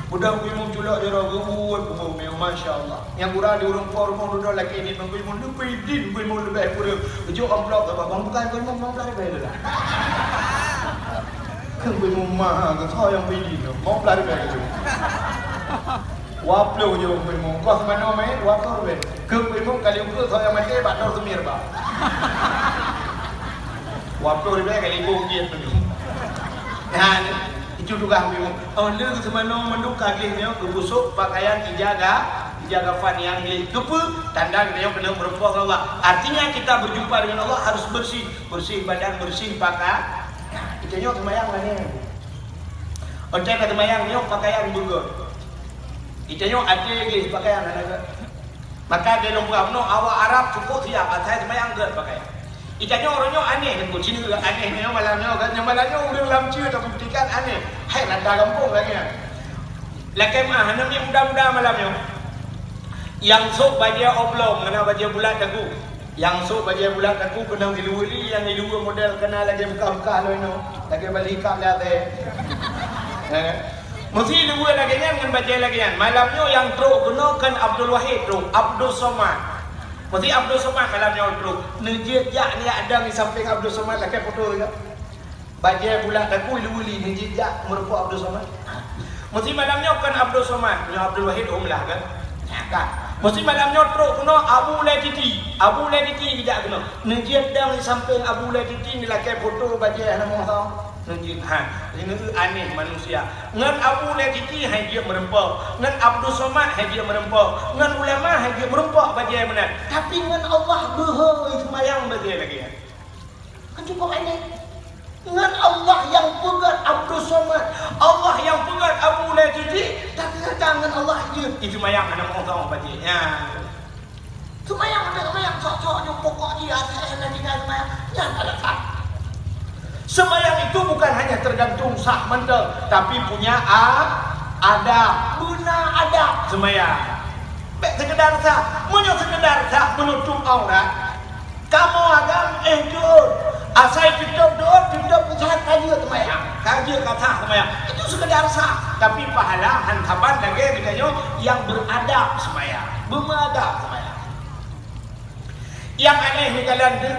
Udah keu imum culok jaroe geubuet punggong nyoe, masya Allah. Nyang gura di ureueng po rumoh dudoe lakèe nyan, keu imum leubeh din, keu imum leubeh kureueng. Ujok amplop, bang bukan keu imum lima belas ribèe lah. Keu imum mahal, keu soe nyang bidin, lima belas ribèe keu. Dua ploh je keu imum. Kos manoe manyét, dua ploh ribèe. Keu imum kali ukeue soe nyang maté, bak dor seumir, bah. Dua ploh ribèe kali lima ringgit tu. Nah, itu tugaih imum. Oh, le seumanoe mandum ka gleh nyoe, geupeusoe pakaian ijaga, ijaga fan nyang gleh. Keupeue? Tanda geutanyoe keuneuk meurumpok ngon Allah. Artinya, kita berjumpa dengan Allah harus bersih. Bersih badan, bersih pakaian. Nah, geutanyoe seumayang lagèe nyan. Watèe ka seumayang nyoe pakaian beugöt. Geutanyoe até gleh pakaian hana göt. Maka di lôn peugah bunoe, awak Arab cukup siap asai seumayang göt pakaian. Geutanyoe uroe nyoe aneh, Teungku, cit aneh nyoe malam nyoe kan. Nyang malam nyoe ureueng lam ceue tabuktikan aneh. Hai rata gampông lagèe nyan. Lakèe meu'ah, hana miet muda-muda malam nyoe. Nyang sôk bajèe oblong, hana bajèe bulat dagu. Nyang sôk bajèe bulat dagu keunong ilu-ilu, nyang ilu model keunan lagèe beukah-beukah lôn nyoe, lagèe bali kap lé até. Eh. Meusi ilu lagèe nyan ngon bajèe lagèe nyan. Malam nyoe nyang trôk keunoe kon Abdul Wahid trôk, Abdul Somad. Meusi Abdul Somad malam nyoe trôk. Neujeuet jak neujak dong di sampéng Abdul Somad lakèe foto juga. Bajèe bulat dagu ilu-ilu neujeuet jak meurumpok Abdul Somad. Meusi malam nyoe kon Abdul Somad, nyoe Abdul Wahid hom lah kan? Nyan kan. Meusi malam nyoe trôk keunoe Abu Lai Titi. Abu Lai Titi geujak keunoe. Neujeuet dong di sampéng Abu Lai Titi neulakèe foto bajèe hana meuhom. Neujeuet, ha. Ini aneh manusia. Ngon Abu Lai Titi hai jeuet meurumpok. Ngon Abdul Somad hai jeuet meurumpok. Ngon ulama hai jeuet meurumpok bajèe meunan. Tapi ngon Allah beuhôi seumayang bajèe lagèe nyan. Kan cukup aneh. Ngon Allah nyang peugöt Abdul Somad, Allah nyang peugöt Abu Lai Titi, tapi gata ngon Allah jeuet. Itu seumayang hana meuosong bajèe. Nyan. Seumayang ada seumayang cok-cok nyoe pokok jih asai hana tinggai seumayang. Nyan alasan. Seumayang itu bukan hanya tergantung sah mantong, tapi punya a-, adab. Beuna adab seumayang. Bèk sekedar sah. Meunyoe sekedar sah meunutôp aurat, kamoe agam, eh, jeuet. Asai teutôp jeuet, teutôp usah ka jeuet seumayang. Ka jeuet ka sah seumayang. Itu sekedar sah. Tapi pahala han saban lagèe geutanyoe nyang beuradab seumayang. Beumeuadab seumayang. Nyang aneh meukalan teuh,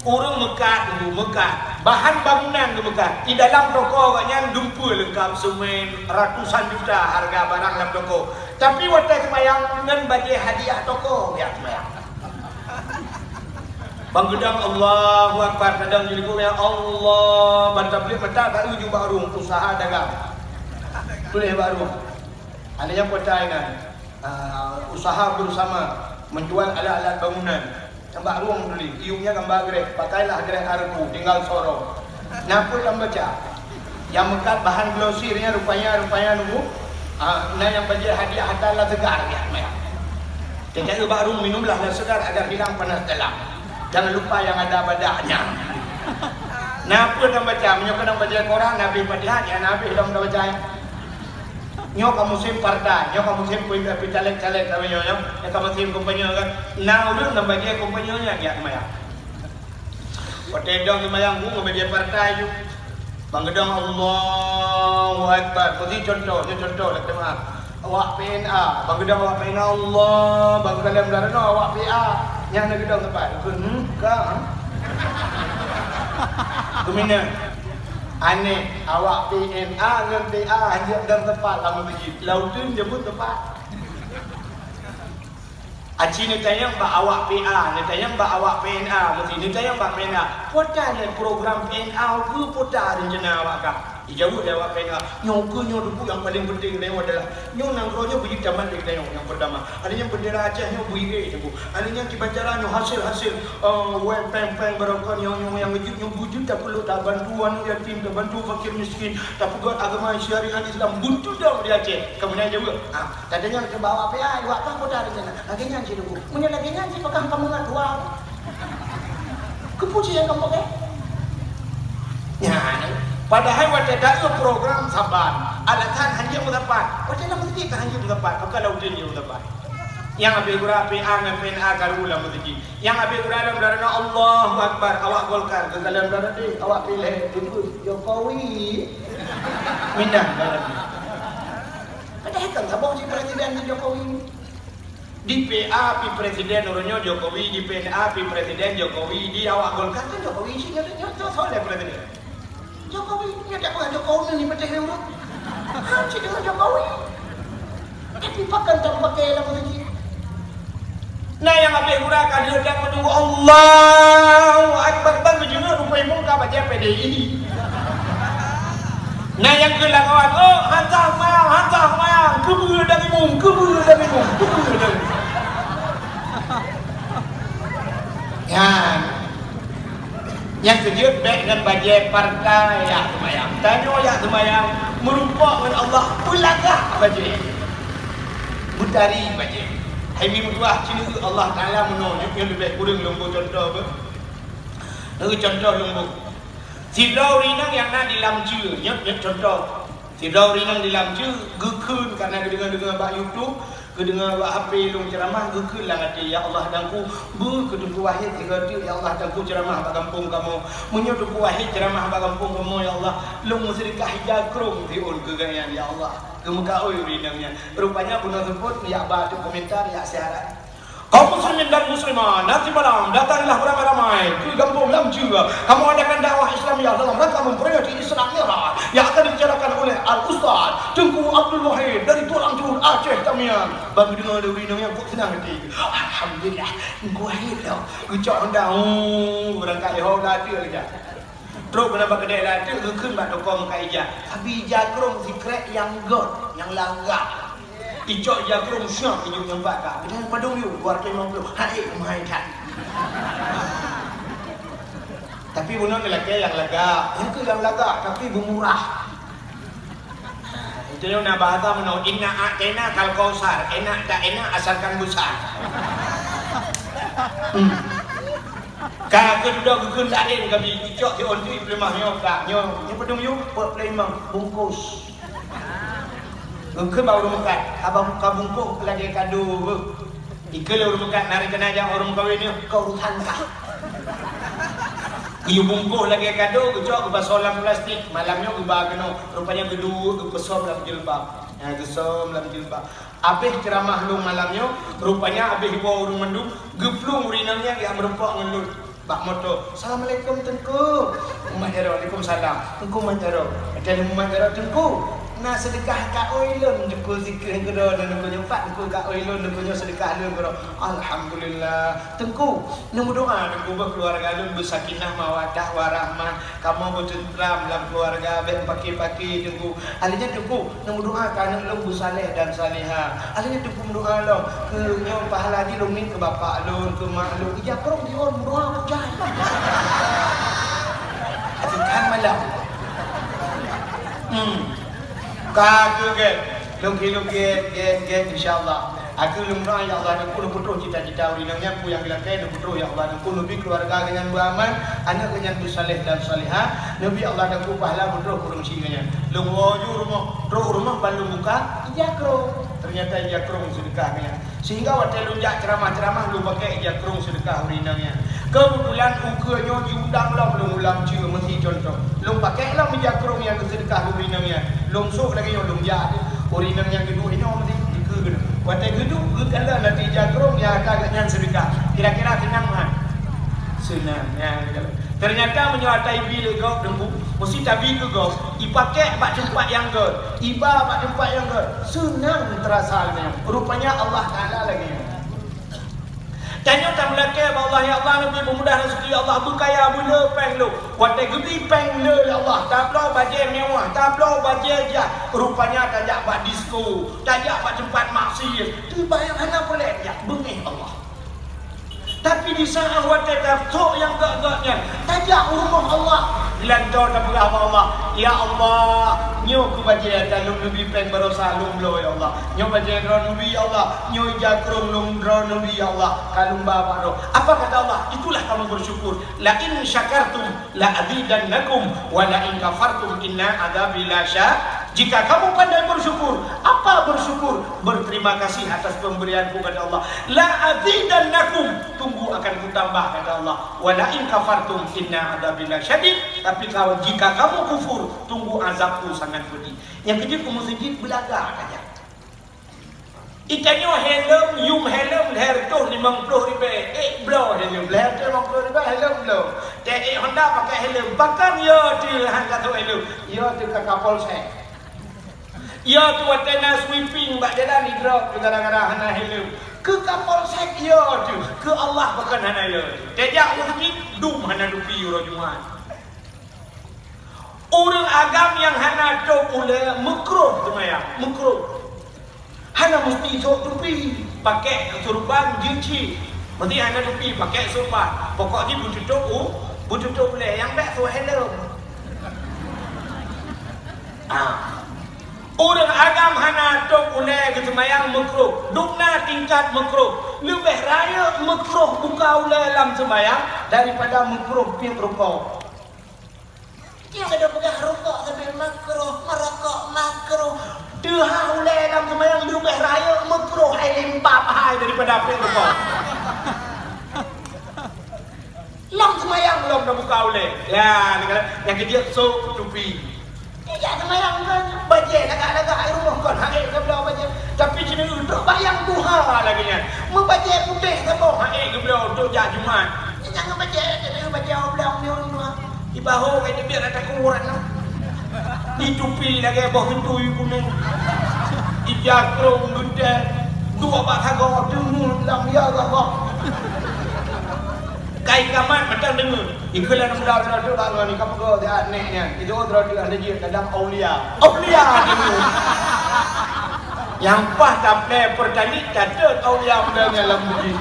ureueng meukat, ureueng meukat. Bahan bangunan geumeukat. Di dalam toko awaknyan dumpeue leungkap, semen, ratusan juta harga barang lam toko. Tapi watèe seumayang ngon bajèe hadiah toko, ya seumayang. Bang geudong Allahu Akbar, kadang jeuet likot, ya Allah, ban tablek mata taeu ju bak rueng usaha dagang. Tuléh bak rueng. Ada nyang peugah inan, ah, usaha bersama menjual alat-alat bangunan. Nyang bak rueng tuléh, iumnya gambar greh, pakailah greh areuku, tinggal sorong. Na peue lam baca? Nyang meukat bahan glosir nyan rupanya, rupanya nunggu, ah, na nyang bajèe hadiah hata la segar nyan. Teuka bak rueng minumlah la segar agar hilang panas dalam. Jangan lupa yang ada badaknya. Na peue lam baca? Meunyoe keunong bajèe koran, na habéh Fatihah, nyan na habéh lam baca. Nyoe ka musém partai, nyoe ka musém peuindah peucaleg-caleg kami nyoe, nyoe. Nyoe ka musém kampanye kan. Na ureueng ngon bajèe kampanye nyan jak seumayang. Watèe dong seumayang bu ngon bajèe partai ju. Bang geudong Allahu Akbar. Beusi contoh, nyoe contoh dak teuma. Awak P N A, bang geudong awak P N A Allah, bang kalem dah reno awak P A. Nyang na geudong teumpat. Keu hmm, ka. Geuminah. Aneh, awak P N A ngon P A hanjeuet dan teumpat lam masjid. Lauteun jemput teumpat. Aci neutanyong bak awak P A, neutanyong bak awak P N A, meusti neutanyong bak P N A. Peue ta nyan program P N A, peue, peue ta rencana awak ka? Dijaweueb lé awak P N A, nyoe keuh nyoe Teungku nyang paleng penting geutanyoe adalah nyoe nanggroe nyoe beujeuet tamat lé geutanyoe nyang peurtama. Ada nyang bendera Aceh nyoe bri-i Teungku. Ada nyang kiban cara nyoe hasil-hasil, eh, wéng péng-péng barokon nyoe, nyoe nyang beujeuet nyoe beujeuet tapeulok tabantu aneuk yatim, tabantu fakir miskin, tapeugöt agama syariat Islam beutôi di Aceh. Kamoe na jaweueb. Ha, tadanyang teuba awak P A, awak kah kota di sana. Lagèe nyan cit Teungku. Meunyoe lagèe nyan cit pakah kamoe ngat dua. Keupeue cit nyang kamoe pakai? Nyan, padahai watèe taeu program saban, alasan hanjeuet meusapat. Watèe lam meuseujid ka hanjeuet meusapat, maka lam udeb jeuet meusapat. Nyang habéh gura P A ngon P N A karu lam meuseujid. Nyang habéh gura lam dara na Allahu Akbar, awak Golkar, keu dalam dara deh, awak piléh, Jokowi. Minah dara deh. Padahai kan saboh cit presiden Jokowi. Di P A pi presiden uroe nyoe Jokowi, di P N A pi presiden Jokowi, di awak Golkar kan Jokowi cit nyoe, nyoe, nyoe soe lé presiden. Jokowi, nyoe dak peugah Jokowi ni peuteh ureueng. Ha, cit deungon Jokowi. Tapi pakon tapakai lam meuseujid. Nah, nyang habéh gura ka deuh dan meununggu Allahu Akbar, ban geujeuet rupa imum ka bajèe P D I. Nah, nyang keu lawan, "Oh, hantam mayang, hantam mayang, keubeue dan imum, keubeue dan imum, keubeue dan imum." Nyan. Nyang keujeuet bèk ngon bajèe partai jak seumayang. Tanyoe jak seumayang, meureumpok ngon Allah, peulagak bajèe. Beutari bajèe. Hai mi meutuah, ci neueu Allah Taala meunoe, nyoe leubeh kureueng lôn bri cuntoh beuh. Neueu cuntoh lôn bri. Sidroe ureueng inong nyang na di Lamcue, nyoe, nyoe cuntoh. Sidroe ureueng inong di Lamcue geukheun kareuna geudeungoe-deungoe bak YouTube, geudeungoe bak H P lôn ceuramah, geukheun lam até, "Ya Allah, Teungku, beu keu Teungku Wahid sigoe teuk, ya Allah, Teungku ceuramah bak gampông kamoe. Meunyoe Teungku Wahid ceuramah bak gampông kamoe, ya Allah, lôn meuseudeukah ija krông siôn keu gobnyan, ya Allah." Geumeukaôi ureueng inong nyan. Rupanya bunoe seupôt jak ba ateueh komentar, jak siaran. Kaum muslimin dan muslimat, nanti malam datanglah beramai-ramai ke Gampông Lamcue. Kamoe adakan dakwah Islamiah dalam rangka memperingati Isra Mi'raj yang akan dibicarakan oleh Al-Ustaz Teungku Abdul Wahid dari Tulang Jurut Aceh Tamiang. Ban geudeungoe lé ureueng inong nyan, kok seunang hati. Alhamdulillah, Teungku Wahid lom. Geucok honda, oh, beurangkat lé ho ladeuh lagèe nyan. Trok keunan bak keudè ladeuh, geukheun bak toko meukat ija. Tapi ija krông sikrek nyang göt, nyang lagak. Icok ija krông siap ijok nyang bak ka. Geutanyoe padum yue, dua ratus lima puluh. Hai, mahai that. Tapi bunoe geulakèe nyang lagak. Nyan keuh nyang lagak, tapi beumurah. Itu nyang na bahasa meunoe, "Inna a'taina kal kausar, enak tak enak asalkan besar." Hmm. Ka keududoe geukheun laén kami, icok si onti peulimah nyoe ka, nyoe, nyoe padum yue, empat puluh lima bungkus. Geukheun bak ureueng meukat, abang ka bungkôh lagèe kado beuh. Dikeue lé ureueng meukat, na rencana jak ureueng meukawen nyoe, keu urusan kah. Geuyue bungkôh lagèe kado, geucok geupasoe lam plastik, malam nyoe geuba keunoe, rupanya geuduek geupeusom lam jilbab. Ha, geusöm lam jilbab. Abéh ceuramah lôn malam nyoe, rupanya abéh iwoe ureueng mandum, geuplueng ureueng inong nyan jak meureumpok ngon lôn. Bak moto, "Assalamualaikum, Teungku." Mumat jaroe, "Waalaikumsalam." "Teungku mumat jaroe." Watèe lôn mumat jaroe, "Teungku, na seudeukah kaôi lôn, Teungku, sikeue keudroe, Teungku, nyoe pat, Teungku, kaôi lôn, Teungku, nyoe seudeukah lôn keudroe." "Alhamdulillah." "Teungku, neumeudoa, Teungku, beu keuluwarga lôn beusakinah, mawaddah, warahmah, kamoe beuteuntram lam keuluwarga, bèk paki-paki, Teungku." Alèh nyan, Teungku, neumeudoa keu aneuk lôn beusaleh dan salehah. Alèh nyan teupeu meudoa lom, keu nyoe pahala jih lôn miet keu bapak lôn, keu mak lôn. Ija krông jih ôn meudoa keu jai. Tapi kan malam. Hmm. Ka keu gèt. Lôn keu lôn gèt, gèt, gèt, insya Allah. Aku lôn doa, ya Allah, Teungku, neupeutroh cita-cita ureueng inong nyan, peue nyang geulakèe, neupeutroh, ya Allah, Teungku, neubi keuluwarga geuh nyan beuaman, aneuk geuh nyan beusaleh dan salehah, neubi, ya Allah, Teungku, pahala beutroh keu ureueng syik geuh nyan. Lôn woe ju rumoh, troh rumoh ban lôn buka, ija krông. Teunyata ija krông seudeukah geuh nyan. Sehingga watèe lôn jak ceuramah-ceuramah, lôn pakèk ija krông seudeukah ureueng inong nyan. Keubeutulan ukeue nyoe jiundang lom lôn u Lamcue, meusi cuntoh. Lôn pakèk lom ija krông nyang geuseudeukah lé ureueng inong nyan. Lôn sôk lagèe nyoe lôn jak. Ureueng inong nyan geuduek inoe meusi, dikeue geuduek. Watèe geuduek, geukalon ateueh ija krông nyang ka gobnyan seudeukah. Kira-kira seunang meuhan? Seunang. Nyan geukalon. Teunyata meunyoe ata ibi lé gob, Teungku, meusi tabi keu gob, ipakèk bak teumpat nyang göt, iba bak teumpat nyang göt. Seunang teurasa lagèe nyan. Rupanya Allah Taala lagèe nyan. Tanyoe tameulakée bak Allah, "Ya Allah, neubi peumudah raseuki, ya Allah, beukaya beuleu péng lôn." Watée geubi péng lé lé Allah, tabloe bajée mewah, tabloe bajée jak, rupanya tajak bak disko, tajak bak teumpat maksiat. Teubayang hana peureulée jak, beungéh Allah. Tapi di saát watée tasok nyang gét-gét nyan, tajak u rumoh Allah, lantoe tapeugah bak Allah, "Ya Allah, nyoe keuh bajée ata lôn neubi péng barosa lôn bloe, ya Allah. Nyoe bajée droeneuh neubi, ya Allah. Nyoe ija krông lôn droeneuh neubi, ya Allah. Ka lôn ba bak droe." Apa kata Allah? Itulah kamu bersyukur. "La in syakartum la azidannakum, wa la in kafartum inna adzabi la sya-," Jika kamu pandai bersyukur, apa bersyukur? Berterima kasih atas pemberianku, kata Allah. "La azidannakum, tunggu akan kutambah," kata Allah. "Wa la in kafartum inna adzabi la syadid." Tapi kalau jika kamu kufur, tunggu azabku sangat pedih. Nyang keujeuet keu meuseujid beulagak saja. Itanyoe helm, yum helm lhèe reutôh limong ploh ribèe, ék bloe helm, lhèe reutôh limong ploh ribèe helm bloe. Teuék Honda pakai helm, bahkan yo teuh han ka sôk helm, yo teuh ka Kapolsek. Yo teuh watèe na sweeping bak jalan idrop gara-gara hana helm. Keu Kapolsek yo teuh, keu Allah bahkan hana yo teuh. Teuh jak meuseujid, dum hana tupi uroe Jumat. Ureueng agam nyang hana tôb ulèe meukruh seumayang, meukruh. Hana musti sôk tupi, pakèk surban jeuet cit. Meusti hana tupi, pakèk surban. Pokok jih beututôp u-, beututôp ulèe, nyang bèk sôk helm. Ah. Ureueng agam hana tôb ulèe geuseumayang meukruh. Dum na tingkat meukruh. Leubèh rayeuk meukruh buka ulèe lam seumayang daripada meukruh piep rukok. Nyang ka peugah rukok sabe makruh, meurokok makruh. Teuhah ulèe lam seumayang leubèh rayeuk makruh hai limpab hai daripada api rukok. Lam seumayang lom dah buka ulèe. Ya, nyang keujeuet sôk tupi. Ijak seumayang kan, bajèe lagak-lagak hai rumoh kon hai geubloe bajèe. Tapi jinoe trok bayang tuha lagèe nyan. Meubajèe putéh saboh hai geubloe untuk jak Jumat. Nyang bajèe, bajèe oblong ni ureueng tuha. Ibaho kai teubiet ata kuburan nyoe. Itupi lagèe boh beutôi kuning. Ija krông geutée. Dua bak sagoe teungeut lam ya Allah. Kai kamat mantong deungoe. Ikeu lé muda droe teuh bak ngon ka peugoe siat nèk nyan. Itu droe teuh hana jeuet kadang aulia. Aulia deungoe. Nyang paih taplè pertalit catet aulia muda nyan lam bukit.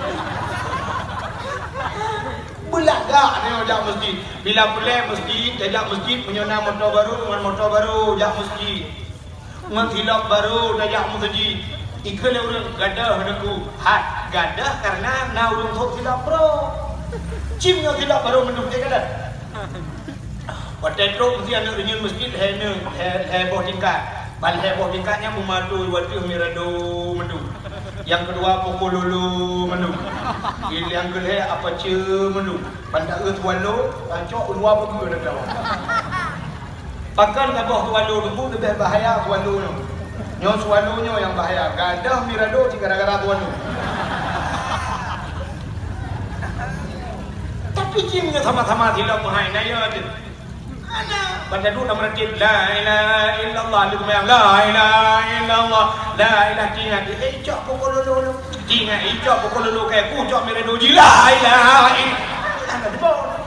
Beulagak nyoe jak meuseujid. Bila peureulèe meuseujid, tajak meuseujid, meunyoe na moto barô, ngon moto barô jak meuseujid. Ngon silop barô tajak meuseujid. Ikeu lé ureueng gadoh deungoe. Hat gadoh kareuna na ureueng sôk silop barô. Cim nyoe silop barô mandum, eh, gadoh. Watèe trok meuseujid aneuk reunyeun meuseujid lhèe neu-, lhèe, lhèe boh tingkat. Ban lhèe boh tingkat nyan beumatôi watèe mirado mandum. Nyang keudua poko lolo mandum. Nyang keulhèe apache mandum. Ban taeu swallow, tacok u luwa pageue tacok. Pakon saboh swallow teungku leubeh bahaya swallow nyoe. Nyoe swallow nyoe nyang bahaya. Gadoh mirado cit gara-gara swallow. Tapi jih nyoe sama-sama silop meuhai na yo teuh. Hana. Ban taduek lam ratéb, "La ilaha illallah," lheueh seumayang, "La ilaha illallah, la ilaha," tingat, eh, cok poko lolo. Tingat, eh, cok poko lolo, keu ku cok mirado jih, "La ilaha illallah." Hana teupeue.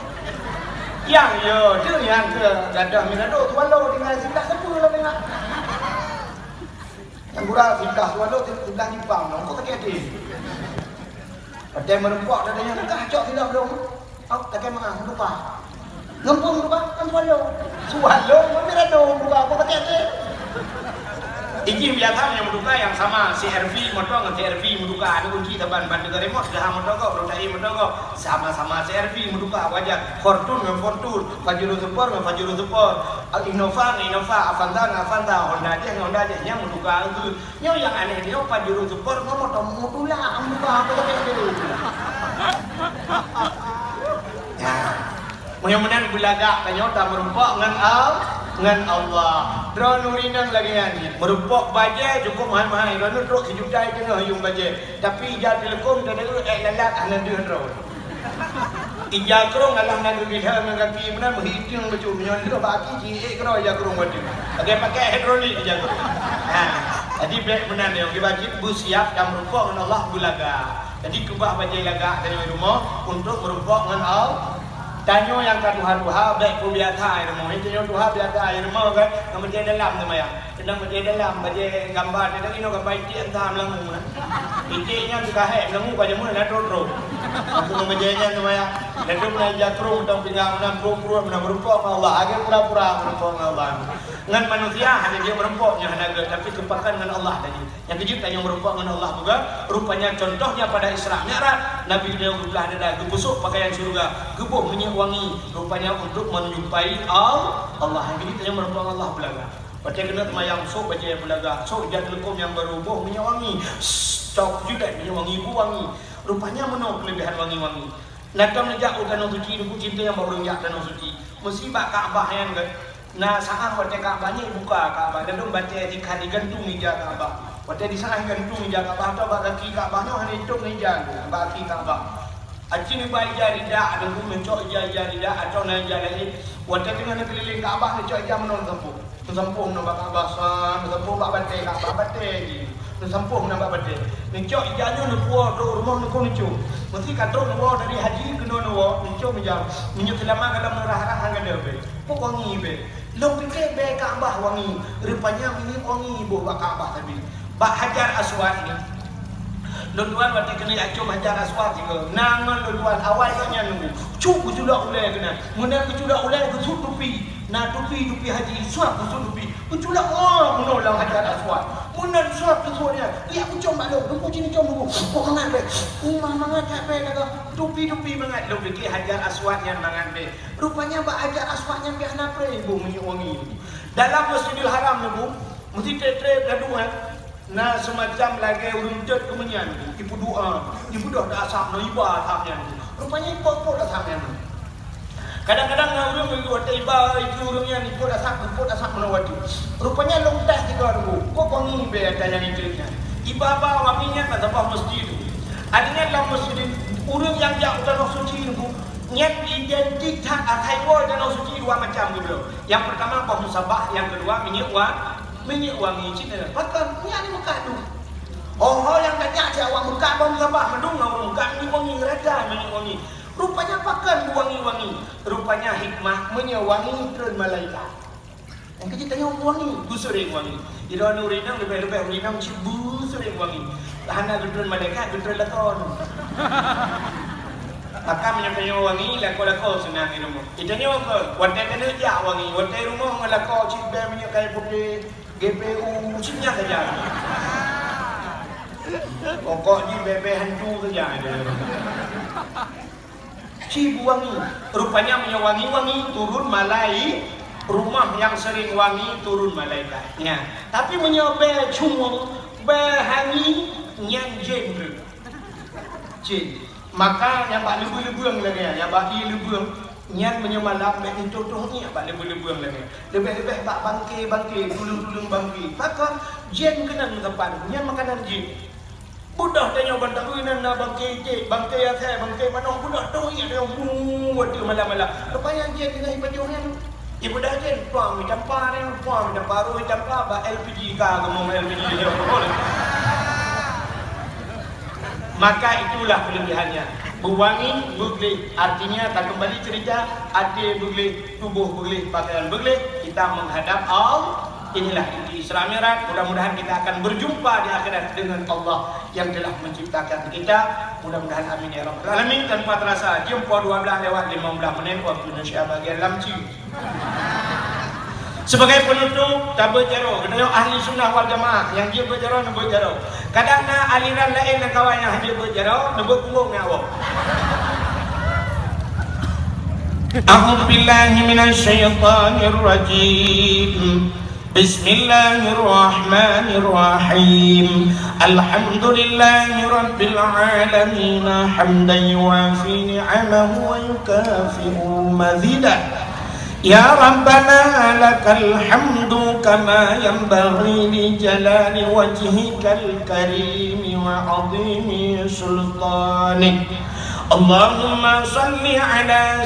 Nyang yo, tu nyang keu gadoh mirado, swallow tinggai siblah sapeue lam tengah. Nyang gura siblah swallow, siblah jipang, nong kok sakét hati. Watèe meureumpok, teudeungoe, "Kah cok silop lôn." Oh, lagèe mangat, meuduka. Ngon peue meuduka? Ngon swallow. Swallow, ngon mirado, meuduka, apa pakai tu? Ijih biasa nyang meuduka nyang sama, C R V moto ngon C R V meuduka. Ada kunci saban, ban deungon remote, dah moto gob, roda E moto gob. Sama-sama C R V meuduka, wajar. Fortuner ngon Fortuner, Pajero Sport ngon Pajero Sport. Innova ngon Innova, Avanza ngon Avanza, Honda Jazz ngon Honda Jazz. Nyang meuduka tu. Nyoe nyang aneh nyoe Pajero Sport ngon moto meuduka, meuduka apa tu? Ya. Meunyoe meunan beulagak tanyoe tameurumpok ngon Al-, ngon Allah. Droeneuh inong lagèe nyan, meurumpok bajèe cukup meuhai-meuhai, droeneuh trok sijuta teungoh yuem bajèe. Tapi ija teuleukom teudeue ék lalat hana deuh droe. Ija krông alah na geugilheueng ngon gaki meunan meuhiteueng bacut meunyoe lheueh bak aki jiék keudroe ija krông bacut. Lagèe pakai hidrolik ija krông. Ha, jadi bèk meunan nyoe, kiban cit beusiap dan meureumpok ngon Allah beulagak. Jadi keubah bajée lagak tanyoe rumoh untuk meurumpok ngon Allah. Tanyoe nyang ka tuha-tuha bék peubiasa rumoh. Tanyoe tuha biasa rumoh kan, ngon bajée dalam seumayang. Keunong bajée dalam, bajée gamba, teuka inoe gamba iték anta meulangô na. Iték nyan teuka hék meulangô ka jameun na trok-trok. Aku ngon bajée nyan seumayang. Lalu na ija krong tong pinggang, na krong-krong, na meurumpok ngon Allah. Lagée pura-pura meurumpok ngon Allah. Ngon manusia hana jeuet meurumpok nyoe hana gét, tapi keupakat ngon Allah tadi. Nyang keujeuet tanyoe meurumpok ngon Allah buka, rupanya contohnya pada Isra Mi'raj, Nabi geupeugah dada, geupeusuek pakaian syeuruga, geuboh minyeuk wangi, rupanya untuk menjumpai Al-, Allah. Nyang keujeuet tanyoe meurumpok ngon Allah beulaga. Watée keuneuk seumayang, sôk bajée beulaga, sôk ija teuleukom nyang barô, boh minyeuk wangi, stok julet minyeuk wangi, bu wangi. Rupanya meunoe keuleubehan wangi-wangi. Na tom neujak u Tanoh Suci, Teungku, cinta nyang bak ureuëng jak Tanoh Suci. Meusi bak Ka'bah nyan kan. Na saát watée Ka'bah nyan buka Ka'bah, ladôm batée jikheun jigantung ija Ka'bah. Watée disaát gantung ija Ka'bah atau bak gaki Ka'bah nyoe hana itôb ija bak gaki Ka'bah. Aci neuba ija rida, Teungku, neucok ija, ija rida atau na ija laén. Watée teungoh neukeulileng Ka'bah neucok ija meunoe sampôh. Neusampôh meunoe bak Ka'bah, sa, neusampôh bak batée Ka'bah, batée jih. Neusampôh meunoe bak batée. Neucok ija nyoe neupuwoe trok rumoh neuko neucom. Meusi ka trok neuwoe dari haji keunoe neuwoe, neucom ija. Meunyoe seulama galom neurah-rah hana gada bée. Kok wangi bée. Lôn pike bée Ka'bah wangi. Rupanya minyeuk wangi boh bak Ka'bah sabe. Bak Hajar Aswad nyoe. Lôn tuan watée keuneuk jak com Hajar Aswad sigoe. Na ngon lôn tuan awai gobnyan nunggu. Cuk geuculok ulée keunan. Meunan geuculok ulée geusut tupi. Na tupi, tupi haji, suab geusut tupi. Geuculok, oh, meunoe lam Hajar Aswad. Meunan suab geusut nyan. Yak geucom bak lôn. Teungku cit neucom Teungku. Kok mangat bée. Uma mangat that bée kata. Tupi-tupi mangat. Lôn pike Hajar Aswad nyan mangat bée. Rupanya bak Hajar Aswad nyan pih hana pré boh minyeuk wangi. Dalam Masjidil Haram nyoe, Bu, meusti trép-trép ladôm, eh. Na seumacam lagée ureuëng jeuet keumeunyan, ipeudoa, ipeudoh asap nyoe, iba asap nyan. Rupanya ipot-pot asap nyan. Kadang-kadang na ureuëng watée iba itu ureuëng nyan ipot asap, ipot asap meunoe watée. Rupanya lôn teh sigoe Teungku, kok wangi bée ata nyang item nyan. Iba-ba wangi nyan bak saboh masjid. Adeunyan lam masjid, ureuëng nyang jak u Tanoh Suci Teungku, nyan identik that asai woe Tanoh Suci dua macam keudroe. Nyang peurtama boh musabah, nyang keudua minyeuk wa-, minyeuk wangi cit nyan. Pakon? Nyan di Mekah tu. Oh, ho nyang ka jak cit awak Mekah boh musabah mandum ngon ureuëng Mekah minyeuk wangi, rata minyeuk wangi. Rupanya pakon bu wangi-wangi? Rupanya hikmah meunyoe wangi treun malaikat. Nyang keujeuet tanyoe wangi, geusureng wangi. Di droeneuh ureuëng inong leubeh-leubeh ureuëng inong cit bu sureng wangi. Hana geutreun malaikat, geutreun lakoe. Maka meunyoe tanyoe wangi, lakoe-lakoe seunang di rumoh. Di tanyoe keu, watée keuneuk jak wangi, watée rumoh ngon lakoe cit bée minyeuk kayée putéh, G P U, cit nyan saja. Pokok jih bée-bée hantu saja. Ci bu wangi. Rupanya meunyoe wangi-wangi turun malai-, rumah nyang sering wangi turun malaikat. Nya. Tapi meunyoe bée cumueng, bée hangi, nyan jén tu. Jén. Maka nyang bak leubeueng-leubeueng lagée nyan, nyang bak ié leubeueng, nyan meunyoe malam bék neutoh-toh ié bak leubeueng-leubeueng lagée nyan. Leubeh-leubeh bak bangke-bangke, tuleueng-tuleueng bangke. Maka jén keunan meusapat, nyan makanan jén. Beudôh tanyoe ban taeu inan na bangke iték, bangke asèe, bangke manok, beudôh toh ié tanyoe bu watèe malam-malam. Rupanya jén keunan ipajoh nyan. Ibeudôh jén, puang meutampa nyan, puang meutampa roh itampa bak L P G ka geumong L P G. Maka itulah kelebihannya. Beuwangi, beugleh. Artinya, takeumbali cerita, até beugleh, tuboh beugleh, pakaian beugleh, kita menghadap Allah. Inilah inti Isra Mi'raj. Mudah-mudahan kita akan berjumpa di akhirat dengan Allah yang telah menciptakan kita. Mudah-mudahan amin ya rabbal alamin. Tanpa terasa, jeuem poh dua belas lewat lima belas menit waktu Indonesia bagian lam ci. Sebagai penutup, tabeuet jaroe. Geutanyoe ahli sunnah wal jamaah, nyang jeuet beuet jaroe, neubeuet jaroe. Kadang na aliran laén lam kawan nyang hana jeuet beuet jaroe, neubeuet punggong ngon awak. A'udzubillahi minasyaitonirrajim. Bismillahirrahmanirrahim. Alhamdulillahirabbil alamin, hamdan yuwafi ni'amahu wa yukafi'u mazidah. Ya Rabbana, lakal hamdu kama yanbaghi li jalali wajhikal karimi wa azimi sultanik. Allahumma shalli ala